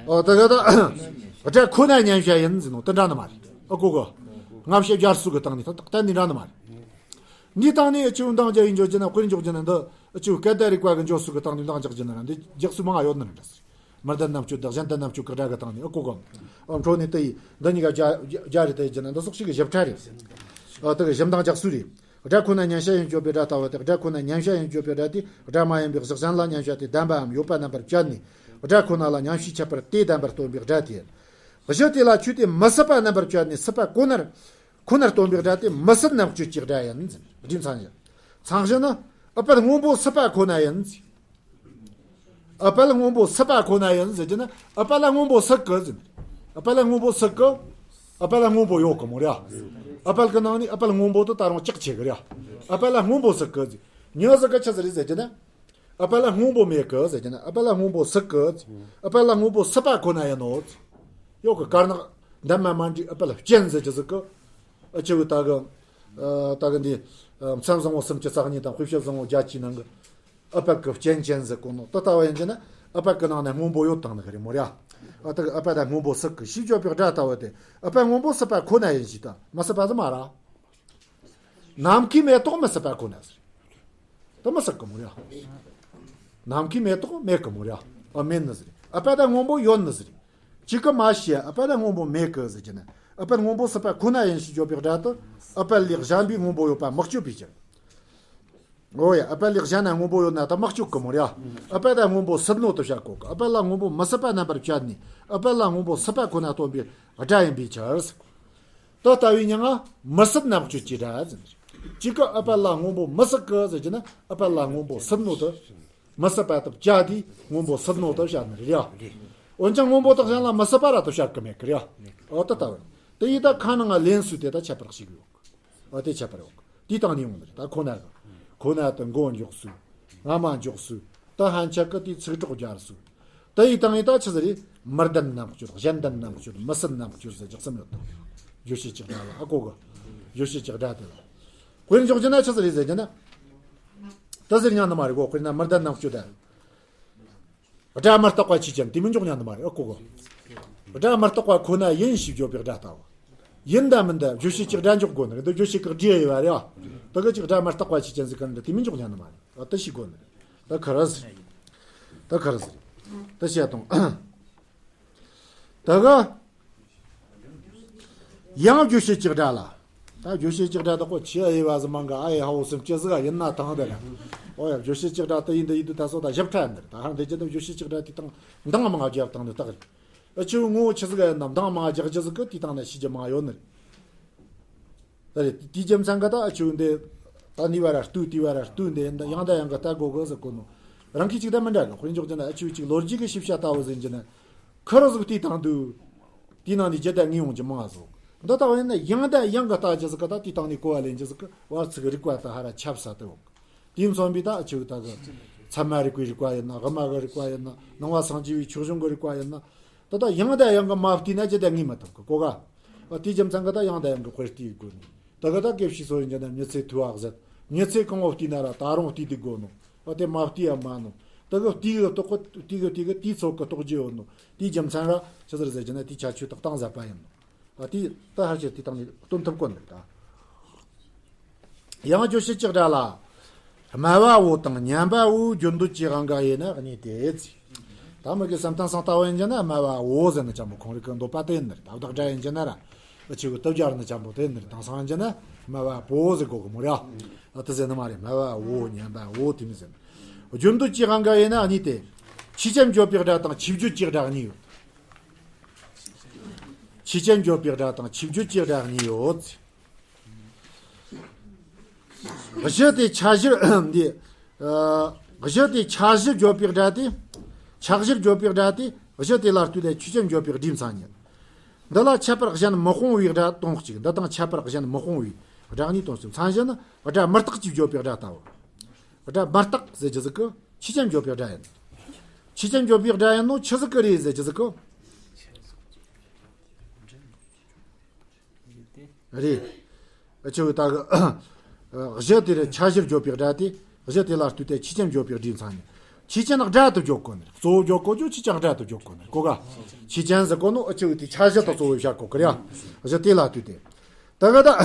ཨོ་ད་ག་ད། སྒྲ་ཁོ་ན་མཉན་བྱ་ཡིན་ཟེར་ནོ་དེ་འདྲ་ནི་མ་རེད། ཨ་གོ་གོ། སྔ་ཕྱི་སྦྱར་སྲོལ་གི་སྟེང་ནས་ད་གཏན་ནས་འདྲ་ནི་མ་རེད། འདིའི་སྟེང་ནས་ཨ་ཆུ་འདང་རྒྱག་ཡིན་འཇོག་རྒྱུ་ན་དཔེར་འཇོག་རྒྱུ་ན་འདི་ཨ་ཆུ་སྐད་བརྡ་རིག་པ་གི་འཇོག་སྲོལ་གི་སྟེང་ནས་འདང་རྒྱག་རྒྱུ་ན་ར་འདི་རྒྱག་སྲོལ་མང་ང་ཡོད་ནི་རེད། མི་ལྡན་རྣམ་གཅོད་དང་གཞན་ལྡན་རྣམ་གཅོད་གི་སྒྲ་གི་སྟེང་ནས་ཨ་གོ་གོ། ཨ་འཕྲོ་ནས་དེ་ཡིས་འདི་གཉིས་ཀ་སྦྱར་སྦྱར་རེ་བལྟས་རྒྱུ་ན་འདི་སོགས་ཤིག་གི་ཞིབ་ཕྲ་རེད། ཨ་དེ་གི་ཞིབ་འདང་རྒྱག་སྲོལ་རེད། སྒྲ་ཁོ་ན་མཉན་བྱ་ཡིན་བརྗོད་པའི་སྒྲ་ལྟ་བུ་སྟེ། སྒྲ་ཁོ་ན་མཉན་བྱ་ཡིན་བརྗོད་པའི་སྒྲ་དེ་སྒྲ་མ་ཡིན་པའི་གཞི་གཞན་ལ་མཉན་བྱ་དེ་ལྡན་པའམ་ཡོད་པ་རྣམ་པར་བཅད་ནས། སྒྲ་ཁོ་ན་ལ་མཉན་བྱའི་ཁྱད་པར་དེ་ལྡན་པར་སྟོན་པའི་སྒྲ་དེ། གཞི་དེ་ལ་ཆོས་དེ་མི་སྲིད་པ་རྣམ་པར་བཅད་ནས་སྲིད་པ་ཁོ་ནར། ཁོ་ནར་སྟོན་པའི་སྒྲ་དེ་མི་སྲིད་རྣམ་གཅོད་ཀྱི་སྒྲ་ཡིན། སྒྲའི་མཚན་ཉིད། མཚན་གཞི་ནི། ཨ་པད་སྔོན་པོ་སྲིད་པ་ཁོ་ན་ཡིན། ཨ་པད་སྔོན་པོ་སྲིད་པ་ཁོ་ན་ཡིན་ཟེར་གྱི་ན་ཨ་པད་ལ་སྔོན་པོ་སྲིད་གི་ཟེར། ཨ་པད་ལ་སྔོན་པོ་སྲིད་གི། ཨ་པད་ལ་སྔོན་པོ་ཡོད་གི་མོ་རེད། ཨ་པད་གི་ནང་ནས་ཨ་པད་སྔོན་པོ་དེ་ད་རུང་ལྕགས་ཆེ་གི་རེད། ཨ་པད་ལ་སྔོན་པོ་སྲིད་གི་ཟེར། ཉི་ཟེར་གི་ཆི་ཟིག་རེད་ཟེར་གྱི་ན། ཨ་པད་ལ་སྔོན་པོ་མེད་གི་ཟེར་གྱི་ན་ཨ་པད་ལ་སྔོན་པོ་སྲིད་གི། ཨ་པད་ལ་སྔོན་པོ་སྲིད་པ་ཁོ་ན་ཡིན་ནོ། ཡོད་གི། དཀར་ནག་འདབ་མ་མ་འདྲེས་ཨ་པད་ལ་སྤྱན་ཟེར་གྱི་ཟིག་གི། ཨ་ཆུ་བོ་ད་གི། ཨ་ད་གི་འདི། ཨ་མཚན་བཟང་པོ་སུམ་ཅུ་རྩ་གཉིས་དང་དཔེ་བྱད་བཟང་པོ་བརྒྱད་ཅུའི་ནང་གི། ཨ་པད་ཀྱི་སྤྱན་ཅན་ཟེར་གོ་ནོ་དེ་ལྟ་བུ་ཡིན་གྱི་ན་ཨ་པད་ཀྱི་ནང་ནས་སྔོན་པོ་ཡོད་དང་ནི་གི་རེད་མོ་རེད། ཨ་ད་གི་ཨ་པད་ད་སྔོན་པོ་སྲིད་གི་ཞེས་བརྗོད་པའི་སྒྲ་ལྟ་བུ་སྟེ། ཨ་པད་སྔོན་པོ་སྲིད་པ་ཁོ་ན་ཡིན་ཞེས་དང་མི་སྲིད་པ་ཟིག་མ་རེད། ནམ་མཁའི་མེ་ཏོག་མི་སྲིད་པ་ཁོ་ན་ཟེར། དེ་མི་སྲིད་གི་མོ་རེད། ནམ་མཁའི་མེ་ཏོག་མེད་གི་མོ་རེད། ཨ་མེད་ནི་ཟེར། ཨ་པད་ད་སྔོན་པོ་ཡོད་ནི་ཟེར། གཅིག་གི་མ་ཤེས་ཨ་པད་ད་སྔོན་པོ་མེད་གི་ཟེར་གྱི་ན། ཨ་པད་སྔོན་པོ་སྲིད་པ་ཁོ་ན་ཡིན་ཞེས་བརྗོད་པའི་སྒྲ་དེ། ཨ་པད་ལས་གཞན་པའི་སྔོན་པོ་ཡོད་པ་མི་སྤྱོད་པའི་ཕྱིར། ཨོ་ཡ། ཨ་པ་ལས་གཞན་ན་སྔོན་པོ་ཡོད་ན་ད་མི་གཅིག་གི་མོ་རེད་ཡ། ཨ་པ་ད་སྔོན་པོ་སུབ་ནོ་དུ་བཤད་གོ་གི། ཨ་པ་ལ་སྔོན་པོ་མི་སུབ་པ་རྣམ་པར་བཅད་ནས་ཨ་པ་ལ་སྔོན་པོ་སུབ་པ་ཁོ་ན་སྟོན་པའི་སྒྲ་ཡིན་པའི་ཕྱིར། ད་ལྟ་བའི་མྱིང་ང་མི་སུབ་རྣམ་གཅོད་ཀྱི་སྒྲ་ཟེར། གཅིག་གི་ཨ་པ་ལ་སྔོན་པོ་མི་སུབ་གི་ཟེར་གྱི་ན་ཨ་པ་ལ་སྔོན་པོ་སུབ་ནོ་དུ། མི་སུབ་པ་དུ་བཅད་དེ་སྔོན་པོ་སུབ་ནོ་དུ་བཤད་ནི་རེད་ཡ། འོན་ཀྱང་སྔོན་པོ་དག་གཞན་ལ་མི་སུབ་པ་ར་དུ་བཤད་གི་མེད་གི་རེད་ཡ། ཨོ་ད་ལྟ་བ་དེ་ཡི་ད་ཁ་ནང་ང་ལེན་སུ་དེ་ད་ཁྱད་པར་ཞིག་ཡོད། ཨ་དེ་ཁྱད་པར་ཡོད། དེའི་སྟེང་ནས་ཡོང་ནི་རེད། ད་ཁོ་ན་གི། ཁོ་ན་དུ་མགོ་འཇོག་སུ། རྔ་མ་འཇོག་སུ། ད་ཧན་ཆད་ཀི་དེའི་ཚིག་གྲོགས་སྦྱར་སུ། ད་ཡི་སྟེང་ཡི་ད་ཆི་ཟིག་རེད། མི་ལྡན་རྣམ་གཅོད། གཞན་ལྡན་རྣམ་གཅོད། མི་སུབ་རྣམ་གཅོད་ཟེར་རྒྱག་བསམ་ཡོད་དོ། བརྗོད་བྱེད་ཀྱི་སྒྲ་ལ་ཨ་གོ་གི། བརྗོད་བྱེད་ཀྱི་སྒྲ་དེ་ལ། དཔེར་འཇོག་རྒྱུ་ན་ཆི་ཟིག་རེད་ཟེར་རྒྱུ་ན། ད་ཟེར་ཉན་ནི་མ་རེད་གོ། དཔེར་ན་མི་ལྡན་རྣམ་གཅོད་ད། སྒྲ་མི་རྟག་པ་ཆོས་ཅན། དེ་མི་འཇོག་ཉན་ནི་མ་རེད། ཨ་གོ་གོ། སྒྲ་མི་རྟག་པ་ཁོ་ན་ཡིན་ཞེས་བརྗོད་པའི་སྒྲ་ལྟ་བུ། ཡིན་དང་མིན་དང་བརྗོད་བྱེད་ཀྱི་སྒྲ་འཇོག་དགོས་ནི་རེད། འདི་བརྗོད་བྱེད་ཀྱི་སྒྲ་ཡོད་པ་རེད། དེ་གི་ཅིག་སྒྲ་མི་རྟག་པ་ཆོས་ཅན་ཟེར་གི་འདི་དེ་མི་འཇོག་ཉན་ནི་མ་རེད། ཨ་དེ་ཤེས་དགོས་ནི་རེད། ད་ག་རེ་ཟེར། ད་ག་རེ་ཟེར། ད་བཤད་དང་། ད་ག་ཡང་བརྗོད་བྱེད་ཀྱི་སྒྲ་ལ། ད་བརྗོད་བྱེད་ཀྱི་སྒྲ་དག་པོ་ཆི་ཨེ་བ་ཟི་མང་ག་ཨ་ཡེ་ཧ་འོ་སེམས་ཅི་ཟིག་ཡིན་ན་ཐང་དེ་ར། ཨོ་ཡ། བརྗོད་བྱེད་ཀྱི་སྒྲ་དེ་ཡིན་དེ་ཡིན་དུ་ད་སོ་ད་ཞབས་ཁྲ་ཡིན་དེ་ར། ད་ཧང་དེ་ཅི་ད་བརྗོད་བྱེད་ཀྱི་སྒྲ་དེ་དང་མདང་མང་རྒྱབ་དང་ནི་རྟགས་རེད། ཨ་ཆུ་ངོ་ཆི་ཟིག་ཡིན་ན་མདང་མང་རྒྱག་རྒྱུ་ཟིག་གི་དེ་དང་ན་ཤི་རྒྱུ་མང་ཡོད་ནི་རེད། ད་རེད། དེ་རྒྱུ་མཚན་ག་ད་ཨ་ཆུ་འདི་ད་ནི་བ་ར་ལྟོས་དེ་བ་ར་ལྟོས་འདི་ཡིན་ད་ཡང་ད་ཡང་ག་ད་གོ་གོ་ཟིག་གོ་ནོ། རང་གི་ཅིག་ད་མི་འདྲ་གི། དཔེར་འཇོག་རྒྱུ་ན་ཨ་ཆུ་ཅིག་ལོ་རྒྱུས་ཀྱི་ཞིབ་བཤད་ལྟ་བུ་ཟིན་རྒྱུ་ན། ཁུ་རུ་ཟིག་དེའི་སྟེང་དུ། དེའི་ནང་ནས་རྒྱུ་དང་དངོས་ཡོང་རྒྱུ་མང་ཟིག། འདི་ལྟ་བུ་ཡིན་ན་ཡང་དང་ཡང་གི་ལྟ་རྒྱུ་ཟིག་གི་ད་དེའི་སྟེང་ནས་གོ་བ་ལེན་རྒྱུ་ཟིག་གི་བར་ཚིག་རིག་པ་ད་ཧ་ར་ཁྱབ་ས་དེ་ཡོང་། དེའི་མཚོན་པའི་ད་ཨ་ཆུ་ད་གི། ཚད་མ་རིག་པའི་རིག་པ་ཡིན་ན། དབུ་མ་གི་རིག་པ་ཡིན་ན། ནང་པ་སངས་རྒྱས་པའི་ཆོས་གཞུང་གི་རིག་པ་ཡིན་ན། ད་ལྟ་ཡང་དང་ཡང་གི་མ་བལྟས་ན་རྒྱུ་དང་དངོས་མི་ཐུབ་གི་གོ་ག། ཨ་དེའི་རྒྱུ་མཚན་གི་ད་ཡང་དང་ཡང་གི་དཔེ་བལྟས་དགོས་ནི། ད་ག་ད་སྐད་ཕྱིས་སོ་ཡིན་རྒྱུ་ན་མྱི་ཚེ་ཐུ་བ་ཟེར། མྱི་ཚེ་གང་བོ་བལྟས་ན་ར་ད་རུང་བལྟས་དེ་དགོས་ནོ། ཨ་དེ་མ་བལྟས་ཡ་མ་ནོ། ད་གི་བལྟས་གི་རྟོགས་གི་བལྟས་གི་བལྟས་གི་དེའི་ཚོད་གི་རྟོགས་རྒྱུ་ཡོད་ནོ། དེའི་རྒྱུ་མཚན་ར་ཆི་ཟེར་ཟེར་རྒྱུ་ན་དེའི་ཁྱད་ཆོས་དག་སྟངས་ཟབ་པ་ཡིན་ནོ། ཨ་དེ་ད་ཧར་ཆེ་དེ་སྟེང་ནས་སྟོན་ཐུབ་གོ་ནི་ད། ཡང་རྗོད་བྱེད་ཀྱི་སྒྲ་ལ། སྨྲ་བའོ་དང་སྙན་པའོ་རྒྱུ་འདོད་ཀྱི་དབང་ག་ཡིན་ན་གཉིས་ཏེ། ད་མི་གི་བསམ་གཏན་སང་ལྟ་བུ་ཡིན་རྒྱུ་ན་སྨྲ་བའོ་ཟེར་ནི་ཅན་པོ་ཁོང་རིག་གི་འདོད་པ་དེ་ཡིན་ནི་རེད། ད་བདག་སྒྲ་ཡིན་རྒྱུ་ན་ར། ཨ་ཆུ་གི་སྟོབས་སྦྱར་ནི་ཅན་པོ་དེ་ཡིན་ནི་རེད། དེང་སང་ཡིན་རྒྱུ་ན་སྨྲ་བ་པོ་ཟེར་གོ་གི་མོ་ར། ཨ་དེ་ཟེར་ནི་མ་རེད། སྨྲ་བའོ་སྙན་པའོ་དེ་མི་ཟེར་ནི། རྒྱུ་འདོད་ཀྱི་དབང་ག་ཡིན་ན་གཉིས་ཏེ། ཆོས་ཅན་བརྗོད་པའི་སྒྲ་དང་ཆོས་བརྗོད་ཀྱི་སྒྲ་གཉིས་ཡོད། ཆོས་ཅན་བརྗོད་པའི་སྒྲ་དང་ཆོས་བརྗོད་ཀྱི་སྒྲ་གཉིས་ཡོད། གཞི་དེ་ཆ་གཞིར་འདི། ཨ། གཞི་དེ་ཆ་གཞིར་བརྗོད་པའི་སྒྲ་དེ། ཆ་གཞིར་བརྗོད་པའི་སྒྲ་དེ་གཞི་དེ་ལ་ལྟོས་ཏེ་ཆོས་ཅན་བརྗོད་པའི་སྒྲའི་མཚན་ཉིད། འདི་ལ་ཁྱད་པར་གཞན་མི་སྤོང་བའི་སྒྲ་དོན་གཅིག། འདི་དང་ཁྱད་པར་གཞན་མི་སྤོང་བའི་སྒྲ་གཉིས་དོན་གཅིག། མཚན་གཞི་ནི་སྒྲ་མི་རྟག་ཅེས་བརྗོད་པའི་སྒྲ་ལྟ་བུ། སྒྲ་མི་རྟག་ཟེར་རྒྱུ་ཟིག་གི་ཆོས་ཅན་བརྗོད་པའི་སྒྲ་ཡིན། ཆོས་ཅན་བརྗོད་པའི་སྒྲ་ཡིན་ནོ་ཆི་ཟིག་གི་རེད་ཟེར་རྒྱུ་ཟིག་གི། རེད། ཨ་ཆུ་ད་གི། གཞི་དེ་རེད། ཆ་གཞིར་བརྗོད་པའི་སྒྲ་དེ་གཞི་དེ་ལ་ལྟོས་ཏེ་ཆོས་ཅན་བརྗོད་པའི་སྒྲའི་མཚན་ཉིད། ཆོས་ཅན་སྒྲ་དུ་བརྗོད་གོ་ནི་རེད། གཙོ་བོ་བརྗོད་གོ་རྒྱུ་ཆོས་ཅན་སྒྲ་དུ་བརྗོད་གོ་ནི་རེད་གོ་ག། ཆོས་ཅན་ཟེར་གོ་ནོ་ཨ་ཆུ་དེ་ཆ་གཞི་དང་གཙོ་བོ་བཤད་གོ་གི་རེད། གཞི་དེ་ལ་ལྟོས་ཏེ། ད་གི་ད།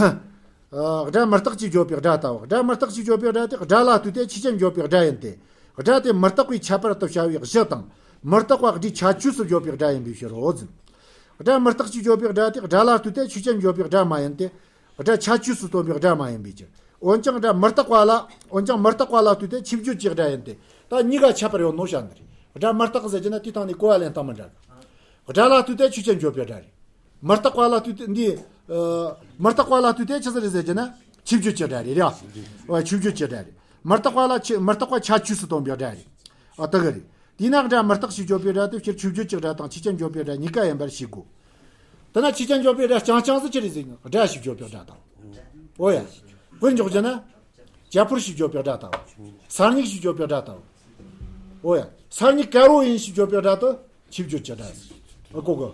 སྒྲ་མི་རྟག་ཅེས་བརྗོད་པའི་སྒྲ་ལྟ་བུ། སྒྲ་མི་རྟག་ཅེས་བརྗོད་པའི་སྒྲ་དེ་སྒྲ་ལ་ལྟོས་ཏེ་ཆོས་ཅན་བརྗོད་པའི་སྒྲ་ཡིན་ཏེ། སྒྲ་དེ་མི་རྟག་པའི་ཁྱད་པར་དུ་བྱ་བའི་གཞི་དང་མི་རྟག་པ་སྒྲའི་ཁྱད་ཆོས་སུ་བརྗོད་པའི་སྒྲ་ཡིན་པའི་ཕྱིར་རོ་ཟེར། སྒྲ་མི་རྟག་ཅེས་བརྗོད་པའི་སྒྲ་དེ་སྒྲ་ལ་ལྟོས་ཏེ་ཆོས་ཅན་བརྗོད་པའི་སྒྲ་མ་ཡིན་ཏེ། སྒྲ་ཁྱད་ཆོས་སུ་སྟོན་པའི་སྒྲ་མ་ཡིན་པའི་ཕྱིར། འོན་ཀྱང་སྒྲ་མི་རྟག་པ་ལ། འོན་ཀྱང་མི་རྟག་པ་ལ་ལྟོས་ཏེ་ཆོས་བརྗོད་ཀྱི་སྒྲ་ཡིན་ཏེ། ད་གཉིས་ཀ་ཁྱད་པར་ཡོད་ནོ་བཤད་ནི་རེད། སྒྲ་མི་རྟག་ཟེར་རྒྱུ་ན་དེའི་སྟེང་ནས་གོ་བ་ལེན་སྟངས་མི་འདྲ་གི། སྒྲ་ལ་ལྟོས་ཏེ་ཆོས་ཅན་བརྗོད་པའི་སྒྲ་རེད། མི་རྟག་པ་ལ་ལྟོས་ཏེ་འདི། ཨ། མི་རྟག་པ་ལ་ལྟོས་ཏེ་ཆི་ཟིག་རེད་ཟེར་རྒྱུ་ན་ཆོས་བརྗོད་ཀྱི་སྒྲ་རེད་རེད། ཨ། ཆོས་བརྗོད་ཀྱི་སྒྲ་རེད། མི་རྟག་པ་ལ་ཆོས། མི་རྟག་པ་ཁྱད་ཆོས་སུ་སྟོན་པའི་སྒྲ་རེད། ཨ། དེ་གི་རེད། དེས་ན་སྒྲ་མི་རྟག་ཅེས་བརྗོད་པའི་སྒྲ་དེ་སྤྱིར་ཆོས་བརྗོད་ཀྱི་སྒྲ་དང་ཆོས་ཅན་བརྗོད་པའི་སྒྲ་གཉིས་ཀ་ཡིན་པར་ཤེས་དགོས། དེས་ན་ཆོས་ཅན་བརྗོད་པའི་སྒྲ་རྐྱང་རྐྱང་ཟིག་ཅི་རེད་ཟེར་ན་སྒྲ་ཞེས་བརྗོད་པའི་སྒྲ་དང་། འོ་ཡ། དཔེར་འཇོག་རྒྱུ་ན། རྒྱ་ཕོར་ཞེས་བརྗོད་པའི་སྒྲ་དང་། ས་སྨྱུག་ཞེས་བརྗོད་པའི་སྒྲ་དང་། འོ་ཡ། ས་སྨྱུག་དཀར་བོ་ཡིན་ཞེས་བརྗོད་པའི་སྒྲ་དེ་ཆོས་བརྗོད་ཀྱི་སྒྲ་ཟེར། ཨ། གོ་གི།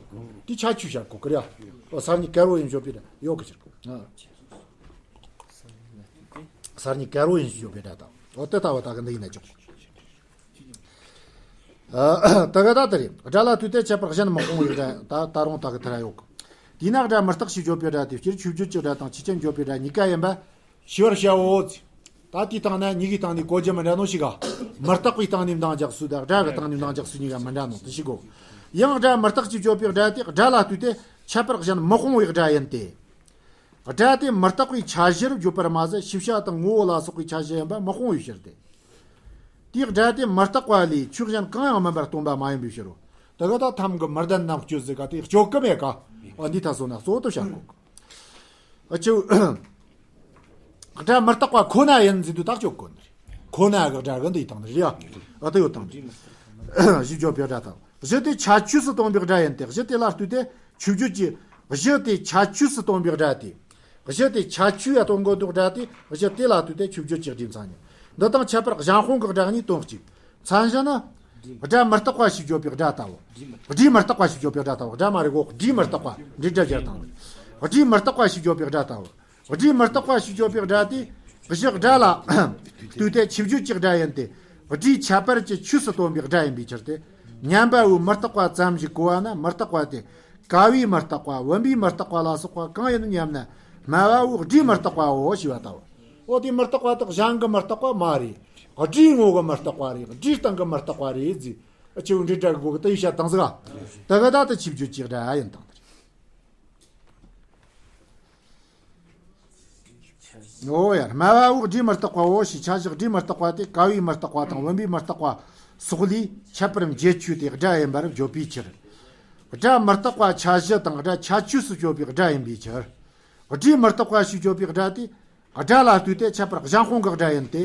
དེ་ཁྱད་ཆོས་བཤད་གོ་གི་རེད། ཨ། ས་སྨྱུག་དཀར་བོ་ཡིན་བརྗོད་པའི་སྒྲ་ཡོད་གི་ཕྱིར། ཨ། ས་སྨྱུག་དཀར་བོ་ཡིན་ཞེས་བརྗོད་པའི་སྒྲ་དང་། འོ་དེ་ལྟ་བུ་ད་གི་འདི་ཡིན་ན་ཆོག། ཨ། ད་ག་ད་དེ་རེད། སྒྲ་ལ་ལྟོས་ཏེ་ཁྱད་པར་གཞན་མི་སྤོང་བའི་སྒྲ། ད་ད་རུང་ད་གི་དེ་ར་ཡོད་གི། དེས་ན་སྒྲ་མི་རྟག་ཅེས་བརྗོད་པའི་སྒྲ་དེ་སྤྱིར་ཆོས་བརྗོད་ཀྱི་སྒྲ་དང་ཆོས་ཅན་བརྗོད་པའི་སྒྲ་གཉིས་ཀ་ཡིན་པ་ཤེས་པར་བྱའོ། ད་དེའི་སྟེང་ན་གཉིས་ཀའི་སྟེང་ནས་གོ་རྒྱུ་མི་འདྲ་ནོ་ཞིག་ག། མི་རྟག་པའི་སྟེང་ནས་འདང་རྒྱག་སྲོལ་དང་སྒྲ་གི་སྟེང་ནས་འདང་རྒྱག་སྲོལ་གཉིས་ཀ་མི་འདྲ་ནོ་དེ་ཤེས་དགོས། ཡང་སྒྲ་མི་རྟག་ཅེས་བརྗོད་པའི་སྒྲ་དེ་སྒྲ་ལ་ལྟོས་ཏེ་ཁྱད་པར་གཞན་མི་སྤོང་བའི་སྒྲ་ཡིན་ཏེ། སྒྲ་དེ་མི་རྟག་པའི་ཆ་གཞིར་བརྗོད་པར་མ་ཟད། ཤེས་བྱ་དང་ངོ་བོ་ལ་སོགས་པའི་ཆ་གཞི་ཡིན་པ་མི་སྤོང་བའི་ཕྱིར་ཏེ། དེའི་སྒྲ་དེ་མི་རྟག་པ་ལས་ཆོས་གཞན་གང་ཡང་མིན་པར་སྟོན་པ་མ་ཡིན་པའི་ཕྱིར་རོ། དེ་ག་ད་ཐམ་གི་མི་ལྡན་རྣམས་གཅོད་ཟེར་ག་དེ་གཅོད་གི་མེད་ག་ཨ་འདི་ད་སོ་ན་གཙོ་བོ་དུ་བྱ་དགོས་གི་ཨ་ཅེ། སྒྲ་མི་རྟག་པ་ཁོ་ན་ཡིན་ཟེར་དུས་ད་གཅོད་དགོས་ནི་རེད། ཁོ་ན་གི་སྒྲ་གི་འདི་ཡི་སྟེང་ནི་རེད་ཡ། ཨ་ད་ཡོད་སྟེང་ནི། གཞི་བརྗོད་པའི་སྒྲ་དང་། གཞི་དེ་ཁྱད་ཆོས་སུ་སྟོན་པའི་སྒྲ་ཡིན་ཏེ། གཞི་དེ་ལ་ལྟོས་ཏེ་ཆོས་བརྗོད་ཀྱི། གཞི་དེ་ཁྱད་ཆོས་སུ་སྟོན་པའི་སྒྲ་དེ། གཞི་དེ་ཁྱད་ཆོས་ཡ་སྟོན་དགོས་འདུག་སྒྲ་དེ་གཞི་དེ་ལ་ལྟོས་ཏེ་ཆོས་བརྗོད་ཀྱི་སྒྲའི་མཚན་ཉིད། འདི་དང་ཁྱད་པར་གཞན་དབང་གི་སྒྲ་གཉིས་དོན་གཅིག་མཚན་གཞི་ནི། སྒྲ་མི་རྟག་པ་ཞེས་བརྗོད་པའི་སྒྲ་ལྟ་བུ། སྒྲའི་མི་རྟག་པ་ཞེས་བརྗོད་པའི་སྒྲ་ལྟ་བུ། སྒྲ་མ་རེད་གོ་སྒྲའི་མི་རྟག་པ་འབྲེལ་སྒྲ་སྦྱར་དང་། སྒྲའི་མི་རྟག་པ་ཞེས་བརྗོད་པའི་སྒྲ་ལྟ་བུ། སྒྲའི་མི་རྟག་པ་ཞེས་བརྗོད་པའི་སྒྲ་དེ། གཞི་སྒྲ་ལ་ལྟོས་ཏེ་ཆོས་བརྗོད་ཀྱི་སྒྲ་ཡིན་ཏེ། སྒྲའི་ཁྱད་པར་གྱི་ཆོས་སུ་སྟོན་པའི་སྒྲ་ཡིན་པའི་ཕྱིར་ཏེ། མཉན་པ་པོའི་མི་རྟག་པ་ཙམ་ཞིག་གོ་བ་ན་མི་རྟག་པ་དེ། ཀ་བའི་མི་རྟག་པ། བུམ་པའི་མི་རྟག་པ་ལ་སོགས་པ་གང་ཡིན་སྙམ་ན། སྨྲ་བ་པོའི་སྒྲའི་མི་རྟག་པའོ་ཞེས་པ་ལྟ་བུ། འོ་དེ་མི་རྟག་པ་དག་གཞན་གྱི་མི་རྟག་པ་མ་རེད། སྒྲའི་ངོ་གི་མི་རྟག་པ་རེད། སྒྲའི་སྟེང་གི་མི་རྟག་པ་རེད་ཟེར། ཨ་ཆེ་བོ་འབྲེལ་སྒྲ་གི་སྒོ་གི་དེ་ཡི་བཤད་སྟངས་ཟིག་ག་དེ་ག་ད་དེ་ཆོས་བརྗོད་ཀྱི་སྒྲ་ཡིན་སྟངས་དེ་རེད། འོ་ཡ། སྨྲ་བ་པོའི་སྒྲའི་མི་རྟག་པའོ་ཞེས་བྱ་བཞག་སྒྲའི་མི་རྟག་པ་དེ་ཀ་བའི་མི་རྟག་པ་དང་བུམ་པའི་མི་རྟག་པ་སོགས་ལས་ཁྱད་པར་འབྱེད་ཆོས་དེ་སྒྲ་ཡིན་པར་བརྗོད་པའི་ཕྱིར། སྒྲ་མི་རྟག་པ་ཁྱད་གཞི་དང་སྒྲ་ཁྱད་ཆོས་སུ་བརྗོད་པའི་སྒྲ་ཡིན་པའི་ཕྱིར། སྒྲའི་མི་རྟག་པ་ཞེས་བརྗོད་པའི་སྒྲ་དེ། སྒྲ་ལ་ལྟོས་ཏེ་ཁྱད་པར་གཞན་སྤོང་གི་སྒྲ་ཡིན་ཏེ།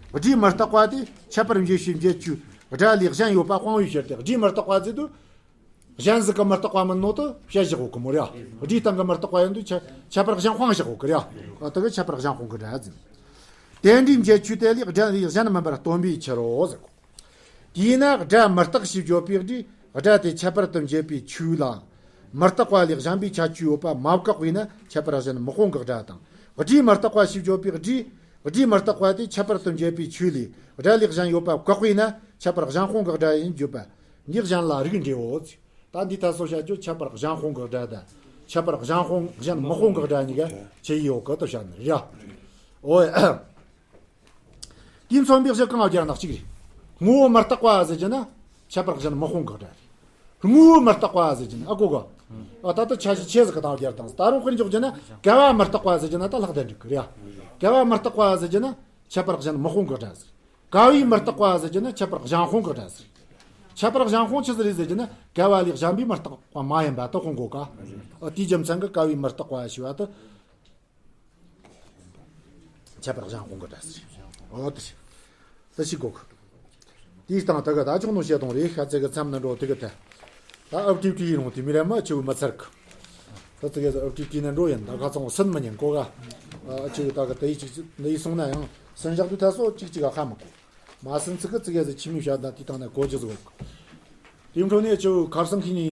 སྒྲའི་མི་རྟག་པ་དེ་ཁྱད་པར་འབྱེད་ཕྱིར་འབྱེད་ཆོས་སྒྲ་ལས་གཞན་ཡོད་པ་སྤོང་བའི་ཕྱིར་ཏེ། སྒྲའི་མི་རྟག་པ་ཟེར་དུས། གཞན་ཟིག་གི་མི་རྟག་པ་མིན་ནོ་དུ་བཤད་བཞག་གོ་གི་མོ་རེད་ཡ། སྒྲའི་སྟེང་གི་མི་རྟག་པ་ཡིན་དུས་ཁྱད་ཁྱད་པར་གཞན་སྤོང་བཞག་གོ་གི་རེད་ཡ། དེ་གི་ཁྱད་པར་གཞན་སྤོང་གི་སྒྲ་ཟེར། དེ་འདྲའི་འབྱེད་ཆོས་དེ་ལས་སྒྲ་ལས་གཞན་མིན་པར་སྟོན་པའི་ཕྱིར་རོ་ཟེར་གོ། དེས་ན་སྒྲ་མི་རྟག་ཞེས་བརྗོད་པའི་སྒྲས་སྒྲ་དེ་ཁྱད་པར་དུ་འབྱེད་པའི་ཆོས་ལ། མི་རྟག་པ་ལས་གཞན་པའི་ཁྱད་ཆོས་ཡོད་པ་མ་བཀག་པས་ན་ཁྱད་པར་གཞན་མི་སྤོང་གི་སྒྲ་དང་། སྒྲའི་མི་རྟག་པ་ཞེས་བརྗོད་པའི་སྒྲས། སྒྲའི་མི་རྟག་པ་དེ་ཁྱད་པར་དུ་འབྱེད་པའི་ཆོས་ལས་སྒྲ་ལས་གཞན་ཡོད་པ་བཀག་པས་ན་ཁྱད་པར་གཞན་སྤོང་གི་སྒྲ་ཡིན་བརྗོད་པ། འདི་གཞན་ལ་རིགས་འགྲེའོ། ད་འདི་ད་སོ་བཤད་རྒྱུ་ཁྱད་པར་གཞན་སྤོང་གི་སྒྲ་དང་། ཁྱད་པར་གཞན་སྤོང་གཞན་མི་སྤོང་གི་སྒྲ་གཉིས་ཀ་ཆེ་ཡི་ཡོད་གི་དུ་བཤད་ནི་རེད་ཡ། འོ། དེས་མཚོན་པའི་གཞི་གང་སྦྱར་ན་གཅིག་རེད། ངོ་བོ་མི་རྟག་པ་ཟེར་གྱི་ན་ཁྱད་པར་གཞན་མི་སྤོང་གི་སྒྲ་རེད། དངོས་པོ་མི་རྟག་པ་ཟེར་གྱི་ན་ཨ་གོ་གོ། ཨ་ད་ལྟ་ཆ་ཤས་ཆེ་ཟིག་གི་སྟངས་སྦྱར་དང་ད་རུང་དཔེར་འཇོག་གྱི་ན་ག་བ་མི་རྟག་པ་ཟེར་གྱི་ན་ད་ལྷག་ལྡན་འགྲིག་གི་རེད་ཡ། ག་བ་མི་རྟག་པ་ཟེར་གྱི་ན་ཁྱད་པར་གཞན་མི་སྤོང་གི་སྒྲ་ཟེར། ག་བའི་མི་རྟག་པ་ཟེར་གྱི་ན་ཁྱད་པར་གཞན་སྤོང་གི་སྒྲ་ཟེར། ཁྱད་པར་གཞན་སྤོང་ཆི་ཟིག་རེད་ཟེར་གྱི་ན་ག་བ་ལས་གཞན་པའི་མི་རྟག་པ་མ་ཡིན་པ་དུ་སྤོང་གོ་ག་ཨ་དེའི་རྒྱུ་མཚན་གྱི་ག་བའི་མི་རྟག་པ་ཞེས་པ་དུ། ཁྱད་པར་གཞན་སྤོང་གི་སྒྲ་ཟེར། འོ་དེ་ཞིག་དེ་ཞིག་གོ་གི། དེའི་སྟེང་དེ་གི་ད་ཅུང་ནོ་བཤད་དང་རེད་ཤ་ཚེ་གི་མཚམས་ནི་འགྲོ་དེ་གི་དེ། ད་ཨབ་ཀྲིབ་ཀྲི་ཡིན་རུང་དེ་མི་རེད་མ་ཆེ་བོ་མི་ཚར་གི། ད་ཙི་གེ་ཟི་ཨབ་ཀྲིབ་ཀྲི་ནི་འགྲོ་ཡིན་ད་ཁ་ཚང་སུན་མི་ཉན་གོ་ག་ཨ་ཆེ་བོ་ད་གི་དེ་ཡི་ཅིག་ཅིག་འདི་ཡི་སོང་ན་ཡང་སུན་བཞག་དུས་ད་སོ་ཅིག་ཅིག་ག་ཁ་མི་གོ་མ་སུན་ཚིག་གི་ཙི་གེ་ཟི་ཆི་མི་བཤད་ད་དེ་དང་ན་གོ་རྒྱུ་ཟིག་གོ་དེ་འཕྲོ་ནས་ཆེ་བོ་ཁར་སང་ཁི་ཉིན།